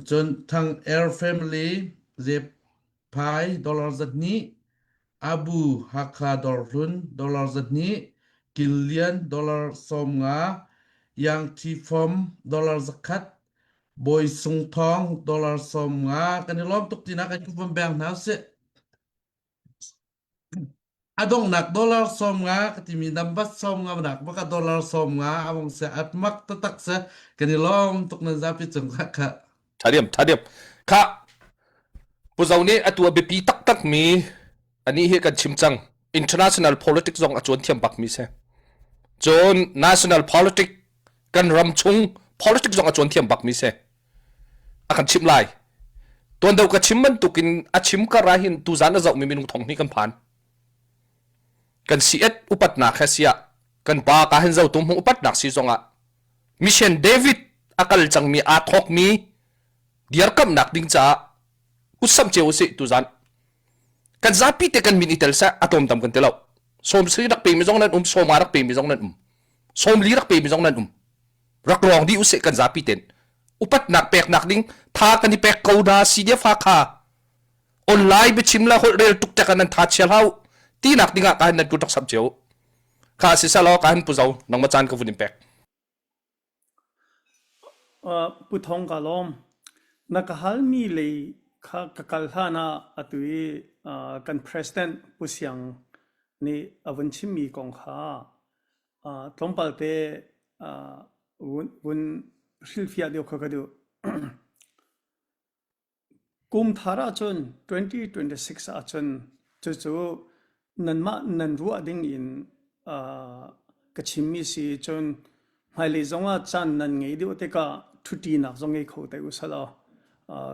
cun Thang Air Family Zephai dollar zahnih Abu Hakha Dawrhlun dollar zahnih Kilian dollar 50 Yang Thi Fom dollar zakhat Bawi Sung Thawng dollar 50 kan i lawm tuk tinak kan van beng hna usih. A donghnak dollar 50 ka timi number 50 nak baka dollar 50 among se at mak tatak se kan i lawm tuk nan zapi cung kha kha. Tha diam tha diam kha Pu Zo nih atu a biapi taktak mi ani hi kan chim cang international politics zong a cuan thiam bak mi si cun national politics kan ram chung politics zong a cuan thiam bak mi si a kan chimh lai tuan deuh ka chim bantukin a chim kar ah hin tuzan a zoh mi minung thong hnih kan phan kan si et upatnak he siah kan pa ka hin zo tum hung upatnak si zongah mission David a kal cangmi aa thawk mi dirkamnak ding caah kutsamh cio usih tuzan kan zapi te kan min i tel seh a tlawm tam kan ti lo sawm sri rak pe mi zong nan um sawma rak pe mi zong nan um sawmli rak pe mi zong nan um rak rawng dih usih kan zapi ten upatnak peknak ding. Tha kan i pek ko na CDF Hakha. Online biachim le holh rel tuk tek nan tha chia hlau. Tinak dingah ka hin nan tu rak sam cio. Kha si salo ka hin pu zo nangma caan ka vun in pek. Pu Thawng ka lawm. Na ka halmi lei kha ka kal hlan ah atu i kan president Pu Siang nih a vun chimmi kong kha tlawmpal te vun hrilhfiah deuh kha ka duh. Kum thar ahcun 2026 ahcun cucu nanmah nan ruah ding in ka chimmi si cun hmailei zongah caan nan ngei deuh tikah ṭhuṭinak zong ngei kho te u selaw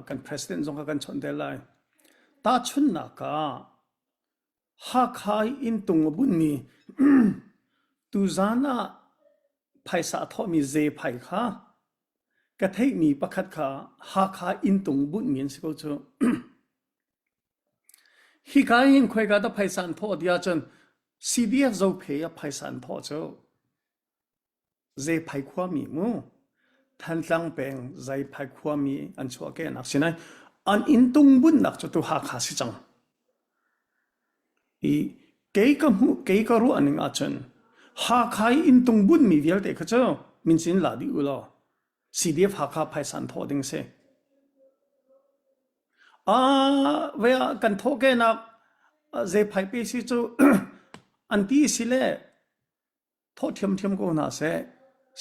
kan president zong kha kan chawnh te lai. Tahchunhnak ah Hakha i inntung a bunhmi tuzaan ah phaisa a thawhmi zephai kha Ka theihmi pakhat kha Hakha inntung bunhmi an si ko cu. Hika hin khoika dah phaisa an thawh ti ahcun CDF Zophei ah phaisa an thawh cu. Zeiphai khuami mu. Thantlang peng Zeiphai khuami an chuahkehnak si nain an inntung bunhnak cu tu Hakha si cang. I kei ka hmuh kei ka ruah ning ahcun Hakha i inntung bunhmi vialte kha cu mincin la dih u law CDF Hakha phaisa an thawh ding si. Ah, vei ah kan thawhkehnak zeiphai pe si cu an ti si le thawh ṭhiamṭhiam ko hna seh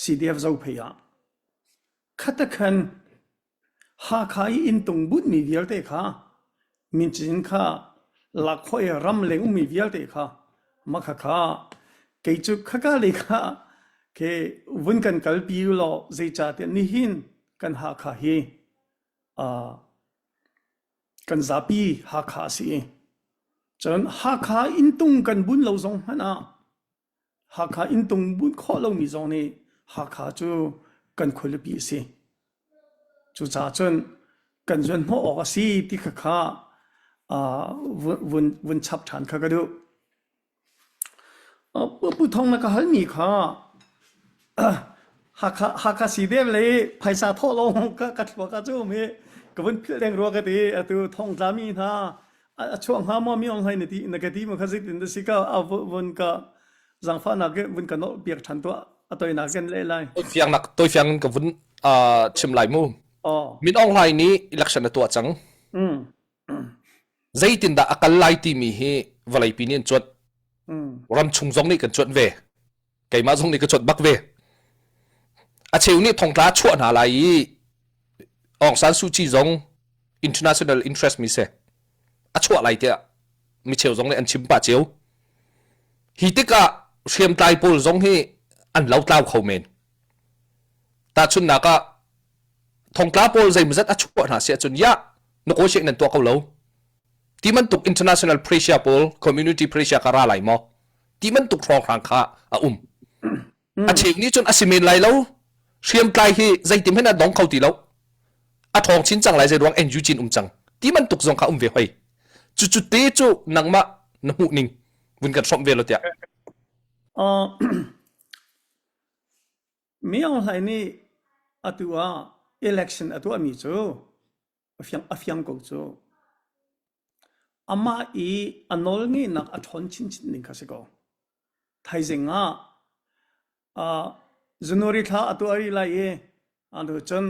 CDF Zophei ah. Khatakhan Hakha i inntung bunhmi vialte kha mincin kha lak khawh i ramleng ummi vialte kha mah khakha kei cu khaka lei kha ke vun kan kalpi u law zeicahtiah nihin kan Hakha hi uh, kan zapi Hakha a si i cun Hakha inntung kan bun lo zong hmanh ah Hakha inntung bunh khawh lomi zong nih Hakha cu kan khualipi a si. Cucaah cun kan zuanhnawh awk a si ti kha kha vun, vun chap ṭhan kha ka duh. Pu Thawng na ka halmi kha Hakha, Hakha CDF le phaisa thawh lawng ka, ka thluak ah cu um hi ka vun philh deng rua ka ti. Atu thongtlami hna a chuah hnga maw mi ong hlei na ti na ka ti ma kha zeitin da si ka a vun ka zangfahnak ke vun ka nolh piak ṭhan tuah a toinak kan leh lai. Fiang nak toi fiang ka vun chim lai mu. Min Aung Hlaing nih election a tuah cang. Mm. Zeitindah a kal lai timi hi vawleipi nih an cuanh. Ramchung zong nih kan cuanh ve. Keimah zong nih ka cuanh bak ve. A cheu nih thongtla chuah hna lai i Aung San Suu Kyi zong international interest mi si. A chuah lai tiah mi cheu zong nih an chim pah cio. Hi tikah hriamtlai pawl zong hi an lotlau kho men. Tahchunhnak ah thongtla pawl zeimawzat a chuah hna si ahcun ya na kawl nan tuah ko lo ti bantuk international pressure pawl community pressure ka ra lai maw ti bantuk hrawnghrang kha a um a cheu nih cun a si men lai lo hriamtlai hi zeitim hen a dong kho ti lo a ṭhawng chin cang lai zei ruang NUG in um cang ti bantuk zong kha um ve hoi cu cu te cu nangmah na hmuh ning vun kan hrawmh ve lo tiah Mi Aung Hlaing nih atu ah election a tuahmi cu a fiang, a fiang ko cu. Amah i a nawlngeihnak a ṭhawn chinchin ding kha si ko. Thaizing ah uh, January thla a tuah rih lai i anu cun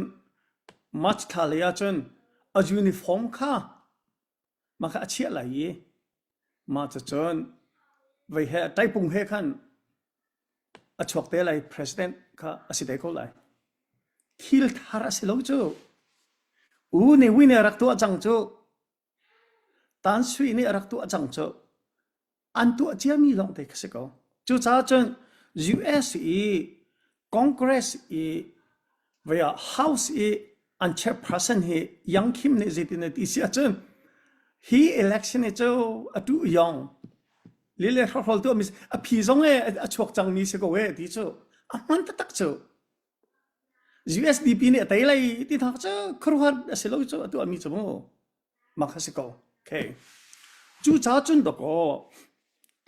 March thla lei ah cun a uniform kha mah kha a chiah lai i mah cucun vei he taipung he khan a chuak te lai president kha a si te ko lai. Thil thar a si lo cu. U Ne Win nih a rak tuah cang cu. Tan Sui nih a rak tuah cang cu. An tuah ciami lawng te kha si ko. Cucaah cun US i Congress i vei ah House i an chairperson hi Yang Kim nih zeitin a ti si ahcun hi election hi cu atu yong lile hrohrol tu a phi zong e a chuak cangmi si ko e ti cu a hman taktak cu USDP nih a tei lai ti thak cu khuaruahar a si lo cu a tuahmi cu mu mah kha si ko okay cu ca cun dawkaw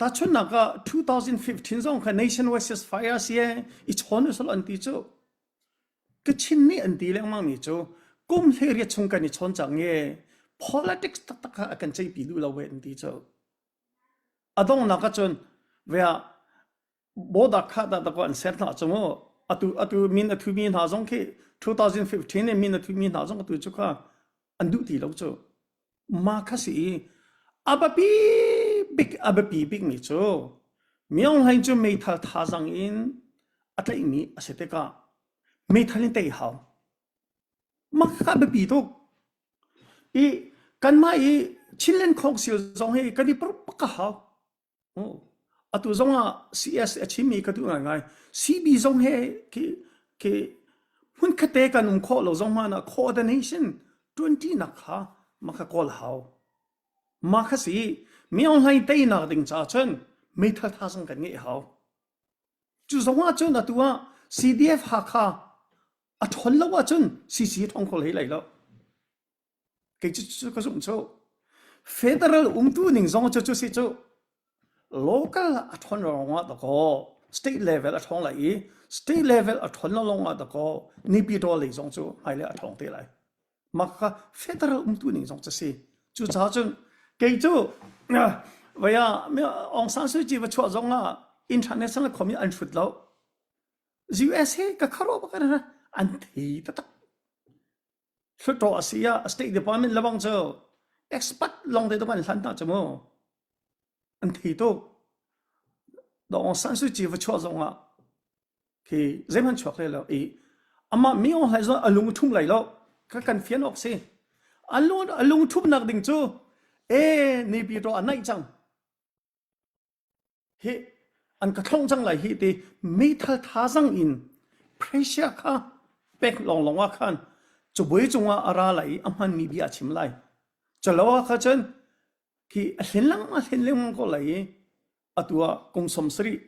tahchunhnak ah 2015 zong kha nationwide ceasefire si e i chawn usal an ti cu Kachin nih an ti lengmang mi cu. Kum hlei chung kan i chawn cang i politics taktak kha a kan ceihpi duh lo ve an ti cu. A donghnak ahcun vea border kha dah dah an ser hna cu mu. Atu atu min a thumi hna zong khi 2015 in min a thumi hna zong atu cu kha an duh ti lo cu. Mah kha si i a biapi bik a biapi bikmi cu Myo Hlaing cu meithal thazaang in a tlaihmi a si tikah meithal in tei hau. Mah kha a biapi tuk. I kanmah i Chinland Council zong hi kan i purh bak a hau. Atu zong ah CS a chimmi ka duh ngaingai. CB zong he khi khi hmunkhatte kan um khawh lo zong hmanh ah coordination ṭuanṭinak kha mah kha kawl hau. Mah kha si Myo Hlaing teinak ding caah cun meithal tha zong kan ngeih hau. Cu zong ah cun atu ah CDF Hakha a ṭhawn lo ahcun CC ṭhawng kho hlei lai lo. Kei cu cu ka zumh cu. Federal umtu ning zong cu cu si cu local a ṭhawn lawng ah dakaw state level a ṭhawng lai i state level a ṭhawn lo lawng ah dakaw Naypyidaw lei zong cu hmailei a ṭhawng te lai. Mah kha federal umtu ning zong cu si. Cucaah cun kei cu vei ah Aung San Suu Kyi va chuah zong ah international community an hrut lo. US hi ka khuaruah bak an thei taktak. Hluttaw a si ah State Department lebang cu expert lawng te an hlan hna cu mu. An thei tuk. Aung San Suu Kyi va chuah zong ah khi zeihmanh chuak hlei lo i amah mi Aung Hlaing zong a lung ṭhum lai lo ka kan fian awk si. A lung a lung ṭhumnak ding cu e Naypyidaw a naih cang. Hi an ka thlong cang lai hi ti meithal thazang in pressure kha pek lawnglawng ah khan cabuai cungah a ra lai i a hmanmi bia a chim lai. Calo ah kha cun khi a hlen lengmang a hlen lengmang ko lai i atu ah kum 70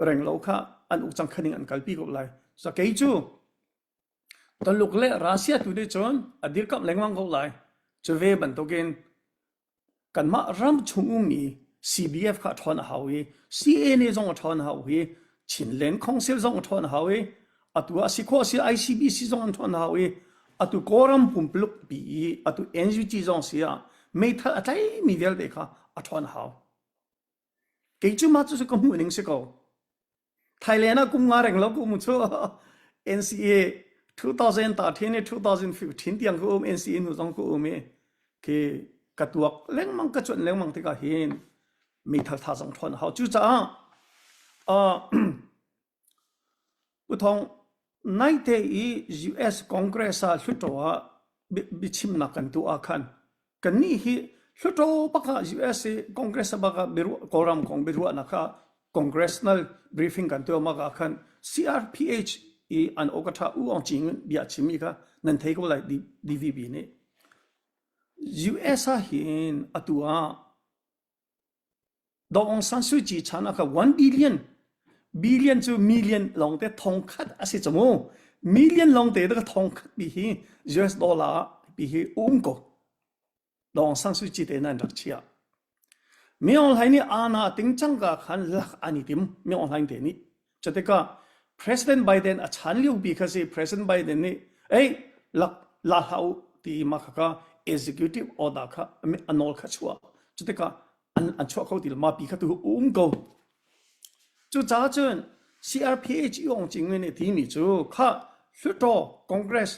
renglo kha an uk cang khaning an kalpi ko lai. So kei cu Taluk le Russia tu nih cun a dirkamh lengmang ko lai. Cu ve bantukin Kanmah ram chung ummi CBF kha a ṭhawn a hau i CNA zong a ṭhawn a hau i Chinland Council zong a ṭhawn a hau i atu ah si khawh si ICBC zong an ṭhawn a hau i atu Kawlram pumpuluk pi i atu NUG zong si ah meithal a tlaimi vialte kha a ṭhawn a hau. Kei cu mah cu ka hmuh ning si ko. Thailand ah kum nga reng lo ka um cu NCA 2013 i 2015 tiang ka um NCA hnu zong ka um i khi ka tuak lengmang ka cuanh lengmang tikah hin meithal tha zong ṭhawn a hau cucaah uh, Pu Thawng naite i US Congress ah Hluttaw ah biachimnak kan tuah ah khan kannih hi Hluttaw bak ah US i Congress bak ah Kawlram kong biaruahnak kha Congressional briefing kan tuah mak ah khan CRPH i an awka U Aung Cing bia chimmi kha nan thei ko lai DVB nih. US ah hin atu ah Daw Aung San Suu Kyi chan ah kha 1 billion billion cu million lawngte thongkhat a si cu mu million lawngte ka thongkhat pi hi US dollar pi hi um ko Daw Aung San Suu Kyi te nan rak chia Mi Aung Hlaing nih ana ting cang ka khan lak an i tim Mi Aung Hlaing te nih cutikah President Biden a chan lio bi kha si President Biden nih ei lak la hlah u ti ma kha ka executive order kha a nawl kha chuah cutikah an an chuah kho ti lo ma pi kha tu um ko cucaah cun CRPH i ong ching nih timi cu kha Hluttaw Congress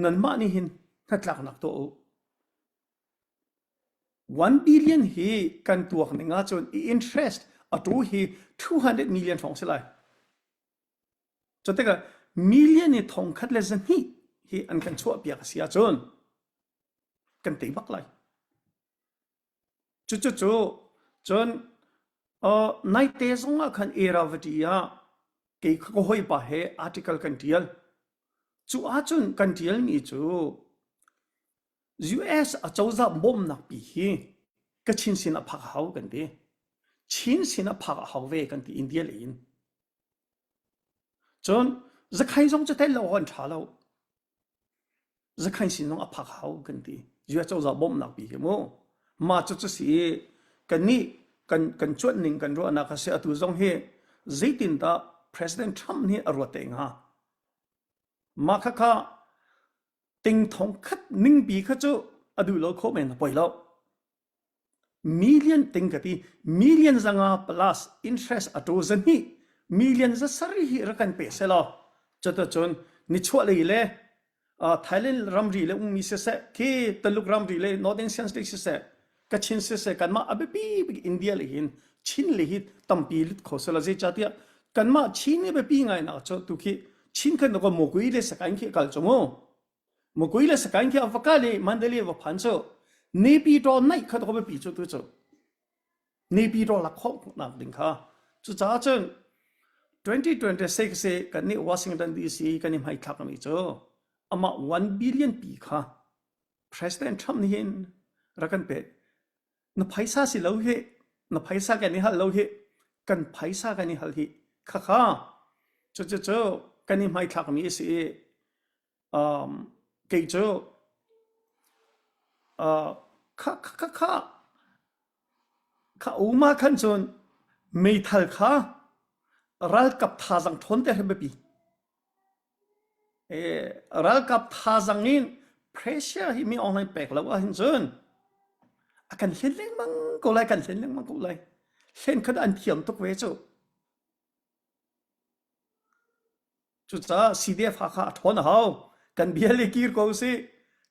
nanmah nih hin hnatlaknak tuah u 1 billion hi kan tuak ning ahcun i interest atu hi 200 million hrawng si lai cu tikah million i thong khat le zahnih hi an kan chuah piak a si ahcun kan tei bak lai Cucu cun naite zong ah khan Iravati ah kei ka hawipa he article kan ṭial. Cu ahcun kan ṭialmi cu US acozah bawmhnak pi hi Kachin sin ah phak a hau kan ti. Chin sin ah phak a hau ve kan ti India lei in. Cun Zakhai zong cu tel lo awk an ṭha lo. Zakhain sin zong a phak hau kan ti. US cozah bawmhnak pi hi mu. Mah cu cu si i kannih kan kan cuanh ning kan ruahnak a si atu zong hi zeitindah President Trump nih a ruat te hnga? Mah khakha. Ting thong khat ningpi kha cu a duh lo khawh men a poi lo. Million ting ka ti million zanga plus interest a to zahnih million za sarih hi rak kan pe selaw cutacun nichuah lei le Thailand ramri le ummi siseh khi Taluk ramri le Northern Shan State siseh Kachin siseh kanmah a biapi bik India le hin Chin le hi tampi lut kho sela zeicahtiah kanmah Chin i biapi ngai nak cu tu khi Chin khan ko Mokui le Sakaing khi kal cu mu Mokui le Sakaing khi a va kal i Mandalay va phan cu Naypyidaw naih kha ko biapi cu tu cu Naypyidaw lak khawh nak ding kha cucaah cun 2026 i kan nih Washington DC kan i hmaithlak mi cu amah 1 billion pi kha President Trump nih hin rak kan pe na phaisa si lo hi na phaisa kan i hal lo hi kan phaisa kan i hal hi khakha cu cu cu kan i hmaithlak mi a si i um, kei cu uh, kha kha kha kha uma khan cun meithal kha ralkap thazang ṭhawn te hi biapi Ralkap thazaang in pressure hi mi online pek lo ahhin cun a kan hlen lengmang ko lai, kan hlen lengmang ko lai. Hlen kha an thiam tuk ve cu. Cucaah CDF Hakha a ṭhawn a hau. Kan bia le kir ko usih.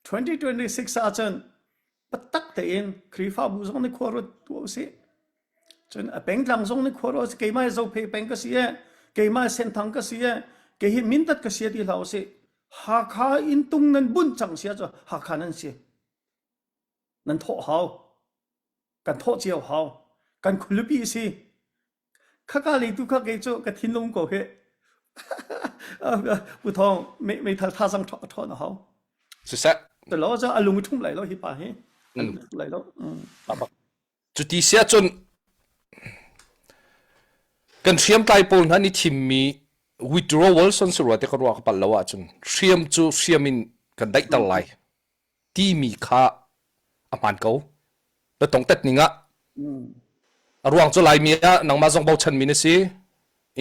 2026 ahcun biatak tein Khrihfabu zong nih khua ruat tuah usih. Cun a pengtlang zong nih khua ruat usih. Keimah hi Zophei peng ka si e, keimah hi Senthang ka si e, kei hi Mindat ka si e ti hlah usih. Hakha inn tung nan bunh cang si ahcun Hakha nan si. Nan thawh hau. Kan thawh cio hau. Kan khualipi a si. Khaka lei tu kha kei cu ka thinlung ko hi. Pu Thawng meithal thazang ṭhawn a hau. Siseh. Talo cu a lung ṭhum lai lo hi pa hi. A lung ṭhum lai lo. Cuti sia cun kan hriamtlai pawl hna nih thimmi withdrawal son si rua te ka ruah ka palh lo ahcun hriam cu hriam in kan daihter lai timi kha a hmaan ko. Na tongtet ning ah a ruang cu Laimi ah nangmah zong bochanmi na si.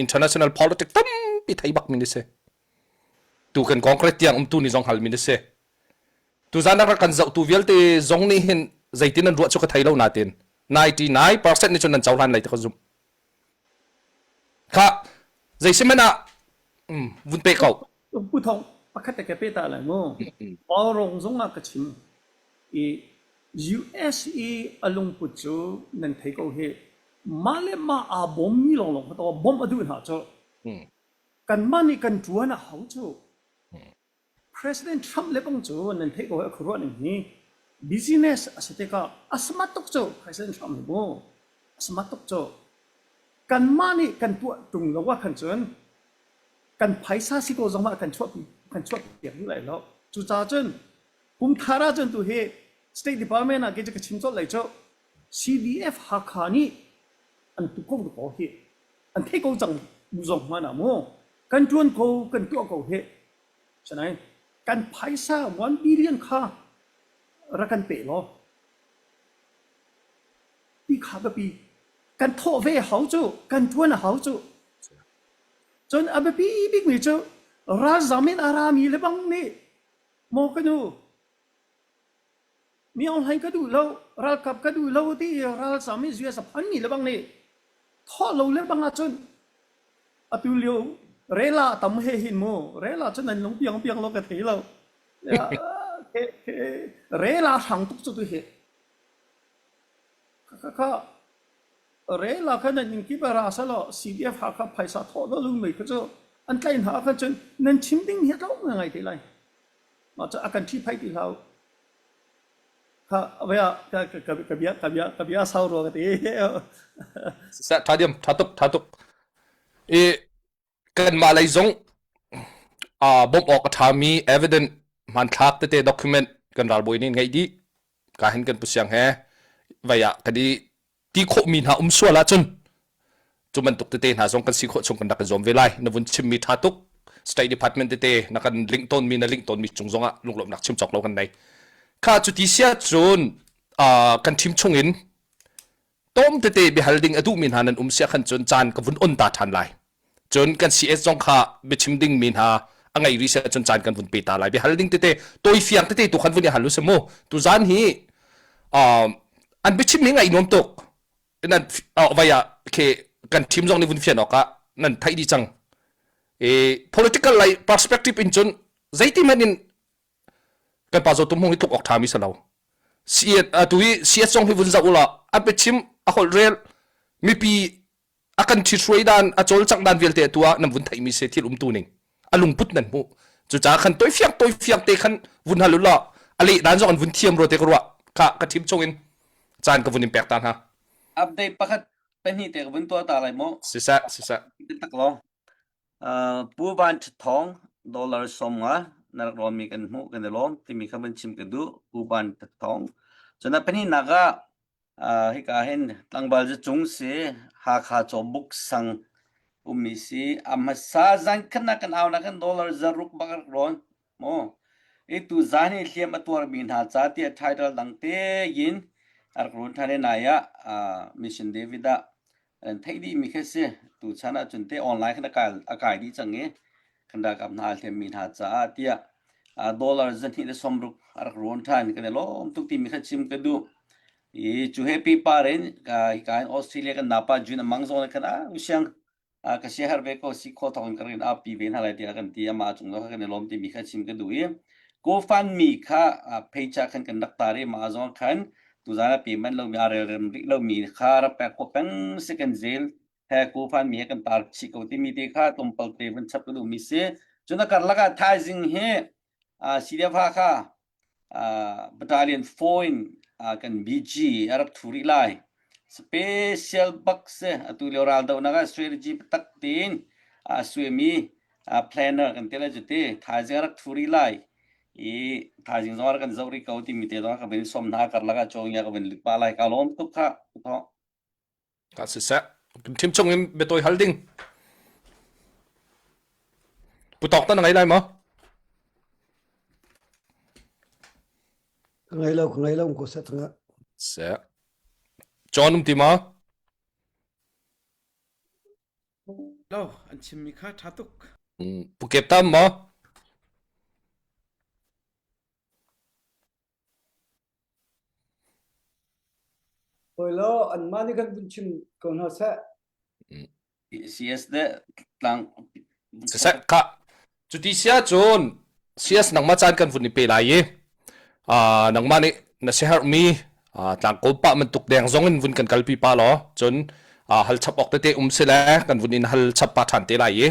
International politics tampi thei bakmi na si. Tu kan Congress tiang umtu ni zong halmi na si. Tuzan rak kan zohtu vialte zong nih hin zeitin an ruah cu ka thei lo natin 99% nih cun nan cohlan lai ti ka zumh. Kha zeisihmanh ah vun pe ko. Pu Thawng, pakhat te ka pe ta lai mu. Paurong zong ah ka chim i US i a lungput cu nan thei ko hi. Mah le mah aa bawmmi lawnglawng kha to bawmh a duh hna cu. Kanmah nih kan ṭuan a hau cu. President Trump le bang cu nan theih ko hi a khuaruah ning hi business a si tikah a smart tuk cu President Trump hi mu. A smart tuk cu. Kanmah nih kan tuah ṭung lo ah khan cun kan phaisa si ko zong ah kan chuahpi kan chuahpiak duh lai lo. Cucaah cun kum thar ah cun tu hi State Department ah kei cu ka chim colh lai cu CDF Hakha nih an tu ko ko hi an thei ko cang bu zong hmanh ah mu kan tuan ko kan tuah ko hi sanain kan phaisa 1 billion kha rak kan pe law ti kha biapi kan thawh ve hau cu kan tuan a hau cu Cun a biapi bikmi cu ralzam in a rami le bang nih maw ka nu mi Aung Hlaing ka duh lo ralkap ka duh lo ti i ralzam in US a phanmi le bang nih thawh lo le bang ahcun atu lio rela tam he hin mu rela cun nan lung piang piang lo ka thei lo rela hrang tuk cu tu hi kha Rel ah khan nan inn kip ah ra selaw CDF Hakha phaisa thawh lo lungmei kha cu an tlaih hna ahkhan cun nan chim ding hi a tlawm ngai te lai. Mah cu a kan ṭhihphaih ti hlah u. Kha vea ka ka ka bia ka bia ka bia sau rua ka ti. Siseh ṭha diam ṭha tuk ṭha tuk. I kanmah lei zong uh, bawmh awk a ṭhami evidence hmanthlak tete document kan ralbawi nih ngeih dih ka hin kan pusiang he vai ah kan i ti khawhmi hna um sual ahcun cu bantuk tete hna zong kan si khawh chung kan rak i zuam ve lai na vun chimmi ṭha tuk state department tete na kan link tawnmi na link tawnmi cung zongah lunglawmhnak chim cawk lo kan nei kha cu ti sia cun uh, kan thim chungin tom tete biahal ding a duhmi hna nan um sia khan cun caan ka vun on ta ṭhan lai cun kan CS zong kha biachim ding mi hna A ngei rih seh cun caan kan vun pe ta lai. Bia hal ding tete tawi fiang tete tu khan vun i hal u si mu. Tu zan hi an biachim hi ngaih nuam tuk. Nan vai ah khi kan team zong nih vun fian awk ah nan theih dih cang. E political lai perspective in cun zeiti hmanh in kan pa Zo Tum Hmung hi tluk awk ṭhami si lo. CS atu hi CS zong hi vun zoh ulaw a biachim a holh rel mipi a kan ṭhithruai dan a cawlcangh dan vialte atu ah nan vun theihmi si thil umtu ning a lungput nan hmuh cucaah khan toifiang toifiang te khan vun hal ulaw a leh dan zong an vun thiam rua te ka ruah kha ka thim chung in caan ka vun in pek ta hna. Update pakhat pahnih te ka vun tuah ta lai mu. Siseh siseh. Tak lo. Pu Van Ṭhat Thawng dollar 50 na rak rawnmi kan hmuh kan i lawm timi kha van chim ka duh Pu Van Ṭhat Thawng. Cun a pahnihnak ah hika hin tlangval zacung si Hakha Cawbuk sang ummi si a hmasa zan khatnak kan aunak kan dollar zaruk bak rak rawn mu. I tu zan hi hliam a tuarmi hna ca tiah title dang tein a rak rawn ṭhan i nai ah Mission David ah an theih dihmi khi si. Tuchan ahcun te online khan a kai, a kai dih cang i kan ralkap hna hliammi hna caah tiah dollar zahnih le sawmruk a rak rawn ṭhan kan i lawm tuk timi kha chim ka duh. I cu he pipar in hika in Australia kan napa June amang zong khan a usiang ka sia har ve ko si kho thawng in ka rin pi ve hna lai tiah kan ti amah cung zong kan i lawm timi kha chim ka duh i GoFundMe kha page ah khan kan rak tar i mah zong khan tuzan ah pe manh lomi aa relrem rih lomi kha rak pek khawh peng si kan zel he GoFundMe he kan tar chih ko timi te kha tlawmpal te vun chap ka duhmi si. Cun a karlak ah thaizing hi CDF Hakha battalion 4 in kan BG a rak thu rih lai. Special bak si atu lio raldohnak ah strategy tak tein a suaimi planner kan ti lai cu ti thaizing a rak thu rih lai i thaizing zong kan zoh rih ko timi te zong ka vin som hna karlak ah cawng ka vin lut pa lai ka lawm tuk kha Ka siseh thim chung in biatawi hal ding Putok ta na ngei lai maw? Ka ngei lo, ka ngei lo ko set nga. Se. John um ti ma? Lo, an chimmi kha ṭha tuk. Pu Kep tam maw? Hawi lo, anmah nih kan vun chim ko hna seh. CS de tlang Siseh kha cuti sia cun CS nangmah caan kan vun i pe lai i nangmah nih na siaherhmi tlangkawl pah bantuk deng zong in vun kan kalpi pa law cun hal chap awk tete um sile kan vun in hal chap pa ṭhan te lai i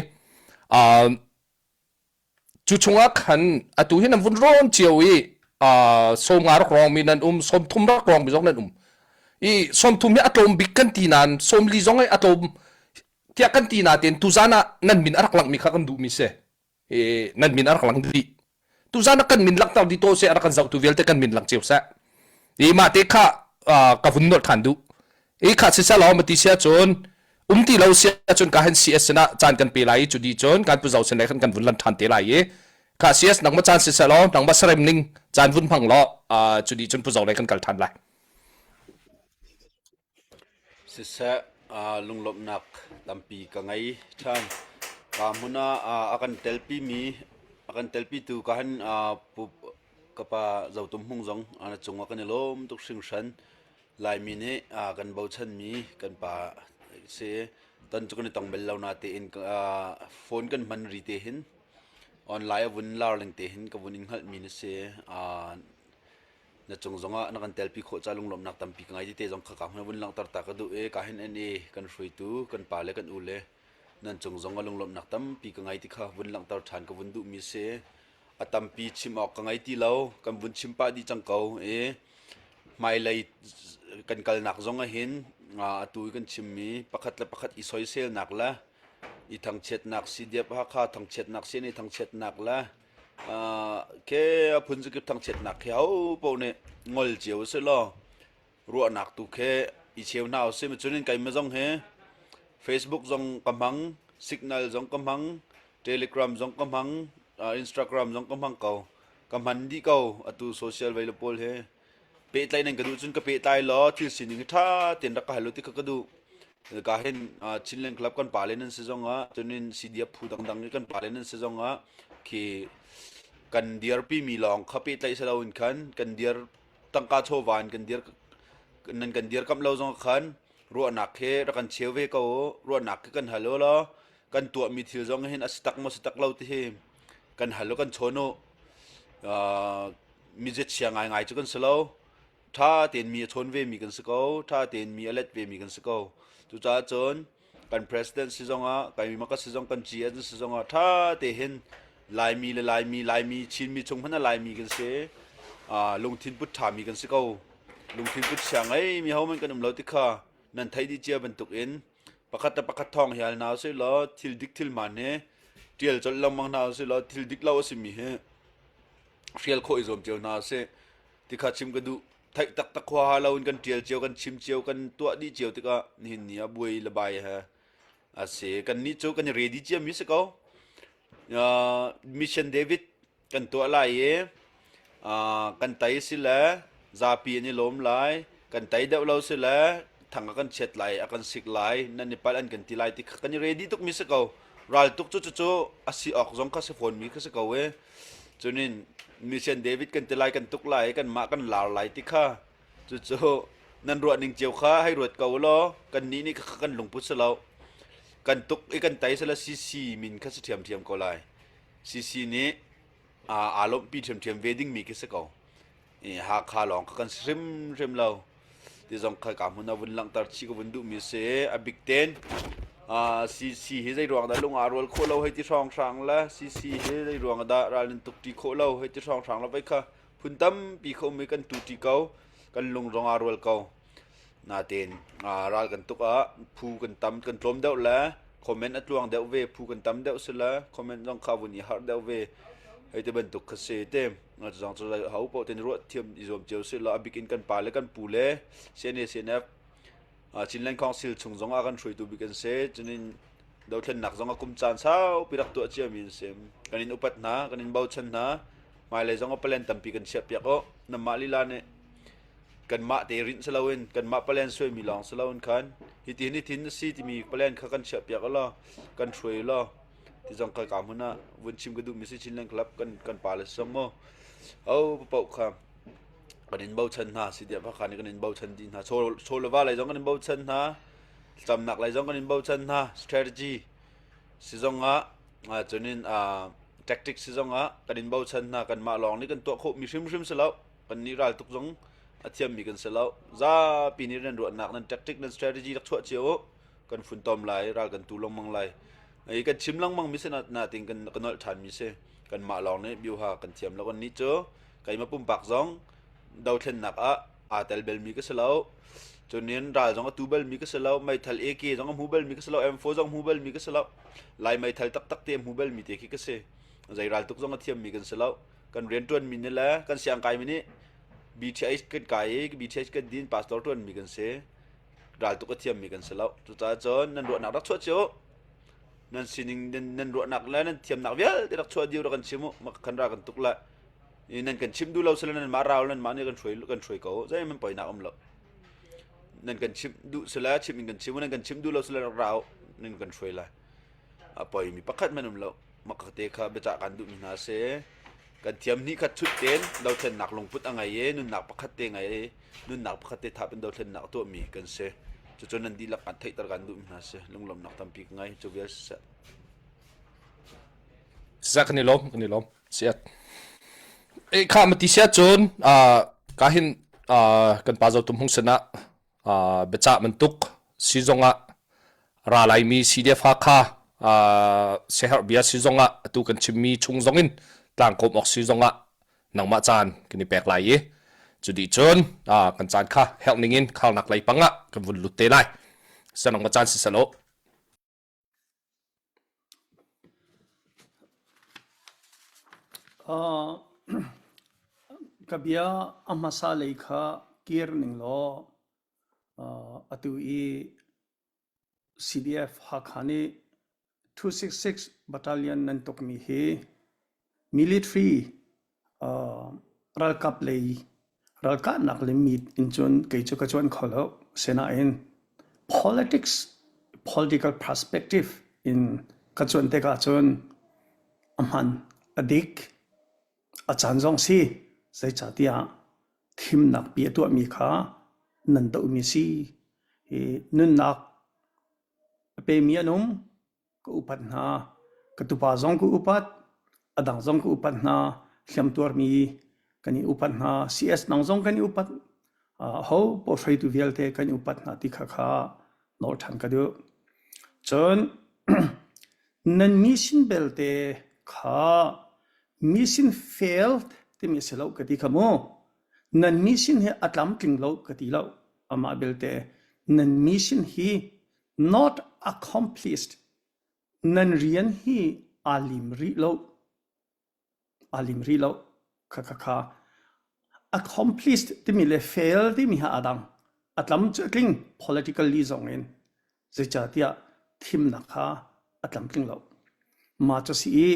Cu chungah khan atu hi nan vun rawn cio i 50 rak rawngmi nan um, 30 rak rawngmi zong nan um. I 30 hi a tlawm bik kan ti nain 40 zong hi a tlawm tiah kan ti nain tuzan ah nan min a rak langmi kha kan duhmi si. I nan min a rak lang dih. Tuzan ah kan min langhter dih to seh a rak kan zohtu vialte kan min lang cio seh. I mah te kha ka vun nolh ṭhan duh. I kha siseh law mati sia cun um ti lo sia cun ka han CS sinah caan kan pe lai i cu di cun kan pu zo sin lei khan kan vun lan ṭhan te lai i kha CS nangmah caan siseh law nangmah sarem ning caan vun hmang law cu di cun pu zo lei kan kal ṭhan lai. Siseh, lunglawmhnak tampi ka ngei ṭhan. Ka hmun ah a kan telpimi, a kan telpitu ka han pu ka pa Zo Tum Hmung zong na cungah kan i lawm tuk hringhran. Laimi nih kan bochanmi kan pa si. Ton cu kan i tong bal lo natein phone kan hman ri te hin online a vun lar ling te hin ka vun in hngalhmi na si. Na cung zongah na kan telpi khawh ca lunglawmhnak tampi ka ngei ti te zong kha ka hmun vun langhter ta ka duh i ka hin an i kan hruaitu kan pa le kan u le nan cung zongah lunglawmhnak tampi ka ngei ti kha vun langhter ṭhan ka vun duhmi si. A tampi chim awk ka ngei ti lo kan vun chim pah dih cang ko i hmailei kan kalnak zong ah hin atu i kan chimmi pakhat le pakhat i soiselnak le i thangchiatnak CDF Hakha thangchiatnak CNA thangchiatnak le Ke a phunzakip thangchiatnak khi ho paoh nih ngol cio a si law ruahnak tu khi i cheu hna usih. Cun in keimah zong hi Facebook zong ka hmang, Signal zong ka hmang, Telegram zong ka hmang, Instagram zong ka hmang ko. Ka hman dih ko atu social vei le pawl hi. Pehtlaih nan ka duh cun ka pehtlai law thil sining hi ṭha tein rak ka hal u ti kha ka duh. Ka hin Chinland Club kan pale nan si zongah cunin CDF phu dangdang i kan pale nan si zongah. Khi kan dirpi mi lawng kha pehtlaih si loin khan kan dir tangka chawva in kan dir nan kan dirkamh lo zong khan ruahnak he rak kan cheu ve ko u. Ruahnak khi kan hal u law kan tuahmi thil zong hin a si tak maw si tak lo ti hi kan hal u kan chawn u. Uh, mi chia ngaingai cu kan si lo. Ṭha tein mi a chawn ve mi kan si ko. Ṭha tein mi a let ve mi kan si ko. Cucaah cun kan president si zongah keimah ka si zong kan GS si zongah ṭha te hin Laimi le Laimi Laimi Chinmi chung hmanh ah Laimi kan si uh, lungthin put ṭhami kan si ko lungthin put chia ngei mi hohmanh kan um lo ti kha nan theih dih cia bantuk in pakhat le pakhat thawng hi al hna usih law thil dik thil hmaan hi ṭial colh lengmang hna usih law thil dik lo a simi hi hrial khawh i zuam cio hna usih ti kha chim ka duh theih taktak huaha loin kan ṭial cio kan chim cio kan tuah dih cio tikah nihin ni ah buai le bai he a si kannih cu kan i ready ciami si ko uh, mission David kan tuah lai i uh, kan tei si le zapi an i lawm lai kan tei deuh lo si le thang a kan chiat lai a kan sik lai nan i palh an kan ti lai ti kha kan i ready tuk mi si ko ral tuk cu cu cu a si awk zong kha si fawn mi kha si ko e Cunin mission David kan ti lai kan tuk lai kan mah kan lar lai ti kha cucu nan ruah ning cio kha hei ruat ko law kan nih nih kan lungput si lo kan tuk i kan tai sala CC min kha si ṭhiamṭhiam ko lai CC nih aa lawmhpi ṭhiamṭhiam ve ding mi khi si ko Hakha lawng kha kan si hrimhrim lo. Ti zong kha ka hmun ah vun langhter chih ka vun duhmi a si. A bik ten CC hi zei ruang dah lung aa rual khawh lo hei ti hrawnghrang le CC hi zei ruang dah ral nan tuk ṭi khawh lo hei ti hrawnghrang le vai kha phun tampi kha um i kan tu ṭi ko. Kan lung zong aa rual ko. Natein ral kan tuk ah phu kan tam kan tlawm deuh le comment a tluang deuh ve phu kan tam deuh si le comment zong kha vun i harh deuh ve hei ti bantuk kha si te zong cu ho paoh ten ruah thiam i zuam cio si la a bik in kan pa le kan pu le CNA CNF Chinland Council chung zong ah kan hruaitu bik an si cunin dothlennak zong a kum caan saupi rak tuah ciami an si kan in upat hna kan in bochan hna hmailei zong a palen tampi kan chiah piak o namah lila nih kanmah te rinh si loin kanmah palen suaimi lawng si loin khan hitin hitin na si timi palen kha kan chiahpiak law kan hruai law ti zong ka ka hmun ah vun chim ka duhmi si Chinland Club kan kan pa le song mu o paoh kha kan in bochan hna si dia kha kan in bochan dih hna chaw le va lei zong kan in bochan hna camnak lei zong kan in bochan hna strategy si zong ah cunin tactic si zong ah kan in bochan hna kanmah lawng nih kan tuah khawh mi hrimhrim si lo kan nih ral tuk zong a thiammi kan si lo zapi nih nan ruahnak nan tactic nan strategy rak chuah cio u kan funtom lai ral kan tu lengmang lai i kan chim lengmang mi si na natin kan kan nolh ṭhan mi si kanmah lawng nih biuha kan thiam lo kan nih cu keimah pumpak zong dothlennak ah aa tel belmi ka si lo cunin ral zong a tu balmi ka si lo meithal AK zong a hmu balmi ka si lo M4 zong hmu balmi ka si lo lai meithal taktak te hmu balmi te khi ka si zei ral tuk zong a thiammi kan si lo kan rianṭuanmi nih le kan siangkaimi nih BTH kan kai i BTH kan din pastor ṭuanmi kan si raltuk a thiammi kan si lo cucaah cun nan ruahnak rak chuah cio nan sining nan, nan ruahnak le nan thiamnak vialte rak chuah dih rak kan chim u kan ra kan tuk le nan kan chim duh lo sile nan mah rau nan mah nih kan hruai kan hruai ko zeihmanh poinak um lo nan kan chim duh sile chim in kan chim nan kan chim duh lo sile rak rau nan kan hruai lai a poimi pakhat hmanh um lo makate kha biacah kan duhmi hna si kan thiam hnih khat chut ten dothlennak lungput a ngei i nunnak pakhat te ngei i nunnak pakhat te thap in dothlennak tuahmi kan si cucu nan dihlak kan theihter kan duhmi hna si lunglawmnak tampi ka ngei cu vial siseh Siseh kan i lawm kan i lawm siat e kha mati sia cun ka hin kan pa zo tum hung sinah biacah bantuk si zongah ra laimi CDF Hakha siaherh bia si zongah atu kan chimmi chung zongin tlangkawm awk si zongah nangmah caan kan i pek lai i cu dih cun kan caan kha herh ningin khalnak lei pang ah kan vun lut te lai. Nangmah caan si selaw. Ka bia a hmasa lei kha kir ning law atu i CDF Hakha nih 266 Battalion nan tukmi hi Military ralkap lei ralkahnak le mit in cun kei cu ka cuan kho lo. Sinain politics political perspective in ka cuan tikah cun a hman a. A dik. A caan zong si. Zeicahtiah thimnak pi a tuahmi kha nan dohmi si. Hi nunnak a pemi an um. Ka upat hna. Ka tupa zong ka upat. A dang zong ka upat hna. Hliamtuarmi kan i upat hna. CS nang zong kan i upat. Ho paoh hruaitu vialte kan i upat hna ti kha kha nawl ṭhan ka duh. Cun nan mission belte kha mission failed timi a si lo ka ti kha mu. Nan mission hi a tlamtling lo ka ti lo. Amah belte nan mission hi not accomplished. Nan rian hi aa lim rih lo. Aa lim rih lo. Kha kha kha. Accomplished timi le fail timi ha aa dang. A tlam cu a tling politically zong in. Zeicahtiah thimnak kha a tlamtling lo. Mah cu si i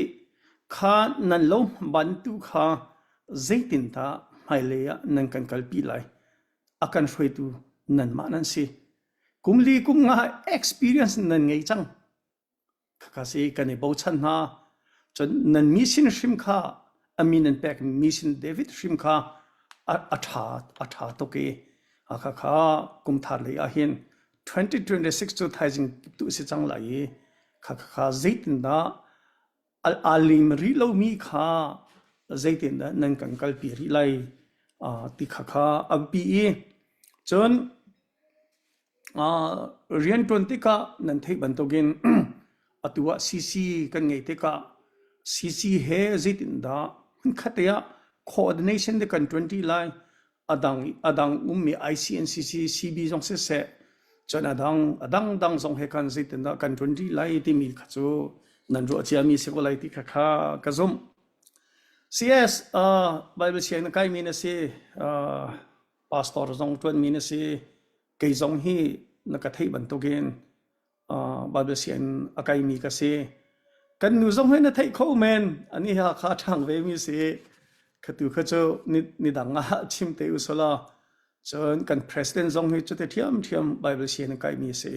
kha nan lo bantu kha zeitindah hmailei ah nan kan kalpi lai? A kan hruaitu nanmah nan si. Kum li kum nga experience nan ngei cang. Khakha si kan i bochan hna. Cun nan mi sin hrim kha a min an pek mi sin David hrim kha a ṭha a ṭha tuk i khakha kum thar lei ah hin 2026 cu thaizing tu si cang lai i khakha zeitindah aa lim rih lomi kha zeitindah nan kan kalpi rih lai ti khakha a biapi i cun Rianṭuan tikah nan theih bantukin atu ah CC kan ngeih tikah CC he zeitindah hmunkhat te ah coordination te kan ṭuanṭi lai. A dang a dang ummi ICNCC, CB zong siseh, cun a dang a dangdang zong he khan zeitindah kan ṭuanṭi lai timi kha cu nan ruah ciami si ko lai ti kha kha ka zumh. CS uh, Bible siang na kaimi na si. Uh, pastor zong ṭuanmi na si. Kei zong hi na ka theih bantukin uh, Bible sianginn a kaimi ka si. Kan nu zong hi na theih kho men. Ani ha kha ṭhang ve mi si. Khatu kha cu ni, ni dang ah chim te usala. Cun kan president zong hi cute ṭhiam ṭhiam Bible sianginn a kaimi si.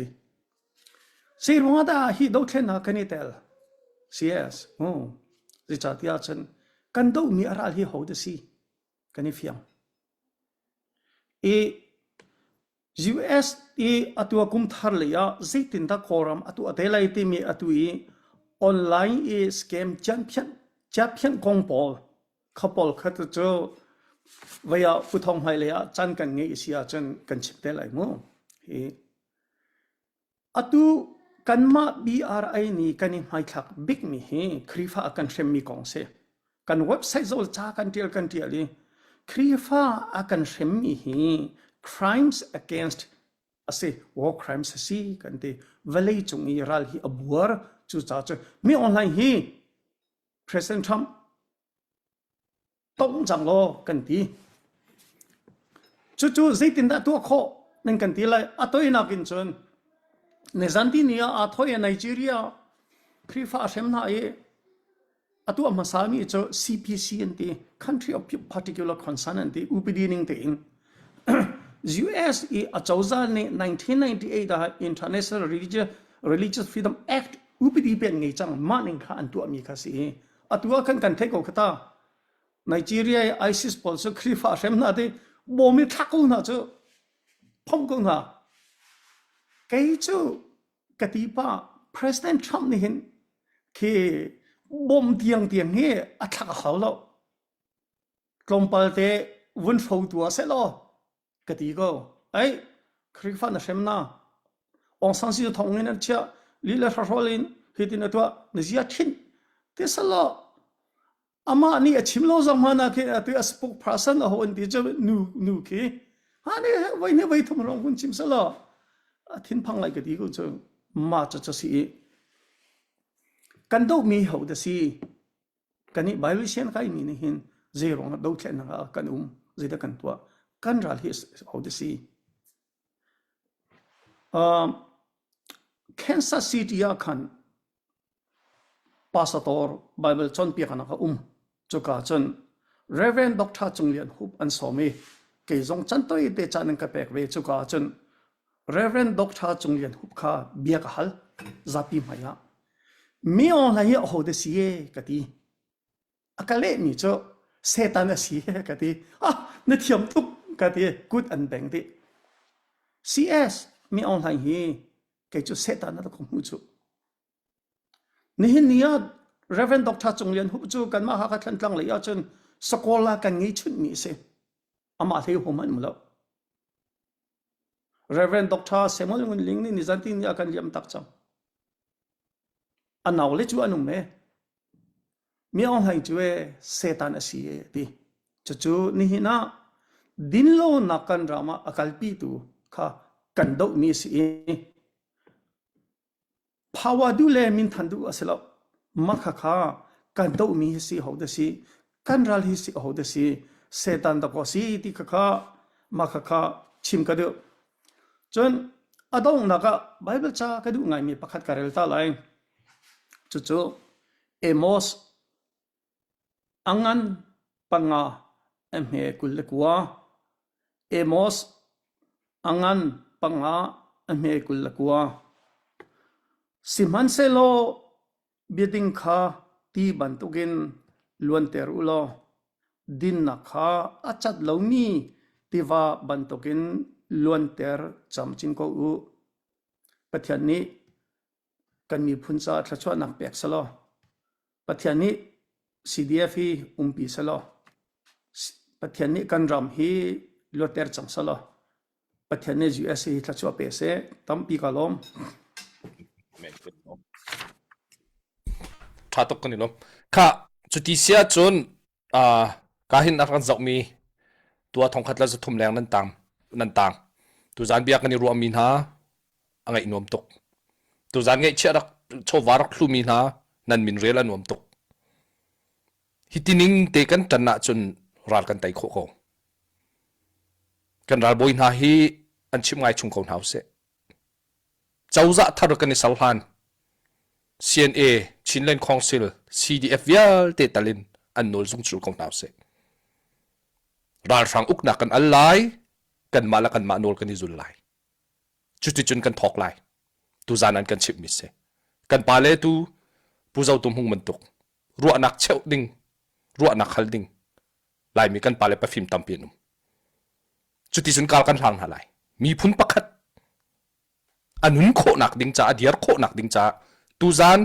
Zei ruangah dah hi dothlennak kan i tel? CS. Hmm. Zeicahtiah cun kan dohmi a ral hi ho dah si? Kan i fiang. I US i atu a kum thar lei ah zeitindah Kawlram a tuah te lai timi atu i online i scam cianphianh ciaphianh kong pawl kha pawl kha cu vei ah Pu Thawng hmailei ah caan kan ngeih si ahcun kan chim te lai mu. Hi Atu kanmah BRI nih kan i hmaithlak bikmi hi Khrihfa a kan hremmi kong si. Kan website zawl ca kan ṭial kan ṭial i Khrihfa a kan hremmi hi crimes against a si, war crimes a si kan ti. Vawlei cung i ral hi a buar. Cucaah cu mi online hi President Trump tong cang law kan ti. Cucu zeitindah tuah khawh nan kan ti lai? A toinak in cun nizan ti ni ah aa thoi Nigeria Khrihfa a hrem hna i a tuah hmasami cu CPC an ti Country of Particular Concern an ti UPD ning tein US i a cozah nih 1998 ah International Religious, Religious Freedom Act UPD pe an ngei cang mah ning kha an tuahmi kha si Atu ah khan kan theih ko kha ta. Nigeria i ISIS pawl cu Khrihfa hrem hna ti bawm i thlak ko hna cu phomh ko hna. Kei cu ka ti pa President Trump nih hin khi bom tiang tiang hi a thlak a hau lo. Tlawmpal te vun hro tu ah seh law ka ti ko. Ai Khrihfa na hrem na. Aung San Suu thong in an chiah lila hrahrol in hitin a tuah na zia thin ti salo amah nih a chim lo zong hmana khi atu a spokesperson a ho an ti cu nu nu khi ha ni voi ni voi thum rong hun chim salo a thinphang lai ka ti ko cu ma cha cha si kan do mi ho da si Kan i Bible sian kai mi nih hin zei ruangah dothlennak ah kan um, zeidah kan tuah, kan ral hi hodah si. Um, Kansas City ah khan pastor Bible cawnpiaknak a um. Cuka cun Reverend Dr. Cung Lian Hup an sawm i kei zong can toi te caan an ka pek ve cuka cun Reverend Dr. Cung Lian Hup kha bia ka hal zapi hmai ah. Mi aw hla hi aho dah si e ka ti. A ka lehmi cu Satan a si ka ti. Ah, na thiam tuk ka ti. Kut an beng dih. CS mi Aung Hlaing hi kei cu Satan a ka hmuh cu. Nihin ni ah Reverend Dr. Cung Lian Hup cu kanmah Hakha Thlantlang lei ahcun Sakola kan ngei chunhmi a si. Amah hlei hom an um lo. Reverend Dr. Samuel Ngun Ling nih nizan ti ni a kan liam tak cang. A nau le cu an um e. Mi Aung Hlaing cu e Satan a si e ti. Cucu nihin ah dinlonak kan ram ah a kalpitu kha kan dohmi a si i Power duh le minthan duh a si lo. Mah khakha kan dohmi hi si ho dah si, kan ral hi si ho dah si, Satan dakaw si ti khakha mah khakha chim ka duh. Cun a donghnak ah Bible ca ka duh ngaimi pakhat ka rel ta lai. Cucu Amos A ngan panga a hme 29. Amos a ngan panga a hme 29. Sihmanhsehlaw biading kha ti bantukin luanter u law dinnak kha a cat lomi tiva bantukin luanter camcin ko u. Pathian nih kan miphun caah thluachuahnak pek selaw Pathian nih CDF hi umpi selaw Pathian nih kan ram hi luatter cang selaw Pathian nih USA hi thluachuah pe seh tampi ka lawm. Tha tuk kan i lawm. Kha cuti sia cun ka hin a kan zohmi tua thongkhat le zathum leng nan tang nan tang tuzan bia kan i ruahmi hna a ngaih nuam tuk. Tuzan ngaihchiah rak chawva rak hlumi hna nan min rel a nuam tuk. Hi tining te kan ṭan ahcun ral kan tei khawh ko. Kan ralbawi hna hi an chimh ngai chung ko hna usih. Cozah thar kan i ser hlan CNA, Chinland Council, CDF vialte tal in an nawl zung cul ko hna usih. Ralhrang uknak kan al lai, kanmah le kanmah nawl kan i zul lai. Cuticun kan thawk lai. Tuzan an kan chimhmi si. Kan pale tu Pu Zo Tum Hung bantuk ruahnak cheuh ding, ruahnak hal ding Laimi kan pale pafim tampi an um. Cuticun kal kan hlang hna lai. Miphun pakhat a nun khawhnak ding caah, a diar khawhnak ding caah tuzan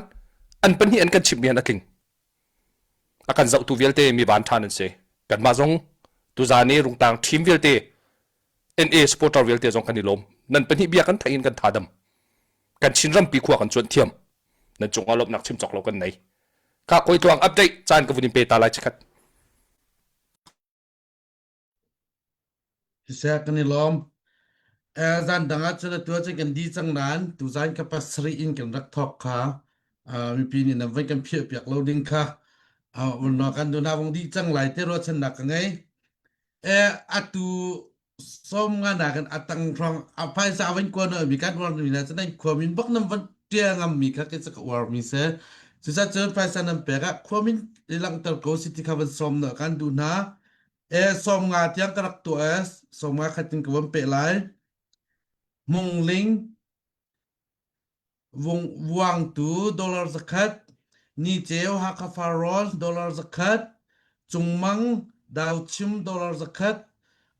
an pahnih an kan chimhmi han a tling. A kan zohtu vialte mi van ṭha nan si. Kanmah zong tuzan i Rungtang team vialte NA supporter vialte zong kan i lawm. Nan pahnih bia kan theih in kan thadam. Kan Chin rampi khua kan cuanh thiam. Nan cungah lawmhnak chim cawk lo kan nei. Ka koi tuang update caan ka vun in pe ta lai chikhat. Siseh kan i lawm. Eh, zan dang ah cun atu ahcun kan di cang nain tuzan ka pasarih in kan rak thawk kha uh, mipi nih nan voi kan phiah piak lo ding kha uh, kan duna vong di cang lai te ruahchannak ka ngei. Eh, atu som nga nakin a tang hrawng a phaisa a van kuan mi kan uar mi na cun nan khua min bak nan van ṭia ngam mi kha ke ka uar mi se cucaah cun phaisa nan pek ah khua min i langhter ko si ti kha van som na kan duh hna e som nga tiang ka rak tuah e som nga khat in ka van pe lai mungling Vuangtu dollar zakhat, Niceu Hakha Farrawn dollar zakhat, Cungmang Dauchim dollar zakhat,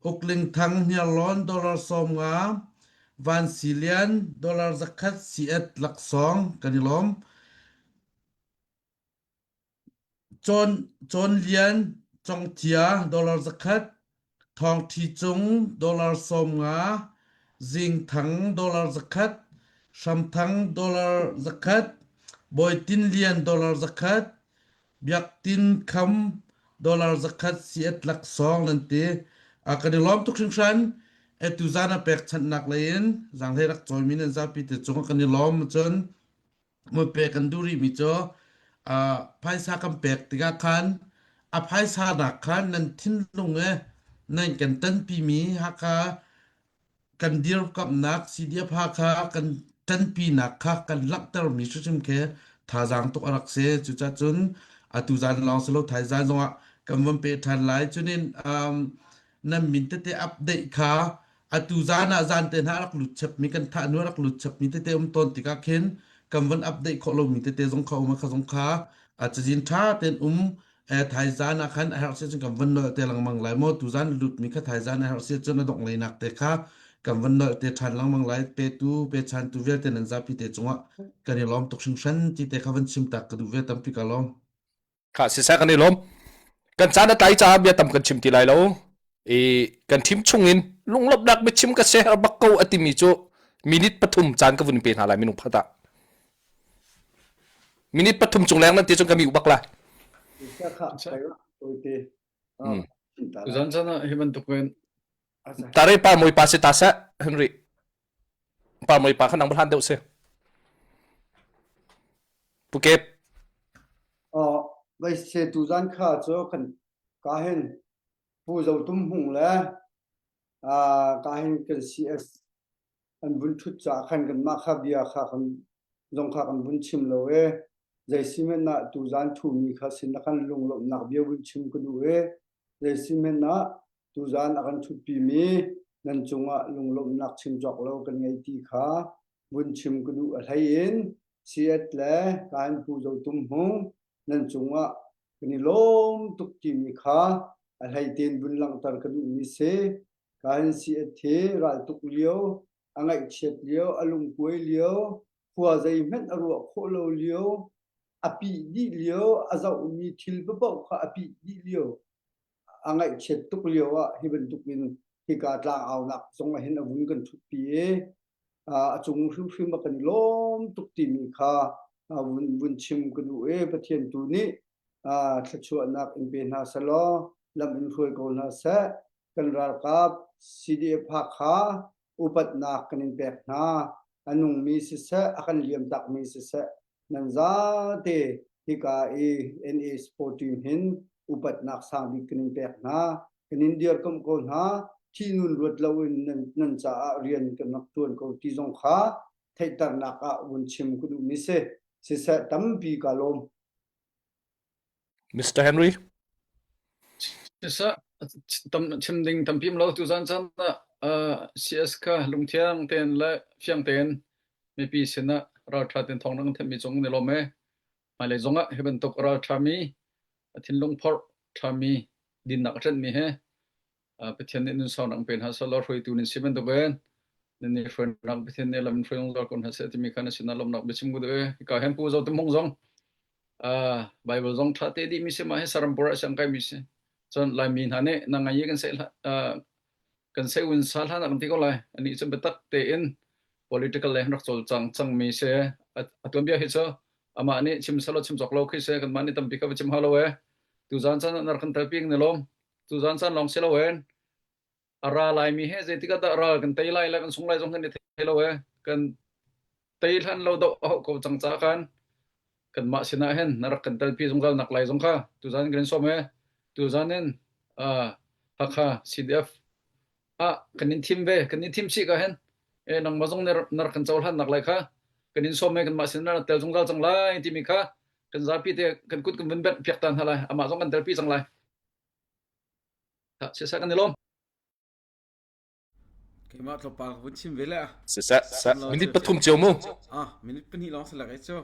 Ukling Thang Hniarlawn dollar 50, Van Silian dollar zakhat siat laksawng kan i lawm. Cawn Lian Congthia dollar zakhat, Thawng Ṭhi Cung dollar 50, Zing Thang dollar zakhat, Hram Thang dollar zakhat, Bawi Tin Lian dollar zakhat, Biak Tin Kham dollar zakhat siat laksawng nan ti. A kan i lawm tuk hringhran. Atu zan a pekchanhnak lei in zaanghlei rak cawimi nan zapi te cung ah kan i lawm cun pek kan duh rihmi cu uh, phaisa kan pek tikah khan a phaisa nak khan nan thinlung e nan kan tanpimi Hakha kan dirkamnak CDF Hakha kan tanpinak kha kan langhtermi hrimhrim khi thazaang tuk a rak si cucah cun atu zan lawng si lo thaizan zongah kan von pe ṭhan lai cunin um, nan min tete update kha atu zan ah zan te hna rak lut chapmi kan thah hnu rak lut chapmi tete um tawn tikah khin kan von update khawh lomi tete zong kha um kha zong kha a cazin tha ten um. Eh thaizan ah khan a herh si cun kan van nolh te lengmang lai maw tuzan lutmi kha thaizan a herh si cun a dongh leinak te kha kan van nolh te ṭhan lengmang lai petu pechantu vialte nan zapi te cungah kan i lawm tuk hringhran ti te kha van chim tak ka duh ve tampi ka lawm. Kha siseh kan i lawm. Kan caan a tlai caah bia tam kan chim ti lai lo. I kan thim chungin lunglawmhnak biachim ka ser bak ko a timi cu minute pathum caan ka vun pe hna lai minung pakhat ah. Minute pathum cung leng nan ti cun ka mi bak lai. Zan chan ah hi bantuk in Tare pa moi pa si ta seh Henry. Pa moi pa kha nang hlan deuh si. Pukep. Oh, vai se tu zan kha cu kan ka hin Pu Zo Tum Hmung le ka hin kan CS an vun ṭhut caah khan kanmah kha bia kha kan zong kha kan vun chim lo i zeisihmanh ah tuzaan ṭhumi kha sin ah khan lunglawmhnak bia vun chim ka duh i zeisihmanh ah tuzaan a kan ṭhutpimi nan cungah lunglawmhnak chim cawk lo kan ngei ti kha vun chim ka duh a hlei in Siat le Kain Pu Zo Tum Hmung nan cungah kan i lawm tuk timi kha a hlei tein vun langhter ka duhmi si. Kain Siat hi raltuk lio, a ngaihchiat lio, a lungkuai lio, khua zeihmanh a ruah khawh lo lio, a pih dih lio, a zohmi thil paoh kha a pih dih lio, a ngaihchiat tuk lio ah hi bantukin hika tlangaunak zong ah hin a vun kan ṭhutpi i a cung hrimhrim a kan i lawm tuk timi kha vun vun chim ka duh i Pathian tu nih thluachuahnak in pe hna selaw lam in hruai ko hna seh kan ralkap CDF Hakha upatnak kan in pek hna a nungmi siseh a kan liam takmi siseh nan zate hika i NA sport team hin upatnak sang bik kan in pek hna kan in dirkamh ko hna thi nun ruat loin nan, nan caah rian kan rak tuan ko ti zong kha theihternak ah vun chim ka duhmi si siseh tampi ka lawm Mr. Henry Siseh tam chim ding tampi um lo tu zan chan ah CS kha lungthiang tein le fiang tein mipi sinah ralṭha tein thawng na kan thenhmi cung ni lawm e. Hmailei zongah hi bantuk ralṭhami a thinlung phorh ṭhami dinnak a ṭanhmi he Pathian nih nun saunak pe hna seh law hruaitu nan si bantukin nan i hruainak Pathian nih lam in hruai zungzal ko hna seh timi kha na sinah lawmhnak biachim ku duh i hika hin Pu Zo Tum Hmung zong Bible zong ṭha te dihmi si mah hi Sarampur ah siang kaimi si. Cun Laimi hna nih na ngai i kan seh kan seh un sa hlan ah kan ti ko lai. Anih cu biatak tein political le rak cawlcang cangmi si. A tuanbia hi cu amah nih chim selaw chim cawk lo khi si kanmah nih tampi ka va chim hau lo e. Tuzaan caan ah nar kan telpi ni lawm. Tuzaan caan lawng si lo en. A ra laimi he zeitik ah dah ral kan tei lai le kan sung lai zong kan i thei lo e. Kan tei hlan lo doh a hauh ko cang ca khan kanmah sinah hin na rak kan telpi zungzal nak lai zong kha tuzaan kan in sawm e. Tuzaan in uh, Hakha CDF ah kan in thim ve kan in thim chih ka hin e nangmah zong na rak kan cohlan nak lai kha kan in sawm e kanmah sin na tel zungzal cang lai timi kha kan zapi te kan kut kan vun benh piak ta hna lai amah zong kan telpi cang lai sisa kan i lawm Keimah tlawmpal ka vun chim ve le. Siseh, seh, minute pathum cio mu. Ah, minute pahnih lawng si lak i cu.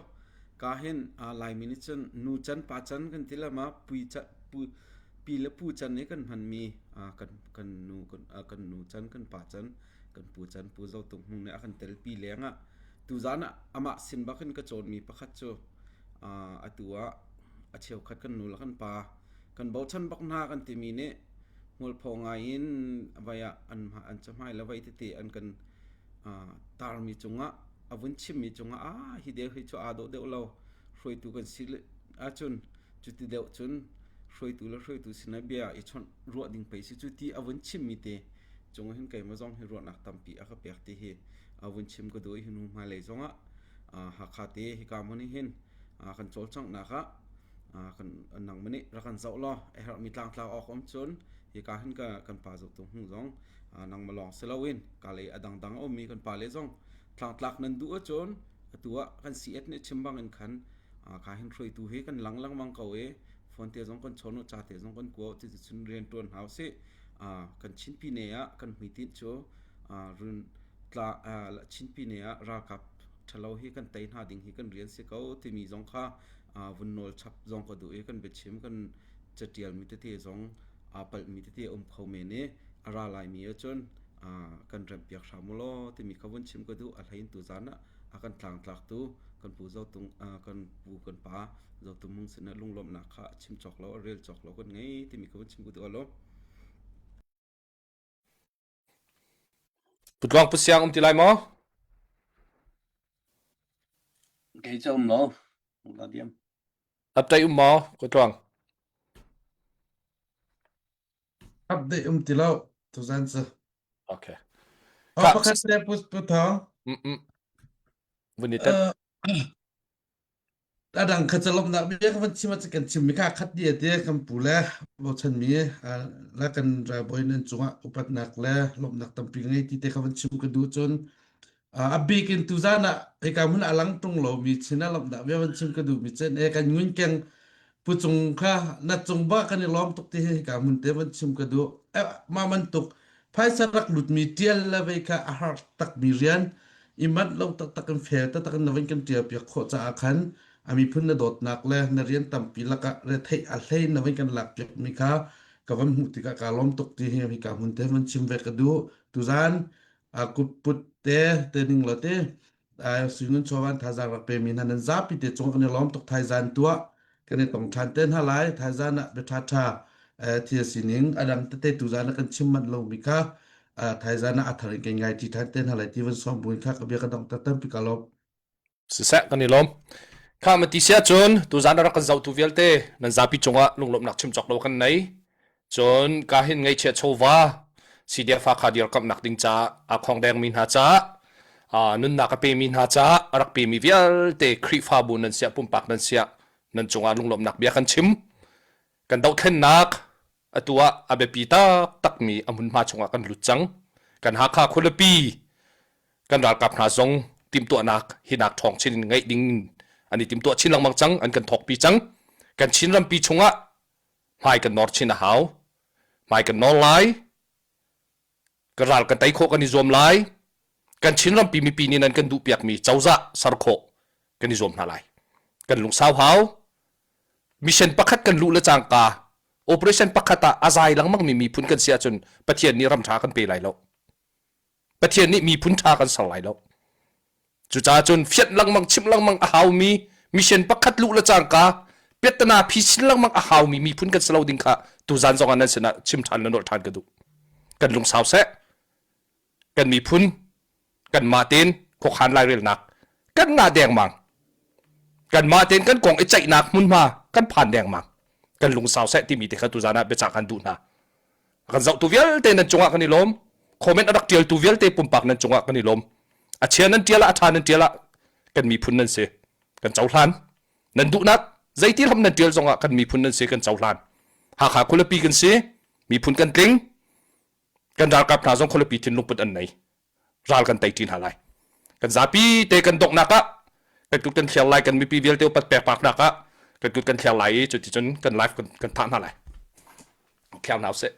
Ka hin Laimi nih cun nu can pa can kan ti le ma pui ca pu pi le pu can i kan hmanmi kan kan nu kan kan nu can kan pa can kan pu can pu zo tung hmung nih a kan telpi leng ah tuzan ah amah sin bak in ka cawnmi pakhat cu atu ah a cheukhat kan nu le kan pa kan bochan bak hna kan timi nih hmualpho ngai in vai ah an an cahmai le vai tete an kan tarmi cungah a vun chimmi cungah ah hi deu hi cu aa dawh deuh lo hruaitu kan si ahcun cuti deuh cun hruaitu le hruaitu sinah bia i chawnh ruah ding pei si cu ti a vun chimmi te cung hin keimah zong hi ruahnak tampi a ka pek ti hi a vun chim ka duh i hi hnu hmailei zongah Hakha te hika hmun hin kan cawlcanghnak ah kan nangmah nih rak kan zoh law a herhmi tlangtlak awk um cun hika hin ka kan pa zohtu hmu zong nangmah lawng si loin ka lei a dangdang a ummi kan pa le zong tlangtlak nan duh ahcun atu ah kan CS nih chim bangin khan ka hin hruaitu hi kan lang lengmang ko i phone te zong kan chawn u ca te zong kan kua ti cun rian ṭuan hna usih kan Chin pine ah kan hmuitinh cu run tla Chin pine ah ralkap ṭhalo hi kan tei hna ding hi kan rian si ko timi zong kha vun nawl chap zong ka duh i kan biachim kan. Catialmi tete zong aa palhmi tete a um kho men i a ra laimi ahcun kan remhpiak hram u law timi kha vun chim ka duh. A hlei in tuzaan ah a kan tlangtlaktu kan pu Zotung kan pu kan pa Zotung Hmung sinah lunglawmhnak kha a chim cawk lo a rel cawk lo kan ngei timi kha vun chim ka duh alo. Putluang pu siang um ti lai maw? Kei cu um lo. La diam. Update um maw? Kutluang. Update um ti lo tuzan cu. Okay. Oh, pakhat te pu pu thong. Mm mm. Vun i tet. A dang kha cu lawmhnak bia ka van chim ahcun kan chimmi kha khat dih a ti. Kan pu le bochanmi le kan ralbawi nan cungah upatnak le lawmhnak tampi ka ngei ti te kha van chim ka duh. Cun a bik in tuzaan ah hika hmun a lang ṭung lomi chin ah lawmhnak bia van chim ka duhmi cun e kan ngunkeng pu cung kha na cung ba kan i lawm tuk ti hi hika hmun te van chim ka duh. Mah bantuk phaisa rak lutmi ṭial le vei kha a har takmi rian i manh lo taktak in fel taktak in na van kan ṭial piak khawh caah khan a miphun na dawtnak le na rian tampi lakah retheih a hlei na van kan lak piakmi kha ka van hmuh tikah kaa lawm tuk ti hi hika hmun te van chim ve ka duh. Tuzaan a kutput te te ning lo te Suingun chawvan thazaang rak pemi hna nan zapi te cung kan i lawm tuk thaizan tuah kan i tong ṭhan te hna lai thaizan ah bia ṭha thil sining a dang tete tuzan ah kan chim manh lomi kha thaizan ah a thar in kan ngai ṭi ṭhan te hna lai ti van sawm buin kha ka bia ka dong tak tampi ka lawm. Siseh kan i lawm. Kha ma ti sia cun tuzan a rak kan zohtu vialte nan zapi cungah lunglawmhnak chim cawk lo kan nei. Cun ka hin ngaihchiat chawva CDF Hakha dirkamhnak ding caah aa khongdengmi hna caah nunnak a pemi hna caah a rak pemi vialte Khrihfabu nan siah pumpak nan siah nan cungah lunglawmhnak bia kan chim. Kan dohthlennak atu ah a biapi taktakmi a hmunhma chungah kan lut cang. Kan Hakha khualipi kan ralkap hna zong timhtuahnak hinak ṭhawng chin in ngeih ding an i timhtuah chin lengmang cang, an kan thawkpi cang. Kan Chin rampi chungah hmai kan nor chin a hau. Hmai kan nor lai. Kan ral kan tei khawh kan i zuam lai. Kan Chin rampi mipi nih nan kan duhpiakmi cozah ser khawh kan i zuam hna lai. Kan lungsau hau. Mission pakhat kan luh le cangka operation pakhat ah a zai lengmangmi miphun kan si ahcun Pathian nih ram ṭha kan pe lai lo. Pathian nih miphun ṭha kan ser lai lo. Cucaah cun fianh lengmang chimh lengmang a haumi mission pakhat luh le cangka piattana phi chin lengmang a haumi miphun kan si lo ding kha tuzan zong ah nan sinah chim ṭhan le nolh ṭhan ka duh. Kan lungsau seh. Kan miphun kanmah tein khuakhan lairelnak kan ngah dengmang. Kanmah tein kan kong i ceihnak hmunhma kan phan dengmang. Kan lungsau seh timi te kha tuzan ah biacah kan duh hna. A kan zohtu vialte nan cungah kan i lawm. Comment a rak ṭialtu vialte pumpak nan cungah kan i lawm. A chia nan ṭial ah a ṭha nan ṭial ah kan miphun nan si. Kan cohlan. Nan duhnak zeiti hlam nan ṭial zongah kan miphun nan si kan cohlan. Hakha khualipi kan si. Miphun kan tling. Kan ralkap hna zong khualipi thinlung put an nei. Ral kan tei ṭi hna lai. Kan zapi te kan donghnak ah kan kut kan thliar lai kan mipi vialte upat pek nak ah kan kut kan thliar lai i cuticun kan life kan, kan thah hna lai. Thliar hna usih.